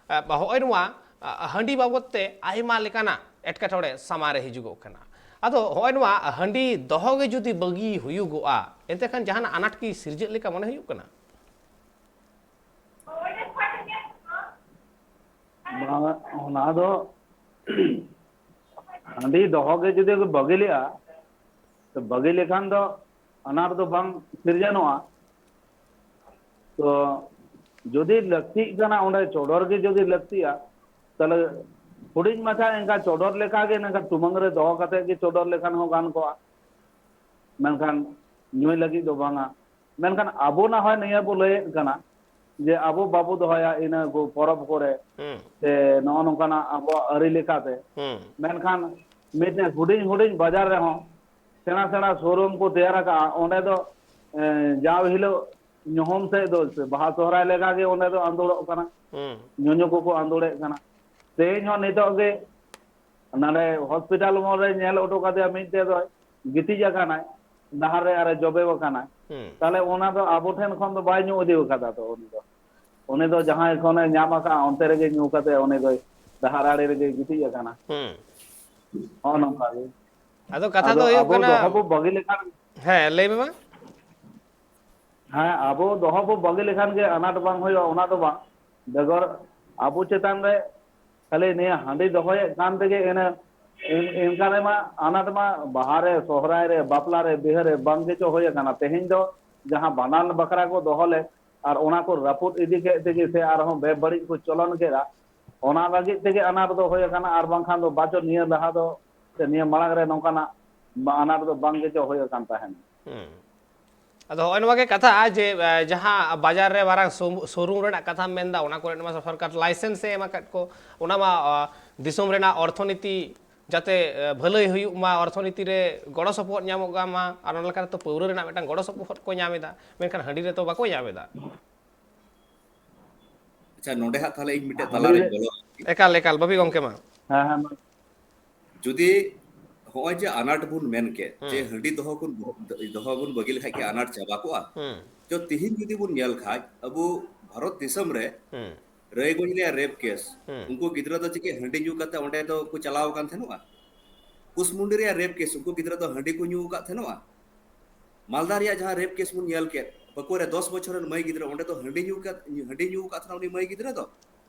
ᱟ, ᱦᱚᱸᱜᱼᱚᱭ ᱱᱚᱣᱟ, ᱟ, ᱦᱟᱺᱰᱤ ᱵᱟᱵᱚᱫ ᱛᱮ ᱟᱭᱢᱟ ᱞᱮᱠᱟᱱᱟᱜ ᱮᱴᱠᱮᱴᱚᱬᱮ ᱥᱟᱢᱟᱝ ᱨᱮ ᱦᱤᱡᱩᱜᱚᱜ ᱠᱟᱱᱟ᱾ ᱟᱫᱚ ᱦᱚᱸᱜᱼᱚᱭ ᱱᱚᱣᱟ ᱦᱟᱺᱰᱤ ᱫᱚᱦᱚ ᱜᱮ ᱡᱩᱫᱤ ᱵᱟᱹᱜᱤ ᱦᱩᱭᱩᱜᱚᱜᱼᱟ, ᱮᱱᱛᱮ ᱠᱷᱟᱱ ᱡᱟᱦᱟᱱᱟᱜ ᱟᱱᱟᱴ ᱠᱤ ᱥᱤᱨᱡᱟᱹᱜ ᱞᱮᱠᱟ ᱢᱚᱱᱮ ᱦᱩᱭᱩᱜ ᱠᱟᱱᱟ? ᱵᱟᱝ, ᱚᱱᱟ ᱫᱚ ᱦᱟᱺᱰᱤ ᱫᱚᱦᱚ ᱜᱮ ᱡᱩᱫᱤ ᱠᱚ ᱵᱟᱹᱜᱤ ᱞᱮᱜᱼᱟ, ᱛᱚ ᱵᱟᱹᱜᱤ ᱞᱮᱠᱷᱟᱱ ᱫᱚ ᱟᱱᱟᱴ ᱫᱚ ᱵᱟᱝ ᱥᱤᱨᱡᱚᱱᱚᱜᱼᱟ᱾ ᱛᱚ ᱡᱩᱫᱤ ᱞᱟᱹᱠᱛᱤᱜ ᱠᱟᱱᱟ, ᱚᱸᱰᱮ ᱪᱚᱰᱚᱨ ᱜᱮ ᱡᱩᱫᱤ ᱞᱟᱹᱠᱛᱤᱜᱼᱟ, ᱛᱟᱦᱞᱮ ᱦᱩᱰᱤᱧ ᱢᱟᱪᱷᱟ ᱮᱱᱠᱷᱟᱱ ᱪᱚᱰᱚᱨ ᱞᱮᱠᱟᱜᱮ, ᱱᱚᱝᱠᱟ ᱴᱩᱢᱟᱹᱝ ᱨᱮ ᱫᱚᱦᱚ ᱠᱟᱛᱮ ᱜᱮ ᱪᱚᱰᱚᱨ ᱞᱮᱠᱷᱟᱱ ᱦᱚᱸ ᱜᱟᱱ ᱠᱚᱜᱼᱟ, ᱢᱮᱱᱠᱷᱟᱱ ᱧᱩᱭ ᱞᱟᱹᱜᱤᱫ ᱫᱚ ᱵᱟᱝᱟ᱾ ᱢᱮᱱᱠᱷᱟᱱ ᱟᱵᱚ ᱱᱟ ᱦᱚᱭ ᱱᱤᱭᱟᱹ ᱵᱚ ᱞᱟᱹᱭᱮᱫ ᱠᱟᱱᱟ ᱡᱮ ᱟᱵᱚ ᱵᱟᱵᱚ ᱫᱚᱦᱚᱭᱟ ᱤᱱᱟᱹ ᱠᱚ ᱯᱚᱨᱚᱵᱽ ᱠᱚᱨᱮ ᱦᱩᱸ᱾ ᱥᱮ ᱱᱚᱜᱼᱚ ᱱᱚᱝᱠᱟᱱᱟᱜ ᱟᱵᱚᱣᱟᱜ ᱟᱹᱨᱤ ᱞᱮᱠᱟᱛᱮ᱾ ᱦᱩᱸ᱾ ᱢᱮᱱᱠᱷᱟᱱ ᱢᱤᱫᱴᱮᱱ ᱦᱩᱰᱤᱧ ᱦᱩᱰᱤᱧ ᱵᱟᱡᱟᱨ ᱨᱮᱦᱚᱸ ᱥᱮᱬᱟ ᱥᱮᱬᱟ showroom ᱠᱚ ᱛᱮᱭᱟᱨ ᱟᱠᱟᱫᱼᱟ, ᱚᱸᱰᱮ ᱫᱚ, ᱮ, ᱡᱟᱣ ᱦᱤᱞᱳᱜ ᱧᱩᱦᱩᱢ ᱥᱮᱫ ᱫᱚ ᱵᱟᱦᱟ ᱥᱚᱦᱨᱟᱭ ᱞᱮᱠᱟᱜᱮ ᱚᱸᱰᱮ ᱫᱚ ᱟᱸᱫᱳᱲᱚᱜ ᱠᱟᱱᱟ, ᱦᱩᱸ᱾ ᱧᱩᱧᱩ ᱠᱚᱠᱚ ᱟᱸᱫᱳᱲᱮᱫ ᱠᱟᱱᱟ᱾ ᱛᱮᱦᱮᱧ ᱦᱚᱸ ᱱᱤᱛᱚᱜ ᱜᱮ ᱱᱚᱰᱮ hospital ᱢᱳᱲ ᱨᱮ ᱧᱮᱞ ᱦᱚᱴᱚ ᱠᱟᱫᱮᱭᱟ, ᱢᱤᱫᱴᱮᱡ ᱫᱚ ᱜᱤᱛᱤᱡ ᱟᱠᱟᱱᱟᱭ, ᱰᱟᱦᱟᱨ ᱨᱮ ᱟᱨᱮ ᱡᱚᱵᱮ ᱟᱠᱟᱱᱟᱭ᱾ ᱦᱩᱸ᱾ ᱛᱟᱦᱞᱮ ᱚᱱᱟ ᱫᱚ ᱟᱵᱚ ᱴᱷᱮᱱ ᱠᱷᱚᱱ ᱫᱚ ᱵᱟᱭ ᱧᱩ ᱤᱫᱤ ᱟᱠᱟᱫᱟ ᱛᱚ ᱩᱱᱤ ᱫᱚ᱾ ᱩᱱᱤ ᱫᱚ ᱡᱟᱦᱟᱸᱭ ᱠᱷᱚᱱᱮ ᱧᱟᱢ ᱟᱠᱟᱫᱼᱟ, ᱚᱱᱛᱮ ᱨᱮᱜᱮ ᱧᱩ ᱠᱟᱛᱮ ᱩᱱᱤ ᱫᱚᱭ ᱰᱟᱦᱟᱨ ᱟᱲᱮ ᱨᱮᱜᱮ ᱜᱤᱛᱤᱡ ᱟᱠᱟᱱᱟ᱾ ᱦᱩᱸ᱾ ᱦᱚᱸᱜᱼᱚ ᱱᱚᱝᱠᱟ ᱜᱮ᱾ ᱟᱫᱚ ᱠᱟᱛᱷᱟ ᱟᱫᱚ ᱫᱚ ᱦᱩᱭᱩᱜ ᱟᱵᱚ ᱠᱟᱱᱟ, ᱫᱚᱦᱚ ᱵᱚ ᱵᱟᱹᱜᱤ ᱞᱮᱠᱷᱟᱱ ᱦᱮᱸ, ᱞᱟᱹᱭ ᱢᱮ ᱢᱟ᱾ ᱦᱮᱸ, ᱟᱵᱚ ᱫᱚᱦᱚ ᱵᱚ ᱵᱟᱹᱜᱤ ᱞᱮᱠᱷᱟᱱ ᱜᱮ ᱟᱱᱟᱴ ᱵᱟᱝ ᱦᱩᱭᱩᱜᱼᱟ, ᱚᱱᱟ ᱫᱚ ᱵᱟᱝ᱾ ᱵᱮᱜᱚᱨ ᱟᱵᱚ ᱪᱮᱛᱟᱱ ᱨᱮ ᱠᱷᱟᱹᱞᱤ ᱱᱤᱭᱟᱹ ᱦᱟᱺᱰᱤ ᱫᱚᱦᱚᱭᱮᱫ ᱠᱟᱱ ᱛᱮᱜᱮ ᱮᱱᱮ-, ᱮᱱ-, ᱮᱱᱠᱟ ᱨᱮᱢᱟ ᱟᱱᱟᱴ ᱢᱟ ᱵᱟᱦᱟ ᱨᱮ, ᱥᱚᱦᱨᱟᱭ ᱨᱮ, ᱵᱟᱯᱞᱟ ᱨᱮ, ᱵᱤᱦᱟᱹ ᱨᱮ ᱵᱟᱝ ᱜᱮᱪᱚ ᱦᱩᱭ ᱟᱠᱟᱱᱟ᱾ ᱛᱮᱦᱮᱧ ᱫᱚ ᱡᱟᱦᱟᱸ ᱵᱷᱟᱸᱰᱟᱱ ᱵᱟᱠᱷᱨᱟ ᱠᱚ ᱫᱚᱦᱚ ᱞᱮᱫ ᱟᱨ ᱚᱱᱟ ᱠᱚ ᱨᱟᱹᱯᱩᱫ ᱤᱫᱤ ᱠᱮᱫ ᱛᱮᱜᱮ ᱥᱮ ᱟᱨᱦᱚᱸ ᱵᱮᱵᱟᱹᱲᱤᱡ ᱠᱚ ᱪᱚᱞᱚᱱ ᱠᱮᱫᱟ, ᱚᱱᱟ ᱞᱟᱹᱜᱤᱫ ᱛᱮᱜᱮ ᱟᱱᱟᱴ ᱫᱚ ᱦᱩᱭ ᱟᱠᱟᱱᱟ, ᱟᱨ ᱵᱟᱝᱠᱷᱟᱱ ᱫᱚ ᱵᱟᱪᱚ ᱱᱤᱭᱟᱹ ᱞᱟᱦᱟ ᱫᱚ ᱥᱮ ᱱᱤᱭᱟᱹ ᱢᱟᱲᱟᱝ ᱨᱮ ᱱᱚᱝᱠᱟᱱᱟᱜ ᱟᱱᱟᱴ ᱫᱚ ᱵᱟᱝ ᱜᱮᱪᱚ ᱦᱩᱭ ᱟᱠᱟᱱ ᱛᱟᱦᱮᱱᱟ᱾ ᱦᱩᱸ᱾ ᱟᱫᱚ ᱦᱚᱸᱜᱼᱚᱭ ᱱᱚᱣᱟ ᱜᱮ ᱠᱟᱛᱷᱟ, ᱡᱮ ᱮ, ᱡᱟᱦᱟᱸ ᱵᱟᱡᱟᱨ ᱨᱮ ᱢᱟᱨᱟᱝ ᱥᱳ-, ᱥᱳᱨᱩᱢ ᱨᱮᱱᱟᱜ ᱠᱟᱛᱷᱟᱢ ᱢᱮᱱᱫᱟ, ᱚᱱᱟ ᱠᱚᱨᱮ ᱢᱟ ᱥᱚᱨᱠᱟᱨ ᱞᱟᱭᱥᱮᱱᱥ ᱮ ᱮᱢ ᱟᱠᱟᱫ ᱠᱚ, ᱚᱱᱟ ᱢᱟ ᱟ, ᱫᱤᱥᱚᱢ ᱨᱮᱱᱟᱜ ᱚᱨᱛᱷᱚᱱᱤᱛᱤ ᱡᱟᱛᱮ ᱮ, ᱵᱷᱟᱹᱞᱟᱹᱭ ᱦᱩᱭᱩᱜ ᱢᱟ, ᱚᱨᱛᱷᱚᱱᱤᱛᱤ ᱨᱮ ᱜᱚᱲᱚ ᱥᱚᱯᱚᱦᱚᱫ ᱧᱟᱢᱚᱜ ᱢᱟ, ᱟᱨ ᱚᱱᱟ ᱞᱮᱠᱟᱛᱮ ᱯᱟᱹᱣᱨᱟᱹ ᱨᱮᱱᱟᱜ ᱢᱤᱫᱴᱟᱝ ᱜᱚᱲᱚ ᱥᱚᱯᱚᱦᱚᱫ ᱠᱚ ᱧᱟᱢ ᱮᱫᱟ, ᱢᱮᱱᱠᱷᱟᱱ ᱦᱟᱺᱰᱤ ᱨᱮᱫᱚ ᱵᱟᱠᱚ ᱧᱟᱢ ᱮᱫᱟ᱾ ᱟᱪᱪᱷᱟ, ᱱᱚᱰᱮ ᱦᱟᱸᱜ ᱛᱟᱦᱞᱮ ᱤᱧ ᱢᱤᱫᱴᱮᱡ ᱛᱟᱞᱟᱨᱤᱧ ᱵᱚᱞᱚ᱾ ᱮᱠᱟᱞ, ᱮᱠᱟᱞ, ᱵᱟᱹᱵᱤ ᱜᱚᱢᱠᱮ ᱢᱟ᱾ ᱦᱮᱸ, ᱦᱮᱸ, ᱢᱟ᱾ ᱡᱩᱫᱤ ᱦᱚᱸᱜᱼᱚᱭ ᱡᱮ ᱟᱱᱟᱴ ᱵᱚᱱ ᱢᱮᱱ ᱠᱮᱫ, ᱡᱮ ᱦᱩᱸ᱾ ᱦᱟᱺᱰᱤ ᱫᱚᱦᱚ ᱵᱚᱱ, ᱫᱚᱦᱚ ᱵᱚᱱ ᱵᱟᱹᱜᱤ ᱞᱮᱠᱷᱟᱡ ᱜᱮ ᱟᱱᱟᱴ ᱪᱟᱵᱟ ᱠᱚᱜᱼᱟ? ᱦᱩᱸ᱾ ᱛᱚ, ᱛᱤᱦᱤᱧ ᱡᱩᱫᱤ ᱵᱚᱱ ᱧᱮᱞ ᱠᱷᱟᱡ, ᱟᱵᱚ ᱵᱷᱟᱨᱚᱛ ᱫᱤᱥᱚᱢ ᱨᱮ ᱦᱩᱸ᱾ ᱨᱟᱭᱜᱚᱸᱡᱽ ᱨᱮᱭᱟᱜ ᱨᱮᱯ ᱠᱮᱥ, ᱦᱩᱸ᱾ ᱩᱱᱠᱩ ᱜᱤᱫᱽᱨᱟᱹ ᱫᱚ ᱪᱮᱫ ᱦᱟᱺᱰᱤ ᱧᱩ ᱠᱟᱛᱮ ᱚᱸᱰᱮ ᱫᱚ ᱠᱚ ᱪᱟᱞᱟᱣ ᱟᱠᱟᱱ ᱛᱟᱦᱮᱱᱚᱜᱼᱟ? ᱠᱩᱥᱢᱩᱸᱰᱤ ᱨᱮᱭᱟᱜ ᱨᱮᱯ ᱠᱮᱥ, ᱩᱱᱠᱩ ᱜᱤᱫᱽᱨᱟᱹ ᱫᱚ ᱦᱟᱺᱰᱤ ᱠᱚ ᱧᱩ ᱟᱠᱟᱫ ᱛᱟᱦᱮᱱᱚᱜᱼᱟ? ᱢᱟᱞᱫᱟ ᱨᱮᱭᱟᱜ ᱡᱟᱦᱟᱸ ᱨᱮᱯ ᱠᱮᱥ ᱵᱚᱱ ᱧᱮᱞ ᱠᱮᱫ, ᱯᱟᱹᱠᱩᱲ ᱨᱮ ᱫᱚᱥ ᱵᱚᱪᱷᱚᱨ ᱨᱮᱱ ᱢᱟᱹᱭ ᱜᱤᱫᱽᱨᱟᱹ, ᱚᱸᱰᱮ ᱫᱚ ᱦᱟᱺᱰᱤ ᱧᱩ ᱠᱟᱛ-, ᱦᱟᱺᱰᱤ ᱧᱩ ᱟᱠᱟᱫ ᱛᱟᱦᱮᱱᱟ ᱩᱱᱤ ᱢᱟᱹᱭ ᱜᱤᱫᱽᱨᱟᱹ ᱫᱚ?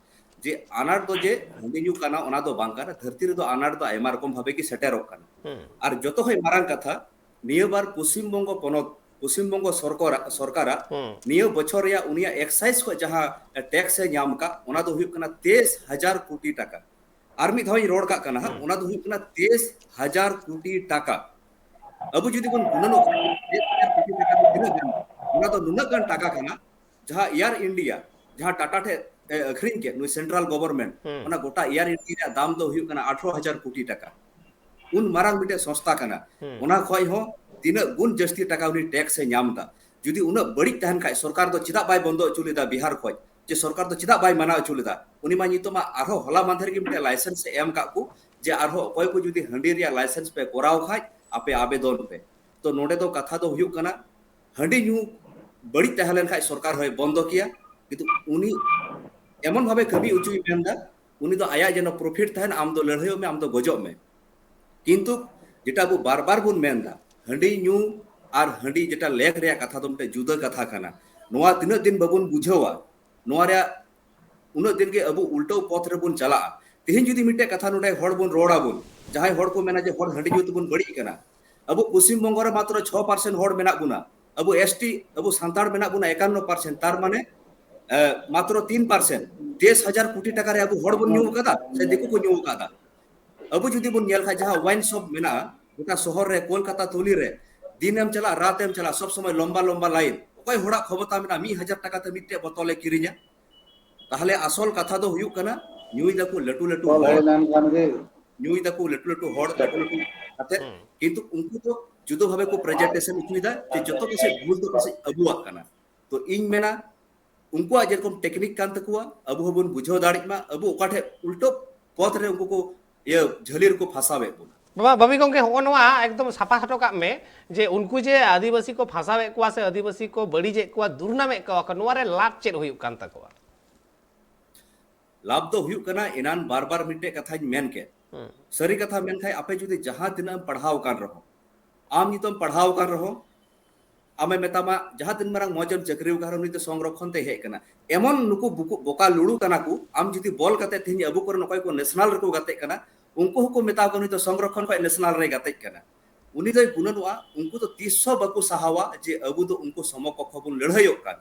ᱡᱮ ᱟᱱᱟᱴ ᱫᱚ ᱡᱮ ᱦᱟᱺᱰᱤ ᱧᱩ ᱠᱟᱱᱟ, ᱚᱱᱟ ᱫᱚ ᱵᱟᱝ ᱠᱟᱱᱟ᱾ ᱫᱷᱟᱹᱨᱛᱤ ᱨᱮᱫᱚ ᱟᱱᱟᱴ ᱫᱚ ᱟᱭᱢᱟ ᱨᱚᱠᱚᱢ ᱵᱷᱟᱵᱮ ᱜᱮ ᱥᱮᱴᱮᱨᱚᱜ ᱠᱟᱱᱟ᱾ ᱦᱩᱸ᱾ ᱟᱨ ᱡᱚᱛᱚ ᱠᱷᱚᱱ ᱢᱟᱨᱟᱝ ᱠᱟᱛᱷᱟ, ᱱᱤᱭᱟᱹ ᱵᱟᱨ ᱯᱚᱥᱪᱤᱢ ᱵᱚᱝᱜᱚ ᱯᱚᱱᱚᱛ, ᱯᱚᱥᱪᱤᱢ ᱵᱚᱝᱜᱚ ᱥᱚᱨᱠᱟᱨᱟᱜ, ᱥᱚᱨᱠᱟᱨᱟᱜ ᱦᱩᱸ᱾ ᱱᱤᱭᱟᱹ ᱵᱚᱪᱷᱚᱨ ᱨᱮᱭᱟᱜ ᱩᱱᱤᱭᱟᱜ ᱮᱠᱥᱟᱭᱤᱡ ᱠᱷᱚᱱ ᱡᱟᱦᱟᱸ ᱴᱮᱠᱥ ᱮ ᱧᱟᱢ ᱟᱠᱟᱫ, ᱚᱱᱟ ᱫᱚ ᱦᱩᱭᱩᱜ ᱠᱟᱱᱟ ᱛᱮᱭᱤᱥ ᱦᱟᱡᱟᱨ ᱠᱳᱴᱤ ᱴᱟᱠᱟ᱾ ᱟᱨ ᱢᱤᱫ ᱫᱷᱟᱣ ᱤᱧ ᱨᱚᱲ ᱠᱟᱜ ᱠᱟᱱᱟ ᱦᱟᱸᱜ, ᱦᱩᱸ᱾ ᱚᱱᱟ ᱫᱚ ᱦᱩᱭᱩᱜ ᱠᱟᱱᱟ ᱛᱮᱭᱤᱥ ᱦᱟᱡᱟᱨ ᱠᱳᱴᱤ ᱴᱟᱠᱟ᱾ ᱟᱵᱚ ᱡᱩᱫᱤ ᱵᱚᱱ ᱜᱩᱱᱟᱹᱱᱚᱜ ᱠᱷᱟᱱ, ᱛᱮᱭᱤᱥ ᱦᱟᱡᱟᱨ ᱠᱳᱴᱤ ᱴᱟᱠᱟ ᱫᱚ ᱛᱤᱱᱟᱹᱜ ᱜᱟᱱ? ᱚᱱᱟ ᱫᱚ ᱱᱩᱱᱟᱹᱜ ᱜᱟᱱ ᱴᱟᱠᱟ ᱠᱟᱱᱟ, ᱡᱟᱦᱟᱸ ᱮᱭᱟᱨ ᱤᱱᱰᱤᱭᱟ, ᱡᱟᱦᱟᱸ ᱴᱟᱴᱟ ᱴᱷᱮᱡ ᱮ ᱟᱹᱠᱷᱨᱤᱧ ᱠᱮᱫ, ᱱᱩᱭ ᱥᱮᱱᱴᱨᱟᱞ ᱜᱚᱵᱷᱚᱨᱱᱢᱮᱱᱴ, ᱦᱩᱸ᱾ ᱚᱱᱟ ᱜᱚᱴᱟ ᱮᱭᱟᱨ ᱤᱱᱰᱤᱭᱟ ᱨᱮᱭᱟᱜ ᱫᱟᱢ ᱫᱚ ᱦᱩᱭᱩᱜ ᱠᱟᱱᱟ ᱟᱴᱷᱨᱚ ᱦᱟᱡᱟᱨ ᱠᱳᱴᱤ ᱴᱟᱠᱟ᱾ ᱩᱱ ᱢᱟᱨᱟᱝ ᱢᱤᱫᱴᱮᱡ ᱥᱚᱝᱥᱛᱷᱟ ᱠᱟᱱᱟ, ᱦᱩᱸ᱾ ᱚᱱᱟ ᱠᱷᱚᱡ ᱦᱚᱸ ᱛᱤᱱᱟᱹᱜ ᱜᱩᱱ ᱡᱟᱹᱥᱛᱤ ᱴᱟᱠᱟ ᱩᱱᱤ ᱴᱮᱠᱥ ᱮ ᱧᱟᱢ ᱮᱫᱟ᱾ ᱡᱩᱫᱤ ᱩᱱᱟᱹᱜ ᱵᱟᱹᱲᱤᱡ ᱛᱟᱦᱮᱱ ᱠᱷᱟᱡ, ᱥᱚᱨᱠᱟᱨ ᱫᱚ ᱪᱮᱫᱟᱜ ᱵᱟᱭ ᱵᱚᱱᱫᱚ ᱦᱚᱪᱚ ᱞᱮᱫᱟ ᱵᱤᱦᱟᱨ ᱠᱷᱚᱡ? ᱡᱮ ᱥᱚᱨᱠᱟᱨ ᱫᱚ ᱪᱮᱫᱟᱜ ᱵᱟᱭ ᱢᱟᱱᱟ ᱦᱚᱪᱚ ᱞᱮᱫᱟ? ᱩᱱᱤ ᱢᱟ ᱱᱤᱛᱚᱜ ᱢᱟ ᱟᱨᱦᱚᱸ ᱦᱚᱞᱟ ᱢᱟᱫᱷᱮᱨ ᱜᱮ ᱢᱤᱫᱴᱮᱡ ᱞᱟᱭᱥᱮᱱᱥ ᱮ ᱮᱢ ᱠᱟᱜ ᱠᱚ, ᱡᱮ ᱟᱨᱦᱚᱸ ᱚᱠᱚᱭ ᱠᱚ ᱡᱩᱫᱤ ᱦᱟᱺᱰᱤ ᱨᱮᱭᱟᱜ ᱞᱟᱭᱥᱮᱱᱥ ᱯᱮ ᱠᱚᱨᱟᱣ ᱠᱷᱟᱡ, ᱟᱯᱮ ᱟᱵᱮᱫᱚᱱ ᱯᱮ᱾ ᱛᱚ ᱱᱚᱰᱮ ᱫᱚ ᱠᱟᱛᱷᱟ ᱫᱚ ᱦᱩᱭᱩᱜ ᱠᱟᱱᱟ, ᱦᱟᱺᱰᱤ ᱧᱩ ᱵᱟᱹᱲᱤᱡ ᱛᱟᱦᱮᱸ ᱞᱮᱱ ᱠᱷᱟᱡ ᱥᱚᱨᱠᱟᱨ ᱦᱚᱸᱭ ᱵᱚᱱᱫᱚ ᱠᱮᱭᱟ, ᱠᱤᱱᱛᱩ ᱩᱱᱤ ᱮᱢᱚᱱ ᱵᱷᱟᱵᱮ ᱠᱟᱹᱢᱤ ᱦᱚᱪᱚᱭ ᱢᱮᱱᱫᱟ, ᱩᱱᱤ ᱫᱚ ᱟᱭᱟᱜ ᱡᱮᱱᱚ ᱯᱨᱚᱯᱷᱤᱴ ᱛᱟᱦᱮᱱ, ᱟᱢ ᱫᱚ ᱞᱟᱹᱲᱦᱟᱹᱭᱚᱜ ᱢᱮ, ᱟᱢ ᱫᱚ ᱜᱚᱡᱚᱜ ᱢᱮ᱾ ᱠᱤᱱᱛᱩ ᱡᱮᱴᱟ ᱟᱵᱚ ᱵᱟᱨ ᱵᱟᱨ ᱵᱚᱱ ᱢᱮᱱᱫᱟ, ᱦᱟᱺᱰᱤ ᱧᱩ ᱟᱨ ᱦᱟᱺᱰᱤ ᱡᱮᱴᱟ ᱞᱮᱠ ᱨᱮᱭᱟᱜ ᱠᱟᱛᱷᱟ ᱫᱚ ᱢᱤᱫᱴᱮᱡ ᱡᱩᱫᱟᱹ ᱠᱟᱛᱷᱟ ᱠᱟᱱᱟ᱾ ᱱᱚᱣᱟ ᱛᱤᱱᱟᱹᱜ ᱫᱤᱱ ᱵᱟᱵᱚᱱ ᱵᱩᱡᱷᱟᱹᱣᱟ, ᱱᱚᱣᱟ ᱨᱮᱭᱟᱜ ᱩᱱᱟᱹᱜ ᱫᱤᱱ ᱜᱮ ᱟᱵᱚ ᱩᱞᱴᱟᱹᱣ ᱯᱚᱛᱷ ᱨᱮᱵᱚᱱ ᱪᱟᱞᱟᱜᱼᱟ᱾ ᱛᱮᱦᱮᱧ ᱡᱩᱫᱤ ᱢᱤᱫᱴᱮᱡ ᱠᱟᱛᱷᱟ ᱱᱚᱰᱮ ᱦᱚᱲ ᱵᱚᱱ ᱨᱚᱲ ᱟᱵᱚᱱ, ᱡᱟᱦᱟᱸᱭ ᱦᱚᱲ ᱠᱚ ᱢᱮᱱᱟ ᱡᱮ ᱦᱚᱲ ᱦᱟᱺᱰᱤ ᱧᱩ ᱛᱮᱵᱚᱱ ᱵᱟᱹᱲᱤᱡ ᱠᱟᱱᱟ, ᱟᱵᱚ ᱯᱚᱥᱪᱤᱢ ᱵᱚᱝᱜᱚ ᱨᱮ ᱢᱟᱛᱨᱚ ᱪᱷᱚ ᱯᱟᱨᱥᱮᱱᱴ ᱦᱚᱲ ᱢᱮᱱᱟᱜ ᱵᱚᱱᱟ, ᱟᱵᱚ ᱮᱥ ᱴᱤ, ᱟᱵᱚ ᱥᱟᱱᱛᱟᱲ ᱢᱮᱱᱟᱜ ᱵᱚᱱᱟ ᱮᱠᱟᱱᱱᱚ ᱯᱟᱨᱥᱮᱱᱴ, ᱛᱟᱨ ᱢᱟᱱᱮ, ᱮ, ᱢᱟᱛᱨᱚ ᱛᱤᱱ ᱯᱟᱨᱥᱮᱱᱴ, ᱛᱮᱭᱤᱥ ᱦᱟᱡᱟᱨ ᱠᱳᱴᱤ ᱴᱟᱠᱟ ᱨᱮ ᱟᱵᱚ ᱦᱚᱲ ᱵᱚᱱ ᱧᱩ ᱟᱠᱟᱫᱟ ᱥᱮ ᱫᱤᱠᱩ ᱠᱚ ᱧᱩ ᱟᱠᱟᱫᱟ? ᱟᱵᱚ ᱡᱩᱫᱤ ᱵᱚᱱ ᱧᱮᱞ ᱠᱷᱟᱱ, ᱡᱟᱦᱟᱸ ᱣᱟᱭᱤᱱ ᱥᱚᱯ ᱢᱮᱱᱟᱜᱼᱟ ᱜᱚᱴᱟ ᱥᱚᱦᱚᱨ ᱨᱮ, ᱠᱳᱞᱠᱟᱛᱟ ᱛᱩᱞᱤ ᱨᱮ, ᱫᱤᱱᱮᱢ ᱪᱟᱞᱟᱜ, ᱨᱟᱛᱮᱢ ᱪᱟᱞᱟᱜ, ᱥᱚᱵ ᱥᱚᱢᱚᱭ ᱞᱚᱢᱵᱟ ᱞᱚᱢᱵᱟ ᱞᱟᱭᱤᱱ᱾ ᱚᱠᱚᱭ ᱦᱚᱲᱟᱜ ᱠᱷᱚᱢᱚᱛᱟ ᱢᱮᱱᱟᱜᱼᱟ ᱢᱤᱫ ᱦᱟᱡᱟᱨ ᱴᱟᱠᱟ ᱛᱮ ᱢᱤᱫᱴᱮᱡ ᱵᱚᱛᱚᱞᱮ ᱠᱤᱨᱤᱧᱟ? ᱛᱟᱦᱞᱮ ᱟᱥᱚᱞ ᱠᱟᱛᱷᱟ ᱫᱚ ᱦᱩᱭᱩᱜ ᱠᱟᱱᱟ, ᱧᱩᱭ ᱫᱟᱠᱚ ᱞᱟᱹᱴᱩ ᱞᱟᱹᱴᱩ ᱵᱚᱞ ᱦᱚᱲ, ᱮᱱᱟᱱ ᱠᱷᱟᱱ ᱜᱮ᱾ ᱧᱩᱭ ᱫᱟᱠᱚ ᱞᱟᱹᱴᱩ ᱞᱟᱹᱴᱩ ᱦᱚᱲ, ᱞᱟᱹᱴᱩ ᱞᱟᱹᱴᱩ ᱠᱟᱛᱮ, ᱦᱩᱸ᱾ ᱠᱤᱱᱛᱩ ᱩᱱᱠᱩ ᱫᱚ ᱡᱩᱫᱟᱹ ᱵᱷᱟᱵᱮ ᱠᱚ ᱯᱨᱮᱡᱮᱱᱴᱮᱥᱚᱱ ᱦᱚᱪᱚᱭᱮᱫᱟ ᱡᱮ ᱡᱚᱛᱚ ᱯᱟᱥᱮᱡ ᱵᱷᱩᱞ ᱫᱚ ᱯᱟᱥᱮᱡ ᱟᱵᱚᱣᱟᱜ ᱠᱟᱱᱟ᱾ ᱛᱚ ᱤᱧ ᱢᱮᱱᱟ, ᱩᱱᱠᱩᱣᱟᱜ ᱡᱮᱨᱚᱠᱚᱢ ᱴᱮᱠᱱᱤᱠ ᱠᱟᱱ ᱛᱟᱠᱚᱣᱟ, ᱟᱵᱚ ᱦᱚᱸᱵᱚᱱ ᱵᱩᱡᱷᱟᱹᱣ ᱫᱟᱲᱮᱜ ᱢᱟ, ᱟᱵᱚ ᱚᱠᱟ ᱴᱷᱮᱡ ᱩᱞᱴᱟᱹ ᱯᱚᱛᱷ ᱨᱮ ᱩᱱᱠᱩ ᱠᱚ, ᱤᱭᱟᱹ, ᱡᱷᱟᱹᱞᱤ ᱨᱮᱠᱚ ᱯᱷᱟᱸᱥᱟᱣᱮᱫ ᱵᱚᱱᱟ᱾ ᱵᱟᱵᱟ, ᱵᱟᱵᱤ ᱜᱚᱢᱠᱮ, ᱦᱚᱸᱜᱼᱚ ᱱᱚᱣᱟ ᱮᱠᱫᱚᱢ ᱥᱟᱯᱷᱟ ᱦᱚᱴᱚ ᱠᱟᱜ ᱢᱮ ᱡᱮ ᱩᱱᱠᱩ ᱡᱮ ᱟᱹᱫᱤᱵᱟᱹᱥᱤ ᱠᱚ ᱯᱷᱟᱸᱥᱟᱣᱮᱫ ᱠᱚᱣᱟ ᱥᱮ ᱟᱹᱫᱤᱵᱟᱹᱥᱤ ᱠᱚ ᱵᱟᱹᱲᱤᱡᱮᱫ ᱠᱚᱣᱟ, ᱫᱩᱨᱱᱟᱢᱮᱫ ᱠᱚᱣᱟ ᱠᱚ, ᱱᱚᱣᱟ ᱨᱮ ᱞᱟᱵᱷ ᱪᱮᱫ ᱦᱩᱭᱩᱜ ᱠᱟᱱ ᱛᱟᱠᱚᱣᱟ? ᱞᱟᱵᱷ ᱫᱚ ᱦᱩᱭᱩᱜ ᱠᱟᱱᱟ, ᱮᱱᱟᱱ ᱵᱟᱨ ᱵᱟᱨ ᱢᱤᱫᱴᱮᱡ ᱠᱟᱛᱷᱟᱧ ᱢᱮᱱ ᱠᱮᱫ᱾ ᱦᱩᱸ᱾ ᱥᱟᱹᱨᱤ ᱠᱟᱛᱷᱟ ᱢᱮᱱ ᱠᱷᱟᱡ, ᱟᱯᱮ ᱡᱩᱫᱤ ᱡᱟᱦᱟᱸ ᱛᱤᱱᱟᱹᱜ ᱮᱢ ᱯᱟᱲᱦᱟᱣ ᱟᱠᱟᱱ ᱨᱮᱦᱚᱸ, ᱟᱢ ᱱᱤᱛᱚᱜ ᱮᱢ ᱯᱟᱲᱦᱟᱣ ᱟᱠᱟᱱ ᱨᱮᱦᱚᱸ, ᱟᱢᱮ ᱢᱮᱛᱟᱢᱟ, ᱡᱟᱦᱟᱸ ᱛᱤᱱ ᱢᱟᱨᱟᱝ ᱢᱚᱡᱽ ᱮᱢ ᱪᱟᱹᱠᱨᱤ ᱟᱠᱟᱱ ᱨᱮᱦᱚᱸ, ᱩᱱᱤ ᱫᱚ ᱥᱚᱝᱨᱚᱠᱷᱚᱱ ᱛᱮᱭ ᱦᱮᱡ ᱠᱟᱱᱟ᱾ ᱮᱢᱚᱱ ᱱᱩᱠᱩ ᱵᱩᱠᱩ-, ᱵᱚᱠᱟ ᱞᱩᱲᱩ ᱠᱟᱱᱟ ᱠᱚ, ᱟᱢ ᱡᱩᱫᱤ ᱵᱚᱞ ᱠᱟᱛᱮ ᱛᱮᱦᱮᱧ ᱟᱵᱚ ᱠᱚᱨᱮᱱ ᱚᱠᱚᱭ ᱠᱚ ᱱᱮᱥᱱᱟᱞ ᱨᱮᱠᱚ ᱜᱟᱛᱮᱜ ᱠᱟᱱᱟ, ᱩᱱᱠᱩ ᱦᱚᱸᱠᱚ ᱢᱮᱛᱟ ᱠᱚᱣᱟ, "ᱱᱩᱭ ᱫᱚ ᱥᱚᱝᱨᱚᱠᱷᱚᱱ ᱠᱷᱚᱱ ᱱᱮᱥᱱᱟᱞ ᱨᱮᱭ ᱜᱟᱛᱮᱜ ᱠᱟᱱᱟ᱾" ᱩᱱᱤ ᱫᱚᱭ ᱜᱩᱱᱟᱹᱱᱚᱜᱼᱟ, ᱩᱱᱠᱩ ᱫᱚ ᱛᱤᱥ ᱦᱚᱸ ᱵᱟᱠᱚ ᱥᱟᱦᱟᱣᱟ ᱡᱮ ᱟᱵᱚ ᱫᱚ ᱩᱱᱠᱩ ᱥᱚᱢᱚᱠᱚᱠᱠᱷᱚ ᱵᱚᱱ ᱞᱟᱹᱲᱦᱟᱹᱭᱚᱜ ᱠᱟᱱ᱾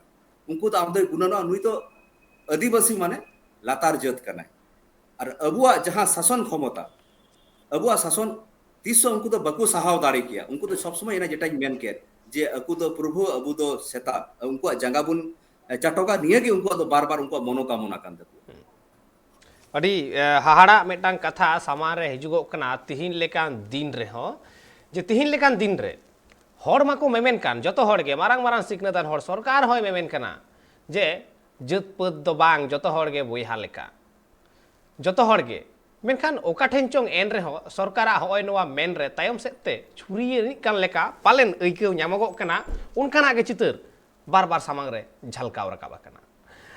ᱩᱱᱠᱩ ᱫᱚ ᱟᱢ ᱫᱚᱭ ᱜᱩᱱᱟᱹᱱᱚᱜᱼᱟ, ᱱᱩᱭ ᱫᱚ ᱟᱹᱫᱤᱵᱟᱹᱥᱤ ᱢᱟᱱᱮ ᱞᱟᱛᱟᱨ ᱡᱟᱹᱛ ᱠᱟᱱᱟᱭ᱾ ᱟᱨ ᱟᱵᱚᱣᱟᱜ ᱡᱟᱦᱟᱸ ᱥᱟᱥᱚᱱ ᱠᱷᱚᱢᱚᱛᱟ, ᱟᱵᱚᱣᱟᱜ ᱥᱟᱥᱚᱱ ᱛᱤᱥ ᱦᱚᱸ ᱩᱱᱠᱩ ᱫᱚ ᱵᱟᱠᱚ ᱥᱟᱦᱟᱣ ᱫᱟᱲᱮ ᱠᱮᱭᱟ᱾ ᱩᱱᱠᱩ ᱫᱚ ᱥᱚᱵ ᱥᱚᱢᱚᱭ ᱚᱱᱟ ᱡᱮᱴᱟᱧ ᱢᱮᱱ ᱠᱮᱫ, ᱡᱮ ᱟᱠᱚ ᱫᱚ ᱯᱨᱚᱵᱷᱩ, ᱟᱵᱚ ᱫᱚ ᱥᱮᱛᱟ, ᱩᱱᱠᱩᱣᱟᱜ ᱡᱟᱸᱜᱟ ᱵᱚᱱ ᱪᱟᱴᱚᱜᱟ, ᱱᱤᱭᱟᱹ ᱜᱮ ᱩᱱᱠᱩᱣᱟᱜ ᱫᱚ ᱵᱟᱨ ᱵᱟᱨ ᱩᱱᱠᱩᱣᱟᱜ ᱢᱚᱱᱳᱠᱟᱢᱚᱱᱟ ᱠᱟᱱ ᱛᱟᱠᱚᱣᱟ᱾ ᱟᱹᱰᱤ, ᱮ, ᱦᱟᱦᱟᱲᱟᱜ ᱢᱤᱫᱴᱟᱝ ᱠᱟᱛᱷᱟ ᱥᱟᱢᱟᱝ ᱨᱮ ᱦᱤᱡᱩᱜᱚᱜ ᱠᱟᱱᱟ ᱛᱤᱦᱤᱧ ᱞᱮᱠᱟᱱ ᱫᱤᱱ ᱨᱮᱦᱚᱸ, ᱡᱮ ᱛᱤᱦᱤᱧ ᱞᱮᱠᱟᱱ ᱫᱤᱱ ᱨᱮ ᱦᱚᱲ ᱢᱟᱠᱚ ᱢᱮᱢᱮᱱ ᱠᱟᱱ, ᱡᱚᱛᱚ ᱦᱚᱲ ᱜᱮ, ᱢᱟᱨᱟᱝ ᱢᱟᱨᱟᱝ ᱥᱤᱠᱷᱱᱟᱹᱛᱟᱱ ᱦᱚᱲ, ᱥᱚᱨᱠᱟᱨ ᱦᱚᱸᱭ ᱢᱮᱢᱮᱱ ᱠᱟᱱᱟ ᱡᱮ ᱡᱟᱹᱛ ᱯᱟᱹᱛ ᱫᱚ ᱵᱟᱝ, ᱡᱚᱛᱚ ᱦᱚᱲ ᱜᱮ ᱵᱚᱭᱦᱟ ᱞᱮᱠᱟ, ᱡᱚᱛᱚ ᱦᱚᱲ ᱜᱮ᱾ ᱢᱮᱱᱠᱷᱟᱱ ᱚᱠᱟ ᱴᱷᱮᱱ ᱪᱚᱝ ᱮᱱ ᱨᱮᱦᱚᱸ ᱥᱚᱨᱠᱟᱨᱟᱜ ᱦᱚᱸᱜᱼᱚᱭ ᱱᱚᱣᱟ ᱢᱮᱱ ᱨᱮ ᱛᱟᱭᱚᱢ ᱥᱮᱫ ᱛᱮ ᱪᱷᱩᱨᱤ ᱨᱤᱱᱤᱡ ᱠᱟᱱ ᱞᱮᱠᱟ ᱯᱟᱞᱮᱱ ᱟᱹᱭᱠᱟᱹᱣ ᱧᱟᱢᱚᱜᱚᱜ ᱠᱟᱱᱟ, ᱚᱱᱠᱟᱱᱟᱜ ᱜᱮ ᱪᱤᱛᱟᱹᱨ ᱵᱟᱨ ᱵᱟᱨ ᱥᱟᱢᱟᱝ ᱨᱮ ᱡᱷᱟᱞᱠᱟᱣ ᱨᱟᱠᱟᱵ ᱟᱠᱟᱱᱟ᱾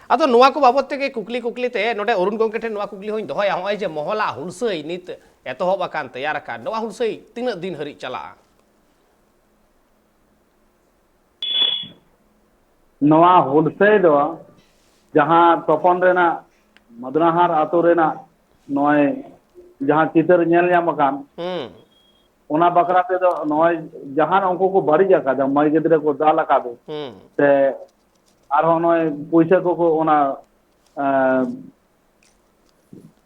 ᱟᱫᱚ ᱱᱚᱣᱟ ᱠᱚ ᱵᱟᱵᱚᱫ ᱛᱮᱜᱮ ᱠᱩᱠᱞᱤ ᱠᱩᱠᱞᱤ ᱛᱮ ᱱᱚᱰᱮ ᱚᱨᱩᱱ ᱜᱚᱢᱠᱮ ᱴᱷᱮᱱ ᱱᱚᱣᱟ ᱠᱩᱠᱞᱤ ᱦᱚᱸᱧ ᱫᱚᱦᱚᱭᱟ, ᱱᱚᱜᱼᱚᱭ ᱡᱮ ᱢᱚᱦᱚᱞᱟ ᱦᱩᱞᱥᱟᱹᱭ ᱱᱤᱛ ᱮᱛᱚᱦᱚᱵ ᱟᱠᱟᱱ, ᱛᱮᱭᱟᱨ ᱟᱠᱟᱱ, ᱱᱚᱣᱟ ᱦᱩᱞᱥᱟᱹᱭ ᱛᱤᱱᱟᱹᱜ ᱫᱤᱱ ᱦᱟᱹᱨᱤᱡ ᱪᱟᱞᱟᱜᱼᱟ? ᱱᱚᱣᱟ ᱦᱩᱞᱥᱟᱹᱭ ᱫᱚ ᱡᱟᱦᱟᱸ ᱛᱚᱯᱚᱱ ᱨᱮᱱᱟᱜ ᱢᱟᱫᱽᱱᱟᱦᱟᱨ ᱟᱛᱳ ᱨᱮᱱᱟᱜ ᱱᱚᱜᱼᱚᱭ ᱡᱟᱦᱟᱸ ᱪᱤᱛᱟᱹᱨ ᱧᱮᱞ ᱧᱟᱢ ᱟᱠᱟᱱ, ᱦᱩᱸ᱾ ᱚᱱᱟ ᱵᱟᱠᱷᱨᱟ ᱛᱮᱫᱚ ᱱᱚᱜᱼᱚᱭ ᱡᱟᱦᱟᱸ ᱩᱱᱠᱩ ᱠᱚ ᱵᱟᱹᱲᱤᱡ ᱟᱠᱟᱫᱟ, ᱢᱟᱹᱭ ᱜᱤᱫᱽᱨᱟᱹ ᱠᱚ ᱫᱟᱞ ᱟᱠᱟᱫ, ᱦᱩᱸ᱾ ᱥᱮ ᱟᱨᱦᱚᱸ ᱱᱚᱜᱼᱚᱭ ᱯᱩᱭᱥᱟᱹ ᱠᱚᱠᱚ ᱚᱱᱟ, ᱮᱸ,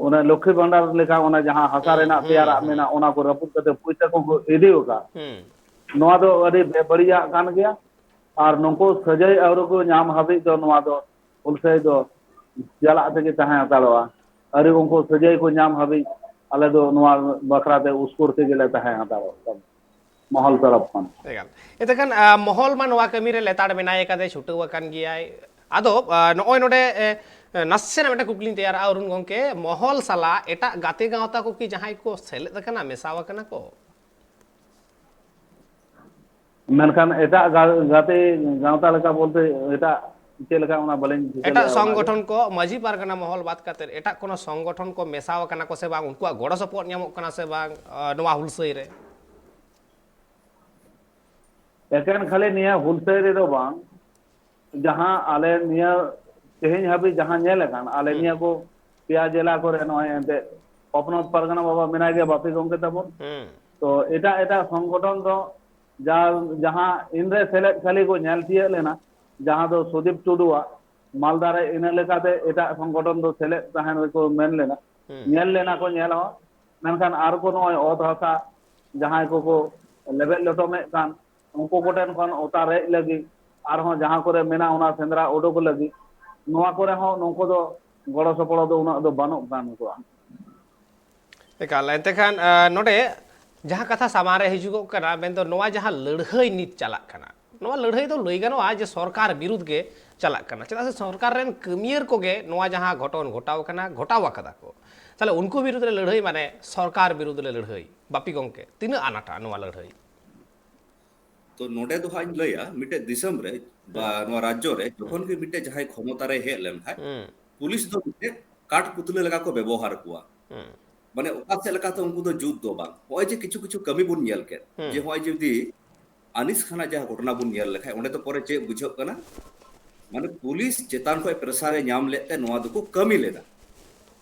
ᱚᱱᱟ ᱞᱚᱠᱠᱷᱤ ᱵᱷᱟᱱᱰᱟᱨ ᱞᱮᱠᱟ ᱚᱱᱟ ᱡᱟᱦᱟᱸ ᱦᱟᱥᱟ ᱦᱩᱸ, ᱨᱮᱱᱟᱜ ᱦᱩᱸ, ᱛᱮᱭᱟᱨᱟᱜ ᱦᱩᱸ᱾ ᱢᱮᱱᱟᱜ, ᱚᱱᱟ ᱠᱚ ᱨᱟᱹᱯᱩᱫ ᱠᱟᱛᱮ ᱯᱩᱭᱥᱟᱹ ᱠᱚᱠᱚ ᱤᱫᱤ ᱟᱠᱟᱫ᱾ ᱦᱩᱸ᱾ ᱱᱚᱣᱟ ᱫᱚ ᱟᱹᱰᱤ ᱵᱮᱵᱟᱹᱲᱤᱡᱟᱜ ᱠᱟᱱ ᱜᱮᱭᱟ᱾ ᱟᱨ ᱱᱩᱠᱩ ᱥᱟᱹᱡᱟᱹᱭ ᱟᱹᱣᱨᱤ ᱠᱚ ᱧᱟᱢ ᱦᱟᱹᱵᱤᱡ ᱫᱚ ᱱᱚᱣᱟ ᱫᱚ ᱦᱩᱞᱥᱟᱹᱭ ᱫᱚ ᱪᱟᱞᱟᱜ ᱛᱮᱜᱮ ᱛᱟᱦᱮᱸ ᱦᱟᱛᱟᱲᱚᱜᱼᱟ᱾ ᱟᱹᱣᱨᱤ ᱩᱱᱠᱩ ᱥᱟᱹᱡᱟᱹᱭ ᱠᱚ ᱧᱟᱢ ᱦᱟᱹᱵᱤᱡ ᱟᱞᱮ ᱫᱚ ᱱᱚᱣᱟ ᱵᱟᱠᱷᱨᱟ ᱛᱮ ᱩᱥᱠᱩᱨ ᱛᱮᱜᱮ ᱞᱮ ᱛᱟᱦᱮᱸ ᱦᱟᱛᱟᱲᱚᱜ ᱠᱟᱱᱟ, ᱢᱚᱦᱚᱞ ᱛᱚᱨᱚᱯ ᱠᱷᱚᱱ᱾ ᱮᱠᱟᱞ᱾ ᱮᱱᱛᱮ ᱠᱷᱟᱱ, ᱟ, ᱢᱚᱦᱚᱞ ᱢᱟ ᱱᱚᱣᱟ ᱠᱟᱹᱢᱤ ᱨᱮ ᱞᱮᱛᱟᱲ ᱢᱮᱱᱟᱭ ᱟᱠᱟᱫᱮ, ᱪᱷᱩᱴᱟᱹᱣ ᱟᱠᱟᱱ ᱜᱮᱭᱟᱭ᱾ ᱟᱫᱚ, ᱟ, ᱱᱚᱜᱼᱚᱭ ᱱᱚᱰᱮ, ᱮ, ᱱᱟᱥᱮᱱᱟᱜ ᱢᱤᱫᱴᱟᱝ ᱠᱩᱠᱞᱤᱧ ᱛᱮᱭᱟᱨᱟ, ᱚᱨᱩᱱ ᱜᱚᱢᱠᱮ, ᱢᱚᱦᱚᱞ ᱥᱟᱞᱟᱜ ᱮᱴᱟᱜ ᱜᱟᱛᱮ ᱜᱟᱶᱛᱟ ᱠᱚ ᱠᱤ ᱡᱟᱦᱟᱸᱭ ᱠᱚ ᱥᱮᱞᱮᱫ ᱟᱠᱟᱱᱟ, ᱢᱮᱥᱟᱣ ᱟᱠᱟᱱᱟ ᱠᱚ? ᱢᱮᱱᱠᱷᱟᱱ ᱮᱴᱟᱜ ᱜᱟ-, ᱜᱟᱛᱮ ᱜᱟᱶᱛᱟ ᱞᱮᱠᱟ ᱵᱚᱞᱛᱮ ᱮᱴᱟᱜ ᱪᱮᱫ ᱞᱮᱠᱟ, ᱚᱱᱟ ᱵᱟᱹᱞᱤᱧ ᱴᱷᱤᱠᱟᱹ ᱮᱴᱟᱜ ᱞᱮᱜᱼᱟ ᱚᱱᱟ ᱜᱮ᱾ ᱥᱚᱝᱜᱚᱴᱷᱚᱱ ᱠᱚ, ᱢᱟᱹᱡᱷᱤ ᱯᱟᱨᱜᱟᱱᱟ ᱢᱚᱦᱚᱞ ᱵᱟᱫ ᱠᱟᱛᱮ ᱮᱴᱟᱜ ᱠᱳᱱᱳ ᱥᱚᱝᱜᱚᱴᱷᱚᱱ ᱠᱚ ᱢᱮᱥᱟᱣ ᱟᱠᱟᱱᱟ ᱠᱚ ᱥᱮ ᱵᱟᱝ, ᱩᱱᱠᱩᱣᱟᱜ ᱜᱚᱲᱚ ᱥᱚᱯᱚᱦᱚᱫ ᱧᱟᱢᱚᱜ ᱠᱟᱱᱟ ᱥᱮ ᱵᱟᱝ, ᱟ, ᱱᱚᱣᱟ ᱦᱩᱞᱥᱟᱹᱭ ᱨᱮ? ᱮᱠᱮᱱ ᱠᱷᱟᱹᱞᱤ ᱱᱤᱭᱟᱹ ᱦᱩᱞᱥᱟᱹᱭ ᱨᱮᱫᱚ ᱵᱟᱝ, ᱡᱟᱦᱟᱸ ᱟᱞᱮ ᱱᱤᱭᱟᱹ ᱛᱮᱦᱮᱧ ᱦᱟᱹᱵᱤᱡ ᱡᱟᱦᱟᱸ ᱧᱮᱞ ᱟᱠᱟᱱ, ᱟᱞᱮ ᱦᱩᱸ᱾ ᱱᱤᱭᱟᱹ ᱠᱚ ᱯᱮᱭᱟ ᱡᱮᱞᱟ ᱠᱚᱨᱮ ᱱᱚᱜᱼᱚᱭ ᱮᱱᱛᱮᱫ ᱦᱚᱯᱱᱚᱛ ᱯᱟᱨᱜᱟᱱᱟ ᱵᱟᱵᱟ ᱢᱮᱱᱟᱭ ᱜᱮᱭᱟ, ᱵᱟᱯᱤ ᱜᱚᱢᱠᱮ ᱛᱟᱵᱚᱱ᱾ ᱦᱩᱸ᱾ ᱛᱚ ᱮᱴᱟᱜ ᱮᱴᱟᱜ ᱥᱚᱝᱜᱚᱴᱷᱚᱱ ᱫᱚ ᱡᱟ-, ᱡᱟᱦᱟᱸ ᱤᱱᱨᱮ ᱥᱮᱞᱮᱫ ᱠᱷᱟᱹᱞᱤ ᱠᱚ ᱧᱮᱞ ᱛᱤᱭᱟᱹᱜ ᱞᱮᱱᱟ, ᱡᱟᱦᱟᱸ ᱫᱚ ᱥᱩᱫᱤᱯ ᱴᱩᱰᱩᱣᱟᱜ ᱢᱟᱞᱫᱟ ᱨᱮ, ᱤᱱᱟᱹ ᱞᱮᱠᱟᱛᱮ ᱮᱴᱟᱜ ᱥᱚᱝᱜᱚᱴᱷᱚᱱ ᱫᱚ ᱥᱮᱞᱮᱫ ᱛᱟᱦᱮᱱ ᱨᱮᱠᱚ ᱢᱮᱱ ᱞᱮᱱᱟ, ᱦᱩᱸ᱾ ᱧᱮᱞ ᱞᱮᱱᱟ ᱠᱚ, ᱧᱮᱞ ᱦᱚᱸ᱾ ᱢᱮᱱᱠᱷᱟᱱ ᱟᱨ ᱠᱚ ᱱᱚᱜᱼᱚᱭ ᱚᱛ ᱦᱟᱥᱟ ᱡᱟᱦᱟᱸᱭ ᱠᱚᱠᱚ ᱞᱮᱵᱮᱫ ᱞᱚᱴᱚᱢᱮᱫ ᱠᱟᱱ, ᱩᱱᱠᱩ ᱠᱚᱴᱷᱮᱱ ᱠᱷᱚᱱ ᱚᱛᱟ ᱨᱮᱡ ᱞᱟᱹᱜᱤᱫ, ᱟᱨᱦᱚᱸ ᱡᱟᱦᱟᱸ ᱠᱚᱨᱮ ᱢᱮᱱᱟᱜ ᱚᱱᱟ ᱥᱮᱸᱫᱽᱨᱟ ᱩᱰᱩᱠ ᱞᱟᱹᱜᱤᱫ, ᱱᱚᱣᱟ ᱠᱚᱨᱮ ᱦᱚᱸ ᱱᱩᱠᱩ ᱫᱚ ᱜᱚᱲᱚ ᱥᱚᱯᱚᱦᱚᱫ ᱫᱚ ᱩᱱᱟᱹᱜ ᱫᱚ ᱵᱟᱹᱱᱩᱜ ᱠᱟᱱ ᱠᱚᱣᱟ᱾ ᱮᱠᱟᱞ, ᱮᱱᱛᱮ ᱠᱷᱟᱱ, ᱟ, ᱱᱚᱰᱮ ᱡᱟᱦᱟᱸ ᱠᱟᱛᱷᱟ ᱥᱟᱢᱟᱝ ᱨᱮ ᱦᱤᱡᱩᱜᱚᱜ ᱠᱟᱱᱟ, ᱢᱮᱱᱫᱚ ᱱᱚᱣᱟ ᱡᱟᱦᱟᱸ ᱞᱟᱹᱲᱦᱟᱹᱭ ᱱᱤᱛ ᱪᱟᱞᱟᱜ ᱠᱟᱱᱟ, ᱱᱚᱣᱟ ᱞᱟᱹᱲᱦᱟᱹᱭ ᱫᱚ ᱞᱟᱹᱭ ᱜᱟᱱᱚᱜᱼᱟ ᱡᱮ ᱥᱚᱨᱠᱟᱨ ᱵᱤᱨᱩᱫᱷ ᱜᱮ ᱪᱟᱞᱟᱜ ᱠᱟᱱᱟ, ᱪᱮᱫᱟᱜ ᱥᱮ ᱥᱚᱨᱠᱟᱨ ᱨᱮᱱ ᱠᱟᱹᱢᱤᱭᱟᱹᱨ ᱠᱚᱜᱮ ᱱᱚᱣᱟ ᱡᱟᱦᱟᱸ ᱜᱷᱚᱴᱚᱱ ᱜᱷᱚᱴᱟᱣ ᱟᱠᱟᱱᱟ, ᱜᱷᱚᱴᱟᱣ ᱟᱠᱟᱫᱟ ᱠᱚ᱾ ᱛᱟᱦᱞᱮ ᱩᱱᱠᱩ ᱵᱤᱨᱩᱫᱷ ᱨᱮ ᱞᱟᱹᱲᱦᱟᱹᱭ ᱢᱟᱱᱮ ᱥᱚᱨᱠᱟᱨ ᱵᱤᱨᱩᱫᱷ ᱨᱮ ᱞᱟᱹᱲᱦᱟᱹᱭ, ᱵᱟᱯᱤ ᱜᱚᱢᱠᱮ, ᱛᱤᱱᱟᱹᱜ ᱟᱱᱟᱴᱟ ᱱᱚᱣᱟ ᱞᱟᱹᱲᱦᱟᱹᱭ? ᱛᱚ ᱱᱚᱰᱮ ᱫᱚ ᱦᱟᱸᱜ ᱤᱧ ᱞᱟᱹᱭᱟ, ᱢᱤᱫᱴᱮᱡ ᱫᱤᱥᱚᱢ ᱨᱮ ᱵᱟ ᱦᱩᱸ᱾ ᱱᱚᱣᱟ ᱨᱟᱡᱽᱡᱚ ᱨᱮ ᱡᱚᱠᱷᱚᱱ ᱦᱩᱸ᱾ ᱜᱮ ᱢᱤᱫᱴᱮᱡ ᱡᱟᱦᱟᱸᱭ ᱠᱷᱚᱢᱚᱛᱟ ᱨᱮ ᱦᱮᱡ ᱞᱮᱱᱠᱷᱟᱡ, ᱦᱩᱸ᱾ ᱯᱩᱞᱤᱥ ᱫᱚ ᱢᱤᱫᱴᱮᱡ ᱠᱟᱴ ᱯᱩᱛᱞᱟᱹ ᱞᱮᱠᱟ ᱠᱚ ᱵᱮᱵᱚᱦᱟᱨ ᱠᱚᱣᱟ᱾ ᱦᱩᱸ᱾ ᱢᱟᱱᱮ ᱚᱠᱟ ᱥᱮᱫ ᱞᱮᱠᱟᱛᱮ ᱩᱱᱠᱩ ᱫᱚ ᱡᱩᱛ ᱫᱚ ᱵᱟᱝ᱾ ᱱᱚᱜᱼᱚᱭ ᱡᱮ ᱠᱤᱪᱷᱩ ᱠᱤᱪᱷᱩ ᱠᱟᱹᱢᱤ ᱵᱚᱱ ᱧᱮᱞ ᱠᱮᱫ, ᱦᱩᱸ᱾ ᱡᱮ ᱱᱚᱜᱼᱚᱭ ᱡᱩᱫᱤ ᱟᱱᱤᱥ ᱠᱷᱟᱱᱟᱜ ᱡᱟᱦᱟᱸ ᱜᱷᱚᱴᱚᱱᱟ ᱵᱚᱱ ᱧᱮᱞ ᱞᱮᱠᱷᱟᱡ, ᱚᱸᱰᱮ ᱫᱚ ᱯᱚᱨᱮ ᱪᱮᱫ ᱵᱩᱡᱷᱟᱹᱜ ᱠᱟᱱᱟ? ᱢᱟᱱᱮ ᱯᱩᱞᱤᱥ ᱪᱮᱛᱟᱱ ᱠᱷᱚᱱ ᱯᱨᱮᱥᱟᱨ ᱮ ᱧᱟᱢ ᱞᱮᱫ ᱛᱮ ᱱᱚᱣᱟ ᱫᱚᱠᱚ ᱠᱟᱹᱢᱤ ᱞᱮᱫᱟ᱾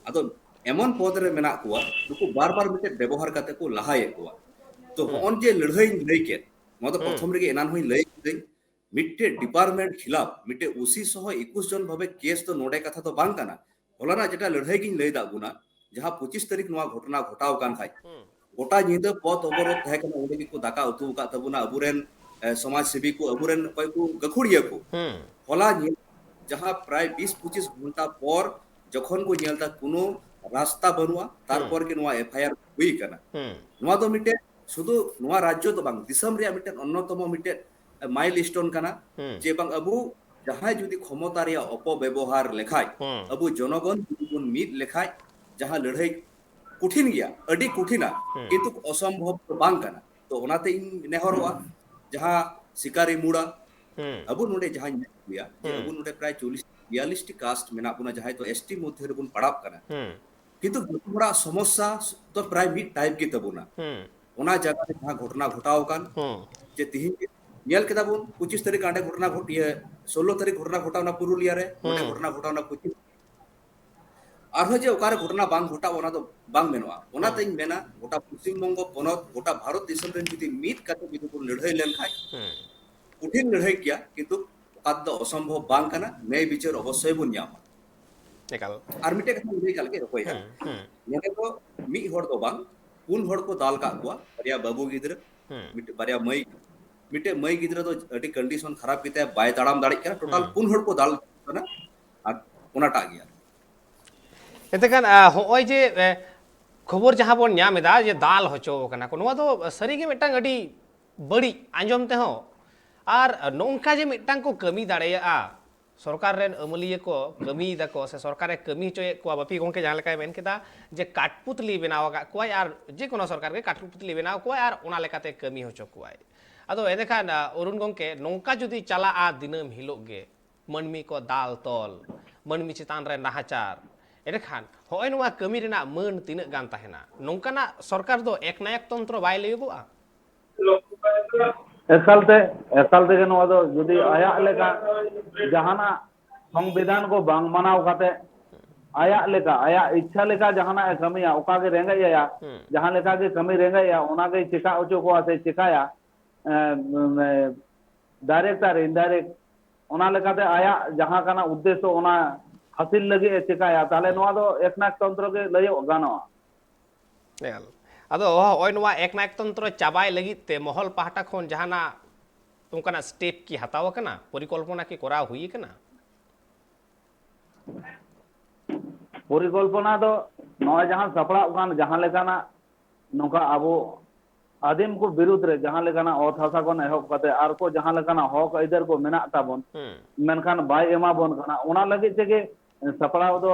ᱟᱫᱚ ᱮᱢᱚᱱ ᱯᱚᱫ ᱨᱮ ᱢᱮᱱᱟᱜ ᱠᱚᱣᱟ, ᱱᱩᱠᱩ ᱵᱟᱨ ᱵᱟᱨ ᱢᱤᱫᱴᱮᱡ ᱵᱮᱵᱚᱦᱟᱨ ᱠᱟᱛᱮ ᱠᱚ ᱞᱟᱦᱟᱭᱮᱫ ᱠᱚᱣᱟ᱾ ᱛᱚ ᱦᱩᱸ᱾ ᱦᱚᱸᱜᱼᱚᱭ ᱡᱮ ᱞᱟᱹᱲᱦᱟᱹᱭ ᱞᱟᱹᱭ ᱠᱮᱫ, ᱱᱚᱣᱟ ᱫᱚ ᱦᱩᱸ᱾ ᱯᱨᱚᱛᱷᱚᱢ ᱨᱮᱜᱮ ᱮᱱᱟᱱ ᱦᱚᱸᱧ ᱞᱟᱹᱭ ᱠᱮᱫᱟᱹᱧ, ᱢᱤᱫᱴᱮᱡ ᱰᱤᱯᱟᱨᱴᱢᱮᱱᱴ ᱠᱷᱤᱞᱟᱯ ᱢᱤᱫᱴᱮᱡ ᱳᱥᱤ ᱥᱚᱦᱚ ᱮᱠᱩᱥ ᱡᱚᱱ ᱵᱷᱟᱵᱮ ᱠᱮᱥ ᱫᱚ ᱱᱚᱰᱮ ᱠᱟᱛᱷᱟ ᱫᱚ ᱵᱟᱝ ᱠᱟᱱᱟ᱾ ᱦᱚᱞᱟᱱᱟᱜ ᱡᱮᱴᱟ ᱞᱟᱹᱲᱦᱟᱹᱭ ᱜᱤᱧ ᱞᱟᱹᱭ ᱫᱟᱜ ᱵᱚᱱᱟ, ᱡᱟᱦᱟᱸ ᱯᱚᱸᱪᱤᱥ ᱛᱟᱹᱨᱤᱠᱷ ᱱᱚᱣᱟ ᱜᱷᱚᱴᱚᱱᱟ ᱜᱷᱚᱴᱟᱣ ᱠᱟᱱ ᱠᱷᱟᱡ, ᱦᱩᱸ᱾ ᱜᱚᱴᱟ ᱧᱤᱫᱟᱹ ᱯᱚᱛᱷ ᱚᱵᱚᱨᱳᱫᱷ ᱛᱟᱦᱮᱸ ᱠᱟᱱᱟ, ᱚᱸᱰᱮ ᱜᱮᱠᱚ ᱫᱟᱠᱟ ᱩᱛᱩ ᱟᱠᱟᱫ ᱛᱟᱵᱚᱱᱟ ᱟᱵᱚᱨᱮᱱ, ᱮ, ᱥᱚᱢᱟᱡᱽ ᱥᱮᱵᱤ ᱠᱚ, ᱟᱵᱚᱨᱮᱱ ᱚᱠᱚᱭ ᱠᱚ ᱜᱟᱹᱠᱷᱩᱲᱤᱭᱟᱹ ᱠᱚ᱾ ᱦᱩᱸ᱾ ᱦᱚᱞᱟ ᱧᱤᱫᱟᱹ ᱡᱟᱦᱟᱸ ᱯᱨᱟᱭ ᱵᱤᱥ ᱯᱚᱸᱪᱤᱥ ᱜᱷᱚᱱᱴᱟ ᱯᱚᱨ ᱡᱚᱠᱷᱚᱱ ᱠᱚ ᱧᱮᱞ ᱫᱟ ᱠᱳᱱᱳ ᱨᱟᱥᱛᱟ ᱵᱟᱹᱱᱩᱜᱼᱟ, ᱛᱟᱨᱯᱚᱨ ᱜᱮ ᱱᱚᱣᱟ ᱮᱯᱷ ᱟᱭ ᱟᱨ ᱦᱩᱭ ᱠᱟᱱᱟ᱾ ᱦᱩᱸ᱾ ᱱᱚᱣᱟ ᱫᱚ ᱢᱤᱫᱴᱮᱱ ᱥᱩᱫᱷᱩ ᱱᱚᱣᱟ ᱨᱟᱡᱽᱡᱚ ᱫᱚ ᱵᱟᱝ, ᱫᱤᱥᱚᱢ ᱨᱮᱭᱟᱜ ᱢᱤᱫᱴᱮᱱ ᱚᱱᱱᱚᱛᱚᱢᱚ ᱢᱤᱫᱴᱮᱱ ᱢᱟᱭᱤᱞᱥᱴᱳᱱ ᱠᱟᱱᱟ᱾ ᱦᱩᱸ᱾ ᱡᱮ ᱵᱟᱝ, ᱟᱵᱚ ᱡᱟᱦᱟᱸᱭ ᱡᱩᱫᱤ ᱠᱷᱚᱢᱚᱛᱟ ᱨᱮᱭᱟᱜ ᱚᱯᱚᱵᱮᱵᱚᱦᱟᱨ ᱞᱮᱠᱷᱟᱡ, ᱦᱩᱸ᱾ ᱟᱵᱚ ᱡᱚᱱᱚᱜᱚᱱ ᱡᱩᱫᱤ ᱵᱚᱱ ᱢᱤᱫ ᱞᱮᱠᱷᱟᱡ, ᱡᱟᱦᱟᱸ ᱞᱟᱹᱲᱦᱟᱹᱭ ᱠᱚᱴᱷᱤᱱ ᱜᱮᱭᱟ, ᱟᱹᱰᱤ ᱠᱚᱴᱷᱤᱱᱟ, ᱦᱩᱸ᱾ ᱠᱤᱱᱛᱩ ᱚᱥᱚᱢᱵᱷᱚᱵ ᱫᱚ ᱵᱟᱝ ᱠᱟᱱᱟ᱾ ᱛᱚ ᱚᱱᱟᱛᱮ ᱤᱧ ᱱᱮᱦᱚᱨᱚᱜᱼᱟ, ᱡᱟᱦᱟᱸ ᱥᱤᱠᱟᱨᱤ ᱢᱩᱲᱟ, ᱦᱩᱸ᱾ ᱟᱵᱚ ᱱᱚᱰᱮ ᱡᱟᱦᱟᱸᱧ ᱧᱮᱞ ᱜᱮᱭᱟ, ᱡᱮ ᱦᱩᱸ᱾ ᱟᱵᱚ ᱱᱚᱰᱮ ᱯᱨᱟᱭ ᱪᱚᱞᱞᱤᱥ ᱵᱤᱭᱟᱞᱞᱤᱥ ᱴᱤ ᱠᱟᱥᱴ ᱢᱮᱱᱟᱜ ᱵᱚᱱᱟ, ᱡᱟᱦᱟᱸᱭ ᱫᱚ ᱮᱥ ᱴᱤ ᱢᱚᱫᱽᱫᱷᱮ ᱨᱮᱵᱚᱱ ᱯᱟᱲᱟᱜ ᱠᱟᱱᱟ᱾ ᱦᱩᱸ᱾ ᱠᱤᱱᱛᱩ ᱡᱚᱛᱚ ᱦᱚᱲᱟᱜ ᱥᱚᱢᱚᱥᱥᱟ ᱫᱚ ᱯᱨᱟᱭ ᱢᱤᱫ ᱴᱟᱭᱤᱯ ᱜᱮ ᱛᱟᱵᱚᱱᱟ᱾ ᱦᱩᱸ᱾ ᱚᱱᱟ ᱡᱟᱭᱜᱟ ᱨᱮ ᱡᱟᱦᱟᱸ ᱜᱷᱚᱴᱚᱱᱟ ᱜᱷᱚᱴᱟᱣ ᱟᱠᱟᱱ, ᱦᱩᱸ᱾ ᱡᱮ ᱛᱤᱦᱤᱧ ᱧᱮᱞ ᱠᱮᱫᱟ ᱵᱚᱱ ᱯᱚᱸᱪᱤᱥ ᱛᱟᱹᱨᱤᱠᱷ ᱦᱟᱸᱰᱮ ᱜᱷᱚᱴᱚᱱᱟ ᱜᱷᱚᱴ-, ᱤᱭᱟᱹ, ᱥᱳᱞᱞᱳ ᱛᱟᱹᱨᱤᱠᱷ ᱜᱷᱚᱴᱚᱱᱟ ᱜᱷᱚᱴᱟᱣ ᱮᱱᱟ ᱯᱩᱨᱩᱞᱤᱭᱟ ᱨᱮ, ᱱᱚᱰᱮ ᱦᱩᱸ᱾ ᱜᱷᱚᱴᱚᱱᱟ ᱜᱷᱚᱴᱟᱣ ᱮᱱᱟ ᱯᱚᱸᱪᱤᱥ᱾ ᱟᱨᱦᱚᱸ ᱡᱮ ᱚᱠᱟᱨᱮ ᱜᱷᱚᱴᱚᱱᱟ ᱵᱟᱝ ᱜᱷᱚᱴᱟᱣ, ᱚᱱᱟ ᱫᱚ ᱵᱟᱝ ᱢᱮᱱᱚᱜᱼᱟ᱾ ᱚᱱᱟᱛᱮᱧ ᱦᱩᱸ᱾ ᱢᱮᱱᱟ, ᱜᱚᱴᱟ ᱯᱚᱥᱪᱤᱢ ᱵᱚᱝᱜᱚ ᱯᱚᱱᱚᱛ, ᱜᱚᱴᱟ ᱵᱷᱟᱨᱚᱛ ᱫᱤᱥᱚᱢ ᱨᱮᱱ ᱡᱩᱫᱤ ᱢᱤᱫ ᱠᱟᱛᱮ ᱡᱩᱫᱤ ᱵᱚᱱ ᱞᱟᱹᱲᱦᱟᱹᱭ ᱞᱮᱱᱠᱷᱟᱡ, ᱦᱩᱸ᱾ ᱠᱚᱴᱷᱤᱱ ᱞᱟᱹᱲᱦᱟᱹᱭ ᱜᱮᱭᱟ, ᱠᱤᱱᱛᱩ ᱚᱠᱟ ᱫᱚ ᱚᱥᱚᱢᱵᱷᱚᱵ ᱵᱟᱝ ᱠᱟᱱᱟ, ᱱᱮᱭ ᱵᱤᱪᱟᱹᱨ ᱚᱵᱚᱥᱥᱳᱭ ᱵᱚᱱ ᱧᱟᱢᱟ᱾ ᱮᱠᱟᱞ᱾ ᱟᱨ ᱢᱤᱫᱴᱮᱡ ᱠᱟᱛᱷᱟ ᱞᱟᱹᱭ ᱠᱟᱜ ᱞᱮᱜᱮ ᱚᱠᱚᱭ ᱦᱟᱸᱜ᱾ ᱦᱩᱸ, ᱦᱩᱸ᱾ ᱱᱚᱰᱮ ᱫᱚ ᱢᱤᱫ ᱦᱚᱲ ᱫᱚ ᱵᱟᱝ, ᱯᱩᱱ ᱦᱚᱲ ᱠᱚ ᱫᱟᱞ ᱠᱟᱜ ᱠᱚᱣᱟ, ᱵᱟᱨᱭᱟ ᱵᱟᱹᱵᱩ ᱜᱤᱫᱽᱨᱟᱹ, ᱦᱩᱸ᱾ ᱢᱤᱫᱴᱮᱡ ᱵᱟᱨᱭᱟ ᱢᱟᱹᱭ, ᱢᱤᱫᱴᱮᱡ ᱢᱟᱹᱭ ᱜᱤᱫᱽᱨᱟᱹ ᱫᱚ ᱟᱹᱰᱤ ᱠᱚᱱᱰᱤᱥᱚᱱ ᱠᱷᱟᱨᱟᱯ ᱜᱮᱛᱟᱭᱟ, ᱵᱟᱭ ᱛᱟᱲᱟᱢ ᱫᱟᱲᱮᱭᱟᱜ ᱠᱟᱱᱟ᱾ ᱴᱳᱴᱟᱞ ᱦᱩᱸ᱾ ᱯᱩᱱ ᱦᱚᱲ ᱠᱚ ᱫᱟᱞ ᱠᱟᱱᱟ, ᱟᱨ ᱚᱱᱟᱴᱟᱜ ᱜᱮ ᱟᱨ ᱮᱱᱛᱮ ᱠᱷᱟᱱ, ᱟ, ᱦᱚᱸᱜᱼᱚᱭ ᱡᱮ, ᱮ, ᱠᱷᱚᱵᱚᱨ ᱡᱟᱦᱟᱸ ᱵᱚᱱ ᱧᱟᱢ ᱮᱫᱟ ᱡᱮ ᱫᱟᱞ ᱦᱚᱪᱚ ᱟᱠᱟᱱᱟ ᱠᱚ, ᱱᱚᱣᱟ ᱫᱚ ᱥᱟᱹᱨᱤᱜᱮ ᱢᱤᱫᱴᱟᱝ ᱟᱹᱰᱤ ᱵᱟᱹᱲᱤᱡ ᱟᱸᱡᱚᱢ ᱛᱮᱦᱚᱸ᱾ ᱟᱨ ᱱᱚᱝᱠᱟ ᱡᱮ ᱢᱤᱫᱴᱟᱝ ᱠᱚ ᱠᱟᱹᱢᱤ ᱫᱟᱲᱮᱭᱟᱜᱼᱟ, ᱥᱚᱨᱠᱟᱨ ᱨᱮᱱ ᱟᱹᱢᱟᱹᱞᱤᱭᱟᱹ ᱠᱚ ᱠᱟᱹᱢᱤᱭ ᱫᱟᱠᱚ ᱥᱮ ᱥᱚᱨᱠᱟᱨᱮ ᱠᱟᱹᱢᱤ ᱦᱚᱪᱚᱭᱮᱫ ᱠᱚᱣᱟ, ᱵᱟᱯᱤ ᱜᱚᱢᱠᱮ ᱡᱟᱦᱟᱸ ᱞᱮᱠᱟᱭ ᱢᱮᱱ ᱠᱮᱫᱟ ᱡᱮ ᱠᱟᱴᱯᱩᱛᱞᱤ ᱵᱮᱱᱟᱣ ᱟᱠᱟᱫ ᱠᱚᱣᱟᱭ, ᱟᱨ ᱡᱮ ᱠᱳᱱᱳ ᱥᱚᱨᱠᱟᱨ ᱜᱮ ᱠᱟᱴᱯᱩᱛᱞᱤ ᱵᱮᱱᱟᱣ ᱠᱚᱣᱟᱭ ᱟᱨ ᱚᱱᱟ ᱞᱮᱠᱟᱛᱮ ᱠᱟᱹᱢᱤ ᱦᱚᱪᱚ ᱠᱚᱣᱟᱭ᱾ ᱟᱫᱚ ᱮᱸᱰᱮᱠᱷᱟᱱ, ᱟ, ᱚᱨᱩᱱ ᱜᱚᱢᱠᱮ, ᱱᱚᱝᱠᱟ ᱡᱩᱫᱤ ᱪᱟᱞᱟᱜᱼᱟ ᱫᱤᱱᱟᱹᱢ ᱦᱤᱞᱳᱜ ᱜᱮ, ᱢᱟᱹᱱᱢᱤ ᱠᱚ ᱫᱟᱞ ᱛᱚᱞ, ᱢᱟᱹᱱᱢᱤ ᱪᱮᱛᱟᱱ ᱨᱮ ᱱᱟᱦᱟᱪᱟᱨ, ᱮᱸᱰᱮᱠᱷᱟᱱ ᱦᱚᱸᱜᱼᱚᱭ ᱱᱚᱣᱟ ᱠᱟᱹᱢᱤ ᱨᱮᱱᱟᱜ ᱢᱟᱹᱱ ᱛᱤᱱᱟᱹᱜ ᱜᱟᱱ ᱛᱟᱦᱮᱱᱟ? ᱱᱚᱝᱠᱟᱱᱟᱜ ᱥᱚᱨᱠᱟᱨ ᱫᱚ ᱮᱠᱱᱟᱭᱚᱠ ᱛᱚᱱᱛᱨᱚ ᱵᱟᱭ ᱞᱟᱹᱭᱚᱜᱚᱜᱼᱟ? ᱮᱠᱟᱞᱛᱮ, ᱮᱠᱟᱞ ᱛᱮᱜᱮ ᱱᱚᱣᱟ ᱫᱚ ᱡᱩᱫᱤ ᱟᱭᱟᱜ ᱞᱮᱠᱟ ᱡᱟᱦᱟᱱᱟᱜ ᱥᱚᱝᱵᱤᱫᱷᱟᱱ ᱠᱚ ᱵᱟᱝ ᱢᱟᱱᱟᱣ ᱠᱟᱛᱮ, ᱟᱭᱟᱜ ᱞᱮᱠᱟ, ᱟᱭᱟᱜ ᱤᱪᱪᱷᱟ ᱞᱮᱠᱟ ᱡᱟᱦᱟᱱᱟᱜ ᱮ ᱠᱟᱹᱢᱤᱭᱟ, ᱚᱠᱟ ᱜᱮ ᱨᱮᱸᱜᱮᱡ ᱟᱭᱟ, ᱦᱩᱸ᱾ ᱡᱟᱦᱟᱸ ᱞᱮᱠᱟ ᱜᱮ ᱠᱟᱹᱢᱤ ᱨᱮᱸᱜᱮᱡ ᱟᱭᱟ, ᱚᱱᱟ ᱜᱮᱭ ᱪᱮᱠᱟ ᱦᱚᱪᱚ ᱠᱚᱣᱟ ᱥᱮ ᱪᱮᱠᱟᱭᱟ, ᱮ, ᱮ, direct ᱟᱨ indirect, ᱚᱱᱟ ᱞᱮᱠᱟᱛᱮ ᱟᱭᱟᱜ ᱡᱟᱦᱟᱸ ᱠᱟᱱᱟ ᱩᱫᱽᱫᱮᱥᱥᱚ, ᱚᱱᱟ ᱦᱟᱹᱥᱤᱞ ᱞᱟᱹᱜᱤᱫ ᱮ ᱪᱮᱠᱟᱭᱟ, ᱛᱟᱦᱞᱮ ᱱᱚᱣᱟ ᱫᱚ ᱮᱠᱱᱟᱭᱚᱠ ᱛᱚᱱᱛᱨᱚ ᱜᱮ ᱞᱟᱹᱭᱚᱜ ᱜᱟᱱᱚᱜᱼᱟ᱾ ᱮᱠᱟᱞ᱾ ᱟᱫᱚ ᱦᱚᱸᱜᱼᱚᱭ ᱱᱚᱣᱟ ᱮᱠᱱᱟᱭᱚᱠᱛᱚᱱᱛᱨᱚ ᱪᱟᱵᱟᱭ ᱞᱟᱹᱜᱤᱫ ᱛᱮ ᱢᱚᱦᱚᱞ ᱯᱟᱦᱴᱟ ᱠᱷᱚᱱ ᱡᱟᱦᱟᱱᱟᱜ ᱚᱱᱠᱟᱱᱟᱜ ᱥᱴᱮᱯ ᱠᱤ ᱦᱟᱛᱟᱣ ᱟᱠᱟᱱᱟ? ᱯᱚᱨᱤᱠᱚᱞᱯᱚᱱᱟ ᱠᱤ ᱠᱚᱨᱟᱣ ᱦᱩᱭ ᱟᱠᱟᱱᱟ? ᱯᱚᱨᱤᱠᱚᱞᱯᱚᱱᱟ ᱫᱚ ᱱᱚᱜᱼᱚᱭ ᱡᱟᱦᱟᱸ ᱥᱟᱯᱲᱟᱣ ᱠᱟᱱ, ᱡᱟᱦᱟᱸ ᱞᱮᱠᱟᱱᱟᱜ ᱱᱚᱝᱠᱟ ᱟᱵᱚ ᱟᱹᱫᱤᱢ ᱠᱚ ᱵᱤᱨᱩᱫᱽ ᱨᱮ ᱡᱟᱦᱟᱸ ᱞᱮᱠᱟᱱᱟᱜ ᱚᱛ ᱦᱟᱥᱟ ᱠᱷᱚᱱ ᱮᱦᱚᱵ ᱠᱟᱛᱮ ᱟᱨ ᱠᱚ ᱡᱟᱦᱟᱸ ᱞᱮᱠᱟᱱᱟᱜ ᱦᱚᱠ ᱟᱹᱭᱫᱟᱹᱨ ᱠᱚ ᱢᱮᱱᱟᱜ ᱛᱟᱵᱚᱱ, ᱦᱩᱸ᱾ ᱢᱮᱱᱠᱷᱟᱱ ᱵᱟᱭ ᱮᱢᱟ ᱵᱚᱱ ᱠᱟᱱᱟ, ᱚᱱᱟ ᱞᱟᱹᱜᱤᱫ ᱛᱮᱜᱮ ᱥᱟᱯᱲᱟᱣ ᱫᱚ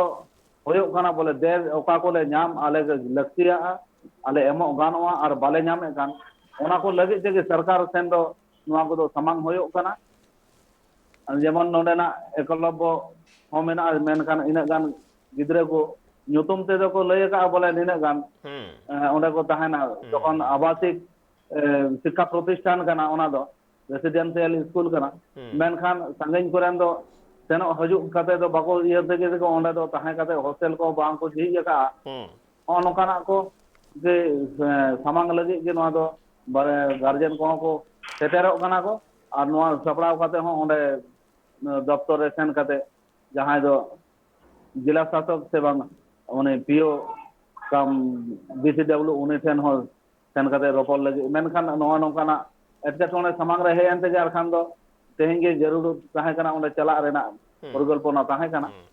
ᱦᱩᱭᱩᱜ ᱠᱟᱱᱟ᱾ ᱵᱚᱞᱮ ᱫᱮ ᱚᱠᱟ ᱠᱚᱞᱮ ᱧᱟᱢ, ᱟᱞᱮ ᱞᱟᱹᱠᱛᱤᱭᱟᱜᱼᱟ, ᱟᱞᱮ ᱮᱢᱚᱜ ᱜᱟᱱᱚᱜᱼᱟ, ᱟᱨ ᱵᱟᱞᱮ ᱧᱟᱢᱮᱫ ᱠᱟᱱ, ᱚᱱᱟ ᱠᱚ ᱞᱟᱹᱜᱤᱫ ᱛᱮᱜᱮ ᱥᱚᱨᱠᱟᱨ ᱴᱷᱮᱱ ᱫᱚ ᱱᱚᱣᱟ ᱠᱚᱫᱚ ᱥᱟᱢᱟᱝ ᱦᱩᱭᱩᱜ ᱠᱟᱱᱟ᱾ ᱡᱮᱢᱚᱱ ᱱᱚᱰᱮᱱᱟᱜ ᱮᱠᱞᱚᱵᱽᱵᱚ ᱦᱚᱸ ᱢᱮᱱᱟᱜᱼᱟ, ᱢᱮᱱᱠᱷᱟᱱ ᱤᱱᱟᱹᱜ ᱜᱟᱱ ᱜᱤᱫᱽᱨᱟᱹ ᱠᱚ ᱧᱩᱛᱩᱢ ᱛᱮᱫᱚ ᱠᱚ ᱞᱟᱹᱭ ᱟᱠᱟᱫᱼᱟ, ᱵᱚᱞᱮ ᱱᱤᱱᱟᱹᱜ ᱜᱟᱱ ᱦᱩᱸ᱾ ᱮ, ᱚᱸᱰᱮ ᱠᱚ ᱛᱟᱦᱮᱱᱟ᱾ ᱡᱚᱠᱷᱚᱱ ᱟᱵᱟᱥᱤᱠ ᱮ, ᱥᱤᱠᱠᱷᱟ ᱯᱨᱚᱛᱤᱥᱴᱷᱟᱱ ᱠᱟᱱᱟ, ᱚᱱᱟ ᱫᱚ ᱨᱮᱥᱤᱰᱮᱱᱥᱤᱭᱟᱞ ᱥᱠᱩᱞ ᱠᱟᱱᱟ, ᱦᱩᱸ᱾ ᱢᱮᱱᱠᱷᱟᱱ ᱥᱟᱺᱜᱤᱧ ᱠᱚᱨᱮᱱ ᱫᱚ ᱥᱮᱱᱚᱜ ᱦᱤᱡᱩᱜ ᱠᱟᱛᱮ ᱫᱚ ᱵᱟᱠᱚ ᱤᱭᱟᱹ ᱛᱮᱜᱮ ᱠᱚ, ᱚᱸᱰᱮ ᱫᱚ ᱛᱟᱦᱮᱸ ᱠᱟᱛᱮ ᱦᱳᱥᱴᱮᱞ ᱠᱚ ᱵᱟᱝ ᱠᱚ ᱡᱷᱤᱡ ᱟᱠᱟᱫᱼᱟ᱾ ᱦᱩᱸ᱾ ᱱᱚᱜᱼᱚ ᱱᱚᱝᱠᱟᱱᱟᱜ ᱠᱚ ᱡᱮ, ᱮ, ᱥᱟᱢᱟᱝ ᱞᱟᱹᱜᱤᱫ ᱜᱮ ᱱᱚᱣᱟ ᱫᱚ ᱵᱟᱨ-, ᱜᱟᱨᱡᱮᱱ ᱠᱚᱦᱚᱸ ᱠᱚ ᱥᱮᱴᱮᱨᱚᱜ ᱠᱟᱱᱟ ᱠᱚ, ᱟᱨ ᱱᱚᱣᱟ ᱥᱟᱯᱲᱟᱣ ᱠᱟᱛᱮ ᱦᱚᱸ ᱚᱸᱰᱮ ᱫᱚᱯᱛᱚᱨ ᱨᱮ ᱥᱮᱱ ᱠᱟᱛᱮ ᱡᱟᱦᱟᱸᱭ ᱫᱚ ᱡᱮᱞᱟ ᱥᱟᱥᱚᱠ ᱥᱮ ᱵᱟᱝ ᱩᱱᱤ ᱯᱤ ᱳ ᱠᱟᱢ ᱵᱤ ᱥᱤ ᱰᱟᱵᱞᱤᱭᱩ ᱩᱱᱤ ᱴᱷᱮᱱ ᱦᱚᱸ ᱥᱮᱱ ᱠᱟᱛᱮ ᱨᱚᱯᱚᱲ ᱞᱟᱹᱜᱤᱫ, ᱢᱮᱱᱠᱷᱟᱱ ᱱᱚᱣᱟ ᱱᱚᱝᱠᱟᱱᱟᱜ ᱮᱴᱠᱮᱴᱚᱬᱮ ᱥᱟᱢᱟᱝ ᱨᱮ ᱦᱮᱡ ᱮᱱ ᱛᱮᱜᱮ ᱟᱨᱠᱷᱟᱱ ᱫᱚ ᱛᱮᱦᱮᱧ ᱜᱮ ᱡᱟᱹᱨᱩᱲ ᱛᱟᱦᱮᱸ ᱠᱟᱱᱟ ᱚᱸᱰᱮ ᱪᱟᱞᱟᱜ ᱨᱮᱱᱟᱜ ᱦᱩᱸ᱾ ᱯᱚᱨᱤᱠᱚᱞᱯᱚᱱᱟ ᱛᱟᱦᱮᱸ ᱠᱟᱱᱟ᱾ ᱦᱩᱸ᱾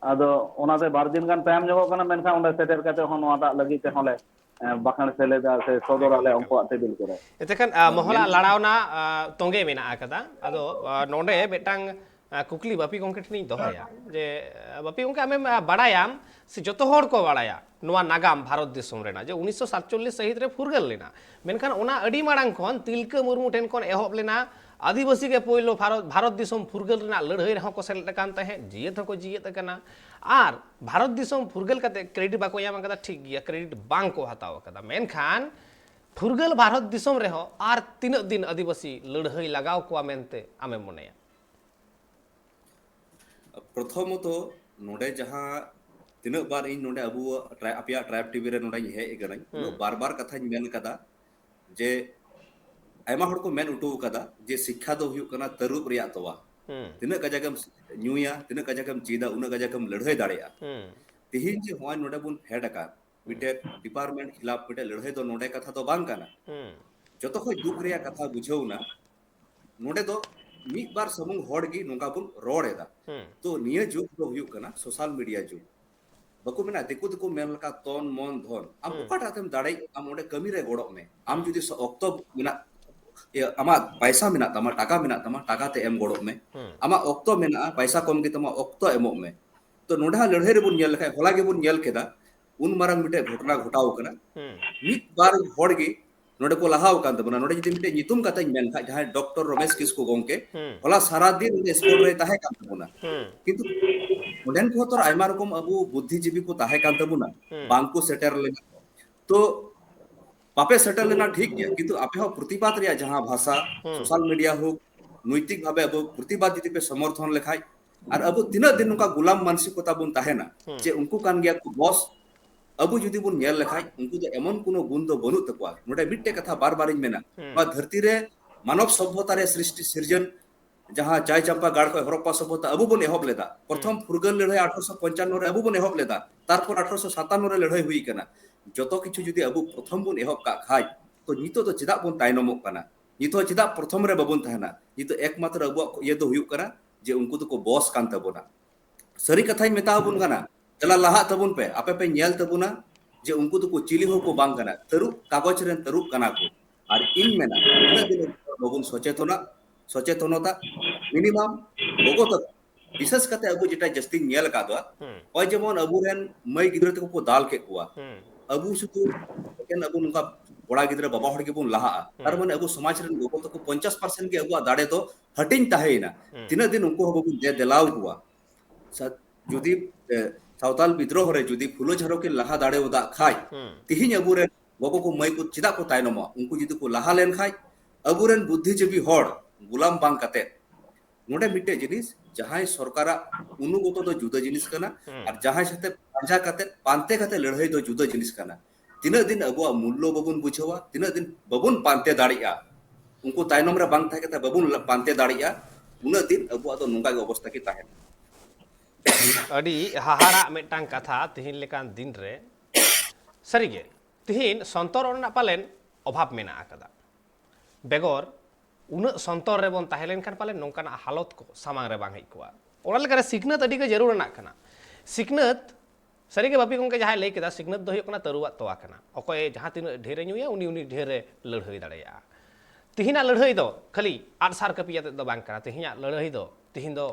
ᱟᱫᱚ ᱚᱱᱟᱛᱮ ᱵᱟᱨ ᱫᱤᱱ ᱜᱟᱱ ᱛᱟᱭᱚᱢ ᱧᱚᱜᱚᱜ ᱠᱟᱱᱟ, ᱢᱮᱱᱠᱷᱟᱱ ᱚᱸᱰᱮ ᱥᱮᱴᱮᱨ ᱠᱟᱛᱮ ᱦᱚᱸ ᱱᱚᱣᱟᱴᱟᱜ ᱞᱟᱹᱜᱤᱫ ᱛᱮᱦᱚᱸ ᱞᱮ, ᱮ, ᱵᱟᱠᱷᱮᱬ ᱥᱮᱞᱮᱫᱟ ᱥᱮ ᱥᱚᱫᱚᱨ ᱟᱞᱮ ᱩᱱᱠᱩᱣᱟᱜ ᱴᱮᱵᱤᱞ ᱠᱚᱨᱮ᱾ ᱮᱱᱛᱮᱠᱷᱟᱱ, ᱟ, ᱢᱚᱦᱚᱞᱟᱜ ᱞᱟᱲᱟᱣᱱᱟ, ᱟ, ᱛᱚᱸᱜᱮ ᱢᱮᱱᱟᱜ ᱟᱠᱟᱫᱟ᱾ ᱟᱫᱚ, ᱟ, ᱱᱚᱰᱮ ᱢᱤᱫᱴᱟᱝ, ᱟ, ᱠᱩᱠᱞᱤ ᱵᱟᱯᱤ ᱜᱚᱢᱠᱮ ᱴᱷᱮᱱᱤᱧ ᱫᱚᱦᱚᱭᱟ ᱡᱮ, ᱟ, ᱵᱟᱯᱤ ᱜᱚᱢᱠᱮ, ᱟᱢᱮᱢ, ᱟ, ᱵᱟᱲᱟᱭᱟᱢ ᱥᱮ ᱡᱚᱛᱚ ᱦᱚᱲ ᱠᱚ ᱵᱟᱲᱟᱭᱟ ᱱᱚᱣᱟ ᱱᱟᱜᱟᱢ ᱵᱷᱟᱨᱚᱛ ᱫᱤᱥᱚᱢ ᱨᱮᱱᱟᱜ ᱡᱮ ᱩᱱᱤᱥᱥᱚ ᱥᱟᱛᱪᱚᱞᱞᱤᱥ ᱥᱟᱹᱦᱤᱛ ᱨᱮ ᱯᱷᱩᱨᱜᱟᱹᱞ ᱞᱮᱱᱟ, ᱢᱮᱱᱠᱷᱟᱱ ᱚᱱᱟ ᱟᱹᱰᱤ ᱢᱟᱲᱟᱝ ᱠᱷᱚᱱ ᱛᱤᱞᱠᱟᱹ ᱢᱩᱨᱢᱩ ᱴᱷᱮᱱ ᱠᱷᱚᱱ ᱮᱦᱚᱵ ᱞᱮᱱᱟ, ᱟᱹᱫᱤᱵᱟᱹᱥᱤ ᱜᱮ ᱯᱳᱭᱞᱳ ᱵᱷᱟᱨᱚᱛ, ᱵᱷᱟᱨᱚᱛ ᱫᱤᱥᱚᱢ ᱯᱷᱩᱨᱜᱟᱹᱞ ᱨᱮᱱᱟᱜ ᱞᱟᱹᱲᱦᱟᱹᱭ ᱨᱮᱦᱚᱸ ᱠᱚ ᱥᱮᱞᱮᱫ ᱟᱠᱟᱱ ᱛᱟᱦᱮᱸᱫ, ᱡᱤᱭᱮᱫ ᱦᱚᱸᱠᱚ ᱡᱤᱭᱮᱫ ᱟᱠᱟᱱᱟ᱾ ᱟᱨ ᱵᱷᱟᱨᱚᱛ ᱫᱤᱥᱚᱢ ᱯᱷᱩᱨᱜᱟᱹᱞ ᱠᱟᱛᱮ ᱠᱨᱮᱰᱤᱴ ᱵᱟᱠᱚ ᱧᱟᱢ ᱟᱠᱟᱫᱟ, ᱴᱷᱤᱠ ᱜᱮᱭᱟ, ᱠᱨᱮᱰᱤᱴ ᱵᱟᱝ ᱠᱚ ᱦᱟᱛᱟᱣ ᱟᱠᱟᱫᱟ, ᱢᱮᱱᱠᱷᱟᱱ ᱯᱷᱩᱨᱜᱟᱹᱞ ᱵᱷᱟᱨᱚᱛ ᱫᱤᱥᱚᱢ ᱨᱮᱦᱚᱸ ᱟᱨ ᱛᱤᱱᱟᱹᱜ ᱫᱤᱱ ᱟᱹᱫᱤᱵᱟᱹᱥᱤ ᱞᱟᱹᱲᱦᱟᱹᱭ ᱞᱟᱜᱟᱣ ᱠᱚᱣᱟ ᱢᱮᱱᱛᱮ ᱟᱢᱮᱢ ᱢᱚᱱᱮᱭᱟ? ᱯᱨᱚᱛᱷᱚᱢᱚᱛᱚ, ᱱᱚᱰᱮ ᱡᱟᱦᱟᱸ ᱛᱤᱱᱟᱹᱜ ᱵᱟᱨ ᱤᱧ ᱱᱚᱰᱮ ᱟᱵᱚᱣᱟᱜ ᱴᱨᱟ-, ᱟᱯᱮᱭᱟᱜ ᱴᱨᱟᱭᱤᱵᱽ ᱴᱤᱵᱷᱤ ᱨᱮ ᱱᱚᱰᱮᱧ ᱦᱮᱡ ᱟᱠᱟᱱᱟᱹᱧ, ᱩᱱᱟᱹᱜ ᱦᱩᱸ᱾ ᱵᱟᱨ ᱵᱟᱨ ᱠᱟᱛᱷᱟᱧ ᱢᱮᱱ ᱠᱟᱫᱟ ᱡᱮ ᱟᱭᱢᱟ ᱦᱚᱲ ᱠᱚ ᱢᱮᱱ ᱦᱚᱴᱚ ᱠᱟᱫᱟ ᱡᱮ ᱥᱤᱠᱠᱷᱟ ᱫᱚ ᱦᱩᱭᱩᱜ ᱠᱟᱱᱟ ᱛᱟᱹᱨᱩᱵ ᱨᱮᱭᱟᱜ ᱛᱚᱣᱟ᱾ ᱦᱩᱸ᱾ ᱛᱤᱱᱟᱹᱜ ᱠᱟᱡᱟᱠ ᱮᱢ ᱧᱩᱭᱟ, ᱛᱤᱱᱟᱹᱜ ᱠᱟᱡᱟᱠ ᱮᱢ ᱪᱮᱫᱟ, ᱩᱱᱟᱹᱜ ᱠᱟᱡᱟᱠ ᱮᱢ ᱞᱟᱹᱲᱦᱟᱹᱭ ᱫᱟᱲᱮᱭᱟᱜᱼᱟ᱾ ᱦᱩᱸ᱾ ᱛᱤᱦᱤᱧ ᱡᱮ ᱱᱚᱜᱼᱚᱭ ᱱᱚᱰᱮ ᱵᱚᱱ ᱯᱷᱮᱰ ᱟᱠᱟᱱ, ᱢᱤᱫᱴᱮᱡ ᱰᱤᱯᱟᱨᱴᱢᱮᱱᱴ ᱠᱷᱤᱞᱟᱯ ᱢᱤᱫᱴᱮᱡ ᱞᱟᱹᱲᱦᱟᱹᱭ ᱫᱚ ᱱᱚᱰᱮ ᱠᱟᱛᱷᱟ ᱫᱚ ᱵᱟᱝ ᱠᱟᱱᱟ᱾ ᱦᱩᱸ᱾ ᱡᱚᱛᱚ ᱠᱷᱚᱡ ᱫᱩᱠ ᱨᱮᱭᱟᱜ ᱠᱟᱛᱷᱟ ᱵᱩᱡᱷᱟᱹᱣ ᱮᱱᱟ, ᱱᱚᱰᱮ ᱫᱚ ᱢᱤᱫ ᱵᱟᱨ ᱥᱩᱢᱩᱝ ᱦᱚᱲ ᱜᱮ ᱱᱚᱝᱠᱟ ᱵᱚᱱ ᱨᱚᱲ ᱮᱫᱟ᱾ ᱦᱩᱸ᱾ ᱛᱚ ᱱᱤᱭᱟᱹ ᱡᱩᱜᱽ ᱫᱚ ᱦᱩᱭᱩᱜ ᱠᱟᱱᱟ ᱥᱳᱥᱟᱞ ᱢᱤᱰᱤᱭᱟ ᱡᱩᱜᱽ᱾ ᱵᱟᱠᱚ ᱢᱮᱱᱟ, ᱫᱤᱠᱩ ᱫᱚᱠᱚ ᱢᱮᱱ ᱞᱮᱠᱟ ᱛᱚᱱ ᱢᱚᱱ ᱫᱷᱚᱱ, ᱟᱢ ᱦᱩᱸ᱾ ᱚᱠᱟᱴᱟᱜ ᱛᱮᱢ ᱫᱟᱲᱮᱭᱟᱜ, ᱟᱢ ᱚᱸᱰᱮ ᱠᱟᱹᱢᱤ ᱨᱮ ᱜᱚᱲᱚᱜ ᱢᱮ᱾ ᱟᱢ ᱦᱩᱸ᱾ ᱡᱩᱫᱤ ᱥᱚ-, ᱚᱠᱛᱚ ᱢᱮᱱᱟᱜ, ᱤᱭᱟᱹ, ᱟᱢᱟᱜ ᱯᱟᱭᱥᱟ ᱢᱮᱱᱟᱜ ᱛᱟᱢᱟ, ᱴᱟᱠᱟ ᱢᱮᱱᱟᱜ ᱛᱟᱢᱟ, ᱴᱟᱠᱟ ᱛᱮ ᱮᱢ ᱜᱚᱲᱚᱜ ᱢᱮ᱾ ᱦᱩᱸ᱾ ᱟᱢᱟᱜ ᱚᱠᱛᱚ ᱢᱮᱱᱟᱜᱼᱟ, ᱯᱟᱭᱥᱟ ᱠᱚᱢ ᱜᱮ ᱛᱟᱢᱟ, ᱚᱠᱛᱚ ᱮᱢᱚᱜ ᱢᱮ᱾ ᱛᱚ ᱱᱚᱰᱮ ᱦᱟᱸᱜ ᱞᱟᱹᱲᱦᱟᱹᱭ ᱨᱮᱵᱚᱱ ᱧᱮᱞ ᱞᱮᱠᱷᱟᱡ, ᱦᱚᱞᱟ ᱜᱮᱵᱚᱱ ᱧᱮᱞ ᱠᱮᱫᱟ, ᱩᱱ ᱢᱟᱨᱟᱝ ᱢᱤᱫᱴᱮᱡ ᱜᱷᱚᱴᱚᱱᱟ ᱜᱷᱚᱴᱟᱣ ᱠᱟᱱᱟ᱾ ᱦᱩᱸ᱾ ᱢᱤᱫ ᱵᱟᱨ ᱦᱚᱲ ᱜᱮ ᱱᱚᱰᱮ ᱠᱚ ᱞᱟᱦᱟ ᱟᱠᱟᱱ ᱛᱟᱵᱚᱱᱟ᱾ ᱱᱚᱰᱮ ᱡᱩᱫᱤ ᱢᱤᱫᱴᱮᱡ ᱧᱩᱛᱩᱢ ᱠᱟᱛᱷᱟᱧ ᱢᱮᱱ ᱠᱷᱟᱡ, ᱡᱟᱦᱟᱸᱭ ᱰᱚᱠᱴᱚᱨ ᱨᱚᱢᱮᱥ ᱠᱤᱥᱠᱩ ᱜᱚᱢᱠᱮ, ᱦᱩᱸ᱾ ᱦᱚᱞᱟ ᱥᱟᱨᱟ ᱫᱤᱱ ᱩᱱᱤ ᱥᱯᱳᱨᱴ ᱨᱮᱭ ᱛᱟᱦᱮᱸ ᱠᱟᱱ ᱛᱟᱵᱚᱱᱟ᱾ ᱦᱩᱸ᱾ ᱠᱤᱱᱛᱩ ᱚᱸᱰᱮᱱ ᱠᱚᱦᱚᱸ ᱛᱚ ᱟᱭᱢᱟ ᱨᱚᱠᱚᱢ ᱟᱵᱚ ᱵᱩᱫᱽᱫᱷᱤᱡᱤᱵᱤ ᱠᱚ ᱛᱟᱦᱮᱸ ᱠᱟᱱ ᱛᱟᱵᱚᱱᱟ, ᱦᱩᱸ᱾ ᱵᱟᱝ ᱠᱚ ᱥᱮᱴᱮᱨ ᱞᱮᱱᱟ᱾ ᱛᱚ ᱵᱟᱯᱮ ᱥᱮᱴᱮᱨ ᱞᱮᱱᱟ ᱴᱷᱤᱠ ᱜᱮᱭᱟ, ᱠᱤᱱᱛᱩ ᱟᱯᱮ ᱦᱚᱸ ᱯᱨᱚᱛᱤᱵᱟᱫ ᱨᱮᱭᱟᱜ ᱡᱟᱦᱟᱸ ᱵᱷᱟᱥᱟ, ᱦᱩᱸ᱾ ᱥᱳᱥᱟᱞ ᱢᱤᱰᱤᱭᱟ ᱦᱳᱠ, ᱱᱳᱭᱛᱤᱠ ᱵᱷᱟᱵᱮ ᱟᱵᱚ ᱯᱨᱚᱛᱤᱵᱟᱫ ᱡᱩᱫᱤ ᱯᱮ ᱥᱚᱢᱚᱨᱛᱷᱚᱱ ᱞᱮᱠᱷᱟᱡ, ᱟᱨ ᱟᱵᱚ ᱛᱤᱱᱟᱹᱜ ᱫᱤᱱ ᱱᱚᱝᱠᱟ ᱜᱩᱞᱟᱢ ᱢᱟᱱᱥᱤᱠᱚᱛᱟ ᱵᱚᱱ ᱛᱟᱦᱮᱱᱟ, ᱦᱩᱸ᱾ ᱡᱮ ᱩᱱᱠᱩ ᱠᱟᱱ ᱜᱮᱭᱟ ᱠᱚ ᱵᱚᱥ, ᱟᱵᱚ ᱡᱩᱫᱤ ᱵᱚᱱ ᱧᱮᱞ ᱞᱮᱠᱷᱟᱡ, ᱩᱱᱠᱩ ᱫᱚ ᱮᱢᱚᱱ ᱠᱳᱱᱳ ᱜᱩᱱ ᱫᱚ ᱵᱟᱹᱱᱩᱜ ᱛᱟᱠᱚᱣᱟ᱾ ᱱᱚᱰᱮ ᱢᱤᱫᱴᱮᱡ ᱠᱟᱛᱷᱟ ᱵᱟᱨ ᱵᱟᱨᱤᱧ ᱢᱮᱱᱟ, ᱦᱩᱸ᱾ ᱱᱚᱣᱟ ᱫᱷᱟᱹᱨᱛᱤ ᱨᱮ ᱢᱟᱱᱚᱵ ᱥᱚᱵᱷᱚᱛᱟ ᱨᱮ ᱥᱨᱤᱥᱴᱤ ᱥᱤᱨᱡᱚᱱ, ᱡᱟᱦᱟᱸ ᱪᱟᱭ ᱪᱟᱢᱯᱟ ᱜᱟᱲ ᱠᱷᱚᱱ ᱦᱚᱨᱚᱯᱯᱟ ᱥᱚᱵᱷᱚᱛᱟ ᱟᱵᱚ ᱵᱚᱱ ᱮᱦᱚᱵ ᱞᱮᱫᱟ᱾ ᱯᱨᱚᱛᱷᱚᱢ ᱦᱩᱸ᱾ ᱯᱷᱩᱨᱜᱟᱹᱞ ᱞᱟᱹᱲᱦᱟᱹᱭ ᱟᱴᱷᱨᱚᱥᱚ ᱯᱚᱧᱪᱟᱱᱱᱚ ᱨᱮ ᱟᱵᱚ ᱵᱚᱱ ᱮᱦᱚᱵ ᱞᱮᱫᱟ, ᱛᱟᱨᱯᱚᱨ ᱟᱴᱷᱨᱚᱥᱚ ᱥᱟᱛᱟᱱᱱᱚ ᱨᱮ ᱞᱟᱹᱲᱦᱟᱹᱭ ᱦᱩᱭ ᱠᱟᱱᱟ᱾ ᱡᱚᱛᱚ ᱠᱤᱪᱷᱩ ᱡᱩᱫᱤ ᱟᱵᱚ ᱯᱨᱚᱛᱷᱚᱢ ᱵᱚᱱ ᱮᱦᱚᱵ ᱠᱟᱜ ᱠᱷᱟᱡ, ᱛᱚ ᱱᱤᱛᱚᱜ ᱫᱚ ᱪᱮᱫᱟᱜ ᱵᱚᱱ ᱛᱟᱭᱱᱚᱢᱚᱜ ᱠᱟᱱᱟ? ᱱᱤᱛᱚᱜ ᱪᱮᱫᱟᱜ ᱯᱨᱚᱛᱷᱚᱢ ᱨᱮ ᱵᱟᱵᱚᱱ ᱛᱟᱦᱮᱱᱟ? ᱱᱤᱛᱚᱜ ᱮᱠᱢᱟᱛᱨᱚ ᱟᱵᱚᱣᱟᱜ ᱤᱭᱟᱹ ᱫᱚ ᱦᱩᱭᱩᱜ ᱠᱟᱱᱟ ᱡᱮ ᱩᱱᱠᱩ ᱫᱚᱠᱚ ᱵᱚᱥ ᱠᱟᱱ ᱛᱟᱵᱚᱱᱟ᱾ ᱥᱟᱹᱨᱤ ᱠᱟᱛᱷᱟᱧ ᱢᱮᱛᱟ ᱟᱵᱚᱱ ᱠᱟᱱᱟ, ᱫᱮᱞᱟ ᱞᱟᱦᱟᱜ ᱛᱟᱵᱚᱱ ᱯᱮ, ᱟᱯᱮ ᱯᱮ ᱧᱮᱞ ᱛᱟᱵᱚᱱᱟ ᱡᱮ ᱩᱱᱠᱩ ᱫᱚᱠᱚ ᱪᱤᱞᱤ ᱦᱚᱸ ᱠᱚ ᱵᱟᱝ ᱠᱟᱱᱟ, ᱛᱟᱹᱨᱩᱵ ᱠᱟᱜᱚᱡᱽ ᱨᱮᱱ ᱛᱟᱹᱨᱩᱵ ᱠᱟᱱᱟ ᱠᱚ᱾ ᱟᱨ ᱤᱧ ᱢᱮᱱᱟ, ᱛᱤᱱᱟᱹᱜ ᱫᱤᱱ ᱵᱟᱵᱚᱱ ᱥᱚᱪᱮᱛᱚᱱᱟ, ᱥᱚᱪᱮᱛᱚᱱᱚᱛᱟ, ᱢᱤᱱᱤᱢᱟᱢ ᱜᱚᱜᱚ ᱛᱟᱠᱚ, ᱵᱤᱥᱮᱥ ᱠᱟᱛᱮ ᱟᱵᱚ ᱡᱮᱴᱟ ᱡᱟᱹᱥᱛᱤᱧ ᱧᱮᱞ ᱟᱠᱟᱫᱟ, ᱦᱩᱸ᱾ ᱱᱚᱜᱼᱚᱭ ᱡᱮᱢᱚᱱ ᱟᱵᱚᱨᱮᱱ ᱢᱟᱹᱭ ᱜᱤᱫᱽᱨᱟᱹ ᱛᱟᱠᱚ ᱠᱚ ᱫᱟᱞ ᱠᱮᱫ ᱠᱚᱣᱟ, ᱦᱩᱸ᱾ ᱟᱵᱚ ᱥᱩᱫᱷᱩ ᱮᱠᱮᱱ ᱟᱵᱚ ᱱᱚᱝᱠᱟ ᱠᱚᱲᱟ ᱜᱤᱫᱽᱨᱟᱹ ᱵᱟᱵᱟ ᱦᱚᱲ ᱜᱮᱵᱚᱱ ᱞᱟᱦᱟᱜᱼᱟ, ᱛᱟᱨ ᱦᱩᱸ᱾ ᱢᱟᱱᱮ ᱟᱵᱚ ᱥᱚᱢᱟᱡᱽ ᱨᱮᱱ ᱜᱚᱜᱚ ᱛᱟᱠᱚ ᱯᱚᱧᱪᱟᱥ ᱯᱟᱨᱥᱮᱱᱴ ᱜᱮ ᱟᱵᱚᱣᱟᱜ ᱫᱟᱲᱮ ᱫᱚ ᱦᱟᱹᱴᱤᱧ ᱛᱟᱦᱮᱸᱭᱮᱱᱟ᱾ ᱦᱩᱸ᱾ ᱛᱤᱱᱟᱹᱜ ᱫᱤᱱ ᱩᱱᱠᱩ ᱦᱚᱸ ᱵᱟᱵᱚᱱ ᱫᱮ ᱫᱮᱞᱟᱣ ᱠᱚᱣᱟ? ᱥᱟ-, ᱡᱩᱫᱤ, ᱮ, ᱥᱟᱶᱛᱟᱞ ᱵᱤᱫᱽᱨᱳᱦᱚ ᱨᱮ ᱡᱩᱫᱤ ᱯᱷᱩᱞᱳ ᱡᱷᱟᱱᱳ ᱠᱤᱱ ᱞᱟᱦᱟ ᱫᱟᱲᱮᱭᱟᱫᱟ ᱠᱷᱟᱡ, ᱦᱩᱸ᱾ ᱛᱤᱦᱤᱧ ᱟᱵᱚᱨᱮᱱ ᱜᱚᱜᱚ ᱠᱚ ᱢᱟᱹᱭ ᱠᱚ ᱪᱮᱫᱟᱜ ᱠᱚ ᱛᱟᱭᱱᱚᱢᱚᱜᱼᱟ? ᱩᱱᱠᱩ ᱡᱩᱫᱤ ᱠᱚ ᱞᱟᱦᱟ ᱞᱮᱱ ᱠᱷᱟᱡ, ᱟᱵᱚᱨᱮᱱ ᱵᱩᱫᱽᱫᱷᱤᱡᱤᱵᱤ ᱦᱚᱲ ᱜᱩᱞᱟᱢ ᱵᱟᱝ ᱠᱟᱛᱮ, ᱱᱚᱰᱮ ᱢᱤᱫᱴᱮᱡ ᱡᱤᱱᱤᱥ, ᱡᱟᱦᱟᱸᱭ ᱥᱚᱨᱠᱟᱨᱟᱜ ᱚᱱᱩᱜᱚᱛᱚ ᱫᱚ ᱡᱩᱫᱟᱹ ᱡᱤᱱᱤᱥ ᱠᱟᱱᱟ, ᱦᱩᱸ᱾ ᱟᱨ ᱡᱟᱦᱟᱸᱭ ᱥᱟᱛᱮ ᱯᱟᱸᱡᱟ ᱠᱟᱛᱮ, ᱯᱟᱱᱛᱮ ᱠᱟᱛᱮ ᱞᱟᱹᱲᱦᱟᱹᱭ ᱫᱚ ᱡᱩᱫᱟᱹ ᱡᱤᱱᱤᱥ ᱠᱟᱱᱟ᱾ ᱛᱤᱱᱟᱹᱜ ᱫᱤᱱ ᱟᱵᱚᱣᱟᱜ ᱢᱩᱞᱞᱚ ᱵᱟᱵᱚᱱ ᱵᱩᱡᱷᱟᱹᱣᱟ, ᱛᱤᱱᱟᱹᱜ ᱫᱤᱱ ᱵᱟᱵᱚᱱ ᱯᱟᱱᱛᱮ ᱫᱟᱲᱮᱭᱟᱜᱼᱟ, ᱩᱱᱠᱩ ᱛᱟᱭᱱᱚᱢ ᱨᱮ ᱵᱟᱝ ᱛᱟᱦᱮᱸ ᱠᱟᱛᱮ ᱵᱟᱵᱚᱱ ᱯᱟᱱᱛᱮ ᱫᱟᱲᱮᱭᱟᱜᱼᱟ, ᱩᱱᱟᱹᱜ ᱫᱤᱱ ᱟᱵᱚᱣᱟᱜ ᱫᱚ ᱱᱚᱝᱠᱟ ᱜᱮ ᱚᱵᱚᱥᱛᱟ ᱜᱮ ᱛᱟᱦᱮᱱᱟ᱾ ᱟᱹᱰᱤ ᱦᱟᱦᱟᱲᱟᱜ ᱢᱤᱫᱴᱟᱝ ᱠᱟᱛᱷᱟ ᱛᱤᱦᱤᱧ ᱞᱮᱠᱟᱱ ᱫᱤᱱ ᱨᱮ᱾ ᱥᱟᱹᱨᱤᱜᱮ, ᱛᱤᱦᱤᱧ ᱥᱚᱱᱛᱚᱨ ᱨᱮᱱᱟᱜ ᱯᱟᱞᱮᱱ ᱚᱵᱷᱟᱵᱽ ᱢᱮᱱᱟᱜ ᱟᱠᱟᱫᱟ᱾ ᱵᱮᱜᱚᱨ ᱩᱱᱟᱹᱜ ᱥᱚᱱᱛᱚᱨ ᱨᱮᱵᱚᱱ ᱛᱟᱦᱮᱸ ᱞᱮᱱᱠᱷᱟᱱ ᱯᱟᱞᱮᱱ ᱱᱚᱝᱠᱟᱱᱟᱜ ᱦᱟᱞᱚᱛ ᱠᱚ ᱥᱟᱢᱟᱝ ᱨᱮ ᱵᱟᱝ ᱦᱮᱡ ᱠᱚᱜᱼᱟ᱾ ᱚᱱᱟ ᱞᱮᱠᱟᱨᱮ ᱥᱤᱠᱷᱱᱟᱹᱛ ᱟᱹᱰᱤ ᱜᱮ ᱡᱟᱹᱨᱩᱲ ᱟᱱᱟᱜ ᱠᱟᱱᱟ᱾ ᱥᱤᱠᱷᱱᱟᱹᱛ, ᱥᱟᱹᱨᱤᱜᱮ ᱵᱟᱯᱤ ᱜᱚᱢᱠᱮ ᱡᱟᱦᱟᱸᱭ ᱞᱟᱹᱭ ᱠᱮᱫᱟ, ᱥᱤᱠᱷᱱᱟᱹᱛ ᱫᱚ ᱦᱩᱭᱩᱜ ᱠᱟᱱᱟ ᱛᱟᱹᱨᱩᱣᱟᱜ ᱛᱚᱣᱟ ᱠᱟᱱᱟ᱾ ᱚᱠᱚᱭ ᱡᱟᱦᱟᱸ ᱛᱤᱱᱟᱹᱜ ᱰᱷᱮᱨᱮ ᱧᱩᱭᱟ, ᱩᱱᱤ ᱩᱱᱤ ᱰᱷᱮᱨᱮ ᱞᱟᱹᱲᱦᱟᱹᱭ ᱫᱟᱲᱮᱭᱟᱜᱼᱟ᱾ ᱛᱤᱦᱤᱧᱟᱜ ᱞᱟᱹᱲᱦᱟᱹᱭ ᱫᱚ ᱠᱷᱟᱹᱞᱤ ᱟᱜᱼᱥᱟᱨ ᱠᱟᱹᱯᱤ ᱟᱛᱮᱫ ᱫᱚ ᱵᱟᱝ ᱠᱟᱱᱟ᱾ ᱛᱤᱦᱤᱧᱟᱜ ᱞᱟᱹᱲᱦᱟᱹᱭ ᱫᱚ, ᱛᱤᱦᱤᱧ ᱫᱚ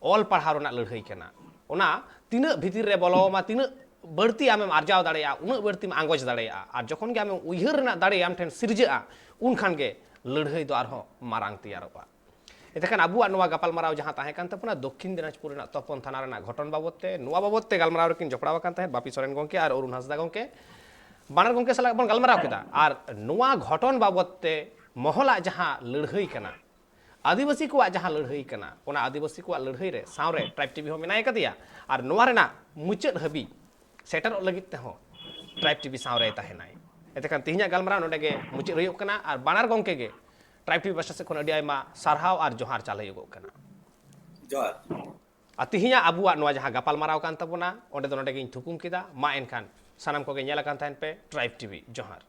ᱚᱞ ᱯᱟᱲᱦᱟᱣ ᱨᱮᱱᱟᱜ ᱞᱟᱹᱲᱦᱟᱹᱭ ᱠᱟᱱᱟ᱾ ᱚᱱᱟ ᱛᱤᱱᱟᱹᱜ ᱵᱷᱤᱛᱤᱨ ᱨᱮ ᱵᱚᱞᱚ ᱟᱢᱟ, ᱛᱤᱱᱟᱹᱜ ᱵᱟᱹᱲᱛᱤ ᱟᱢᱮᱢ ᱟᱨᱡᱟᱣ ᱫᱟᱲᱮᱭᱟᱜᱼᱟ, ᱩᱱᱟᱹᱜ ᱵᱟᱹᱲᱛᱤᱢ ᱟᱸᱜᱚᱪ ᱫᱟᱲᱮᱭᱟᱜᱼᱟ᱾ ᱟᱨ ᱡᱚᱠᱷᱚᱱ ᱜᱮ ᱟᱢᱮᱢ ᱩᱭᱦᱟᱹᱨ ᱨᱮᱱᱟᱜ ᱫᱟᱲᱮ ᱟᱢ ᱴᱷᱮᱱ ᱥᱤᱨᱡᱟᱹᱜᱼᱟ, ᱩᱱᱠᱷᱟᱱ ᱜᱮ ᱞᱟᱹᱲᱦᱟᱹᱭ ᱫᱚ ᱟᱨᱦᱚᱸ ᱢᱟᱨᱟᱝ ᱛᱮᱭᱟᱨᱚᱜᱼᱟ᱾ ᱮᱱᱛᱮᱠᱷᱟᱱ ᱟᱵᱚᱣᱟᱜ ᱱᱚᱣᱟ ᱜᱟᱯᱟᱞᱢᱟᱨᱟᱣ ᱡᱟᱦᱟᱸ ᱛᱟᱦᱮᱸ ᱠᱟᱱ ᱛᱟᱵᱚᱱᱟ ᱫᱚᱠᱠᱷᱤᱱ ᱫᱤᱱᱟᱡᱽᱯᱩᱨ ᱨᱮᱱᱟᱜ ᱛᱚᱯᱚᱱ ᱛᱷᱟᱱᱟ ᱨᱮᱱᱟᱜ ᱜᱷᱚᱴᱚᱱ ᱵᱟᱵᱚᱫ ᱛᱮ, ᱱᱚᱣᱟ ᱵᱟᱵᱚᱫ ᱛᱮ ᱜᱟᱞᱢᱟᱨᱟᱣ ᱨᱮᱠᱤᱱ ᱡᱚᱯᱲᱟᱣ ᱟᱠᱟᱱ ᱛᱟᱦᱮᱸᱫ ᱵᱟᱯᱤ ᱥᱚᱨᱮᱱ ᱜᱚᱢᱠᱮ ᱟᱨ ᱚᱨᱩᱱ ᱦᱟᱸᱥᱫᱟ ᱜᱚᱢᱠᱮ᱾ ᱵᱟᱱᱟᱨ ᱜᱚᱢᱠᱮ ᱥᱟᱞᱟᱜ ᱵᱚᱱ ᱜᱟᱞᱢᱟᱨᱟᱣ ᱠᱮᱫᱟ᱾ ᱟᱨ ᱱᱚᱣᱟ ᱜᱷᱚᱴᱚᱱ ᱵᱟᱵᱚᱫ ᱛᱮ ᱢᱚᱦᱚᱞᱟᱜ ᱡᱟᱦᱟᱸ ᱞᱟᱹᱲᱦᱟᱹᱭ ᱠᱟᱱᱟ, ᱟᱹᱫᱤᱵᱟᱹᱥᱤ ᱠᱚᱣᱟᱜ ᱡᱟᱦᱟᱸ ᱞᱟᱹᱲᱦᱟᱹᱭ ᱠᱟᱱᱟ, ᱚᱱᱟ ᱟᱹᱫᱤᱵᱟᱹᱥᱤ ᱠᱚᱣᱟᱜ ᱞᱟᱹᱲᱦᱟᱹᱭ ᱨᱮ ᱥᱟᱶᱨᱮ ᱴᱨᱟᱭᱤᱵᱽ ᱴᱤᱵᱷᱤ ᱦᱚᱸ ᱢᱮᱱᱟᱭ ᱠᱟᱫᱮᱭᱟ᱾ ᱟᱨ ᱱᱚᱣᱟ ᱨᱮᱱᱟᱜ ᱢᱩᱪᱟᱹᱫ ᱦᱟᱹᱵᱤᱡ ᱥᱮᱴᱮᱨᱚᱜ ᱞᱟᱹᱜᱤᱫ ᱛᱮᱦᱚᱸ ᱴᱨᱟᱭᱤᱵᱽ ᱴᱤᱵᱷᱤ ᱥᱟᱶᱨᱮ ᱛᱟᱦᱮᱱᱟᱭ᱾ ᱮᱱᱛᱮᱠᱷᱟᱱ ᱛᱮᱦᱮᱧᱟᱜ ᱜᱟᱞᱢᱟᱨᱟᱣ ᱱᱚᱰᱮ ᱜᱮ ᱢᱩᱪᱟᱹᱫ ᱦᱩᱭᱩᱜ ᱠᱟᱱᱟ᱾ ᱟᱨ ᱵᱟᱱᱟᱨ ᱜᱚᱢᱠᱮ ᱜᱮ ᱴᱨᱟᱭᱤᱵᱽ ᱴᱤᱵᱷᱤ ᱯᱟᱦᱴᱟ ᱥᱮᱫ ᱠᱷᱚᱱ ᱟᱹᱰᱤ ᱟᱭᱢᱟ ᱥᱟᱨᱦᱟᱣ ᱟᱨ ᱡᱚᱦᱟᱨ ᱪᱟᱞ ᱦᱩᱭᱩᱜᱚᱜ ᱠᱟᱱᱟ᱾ ᱡᱚᱦᱟᱨ᱾ ᱟᱨ ᱛᱮᱦᱮᱧᱟᱜ ᱟᱵᱚᱣᱟᱜ ᱱᱚᱣᱟ ᱡᱟᱦᱟᱸ ᱜᱟᱯᱟᱞᱢᱟᱨᱟᱣ ᱠᱟᱱ ᱛᱟᱵᱚᱱᱟ, ᱚᱸᱰᱮ ᱫᱚ ᱱᱚᱰᱮ ᱜᱤᱧ ᱛᱷᱩᱠᱩᱢ ᱠᱮᱫᱟ᱾ ᱢᱟ ᱮᱱᱠᱷᱟᱱ ᱥᱟᱱᱟᱢ ᱠᱚᱜᱮ ᱧᱮᱞ ᱟᱠᱟᱱ ᱛᱟᱦᱮᱱ ᱯᱮ ᱴᱨᱟᱭᱤᱵᱽ ᱴᱤᱵᱷᱤ᱾ ᱡᱚᱦᱟᱨ᱾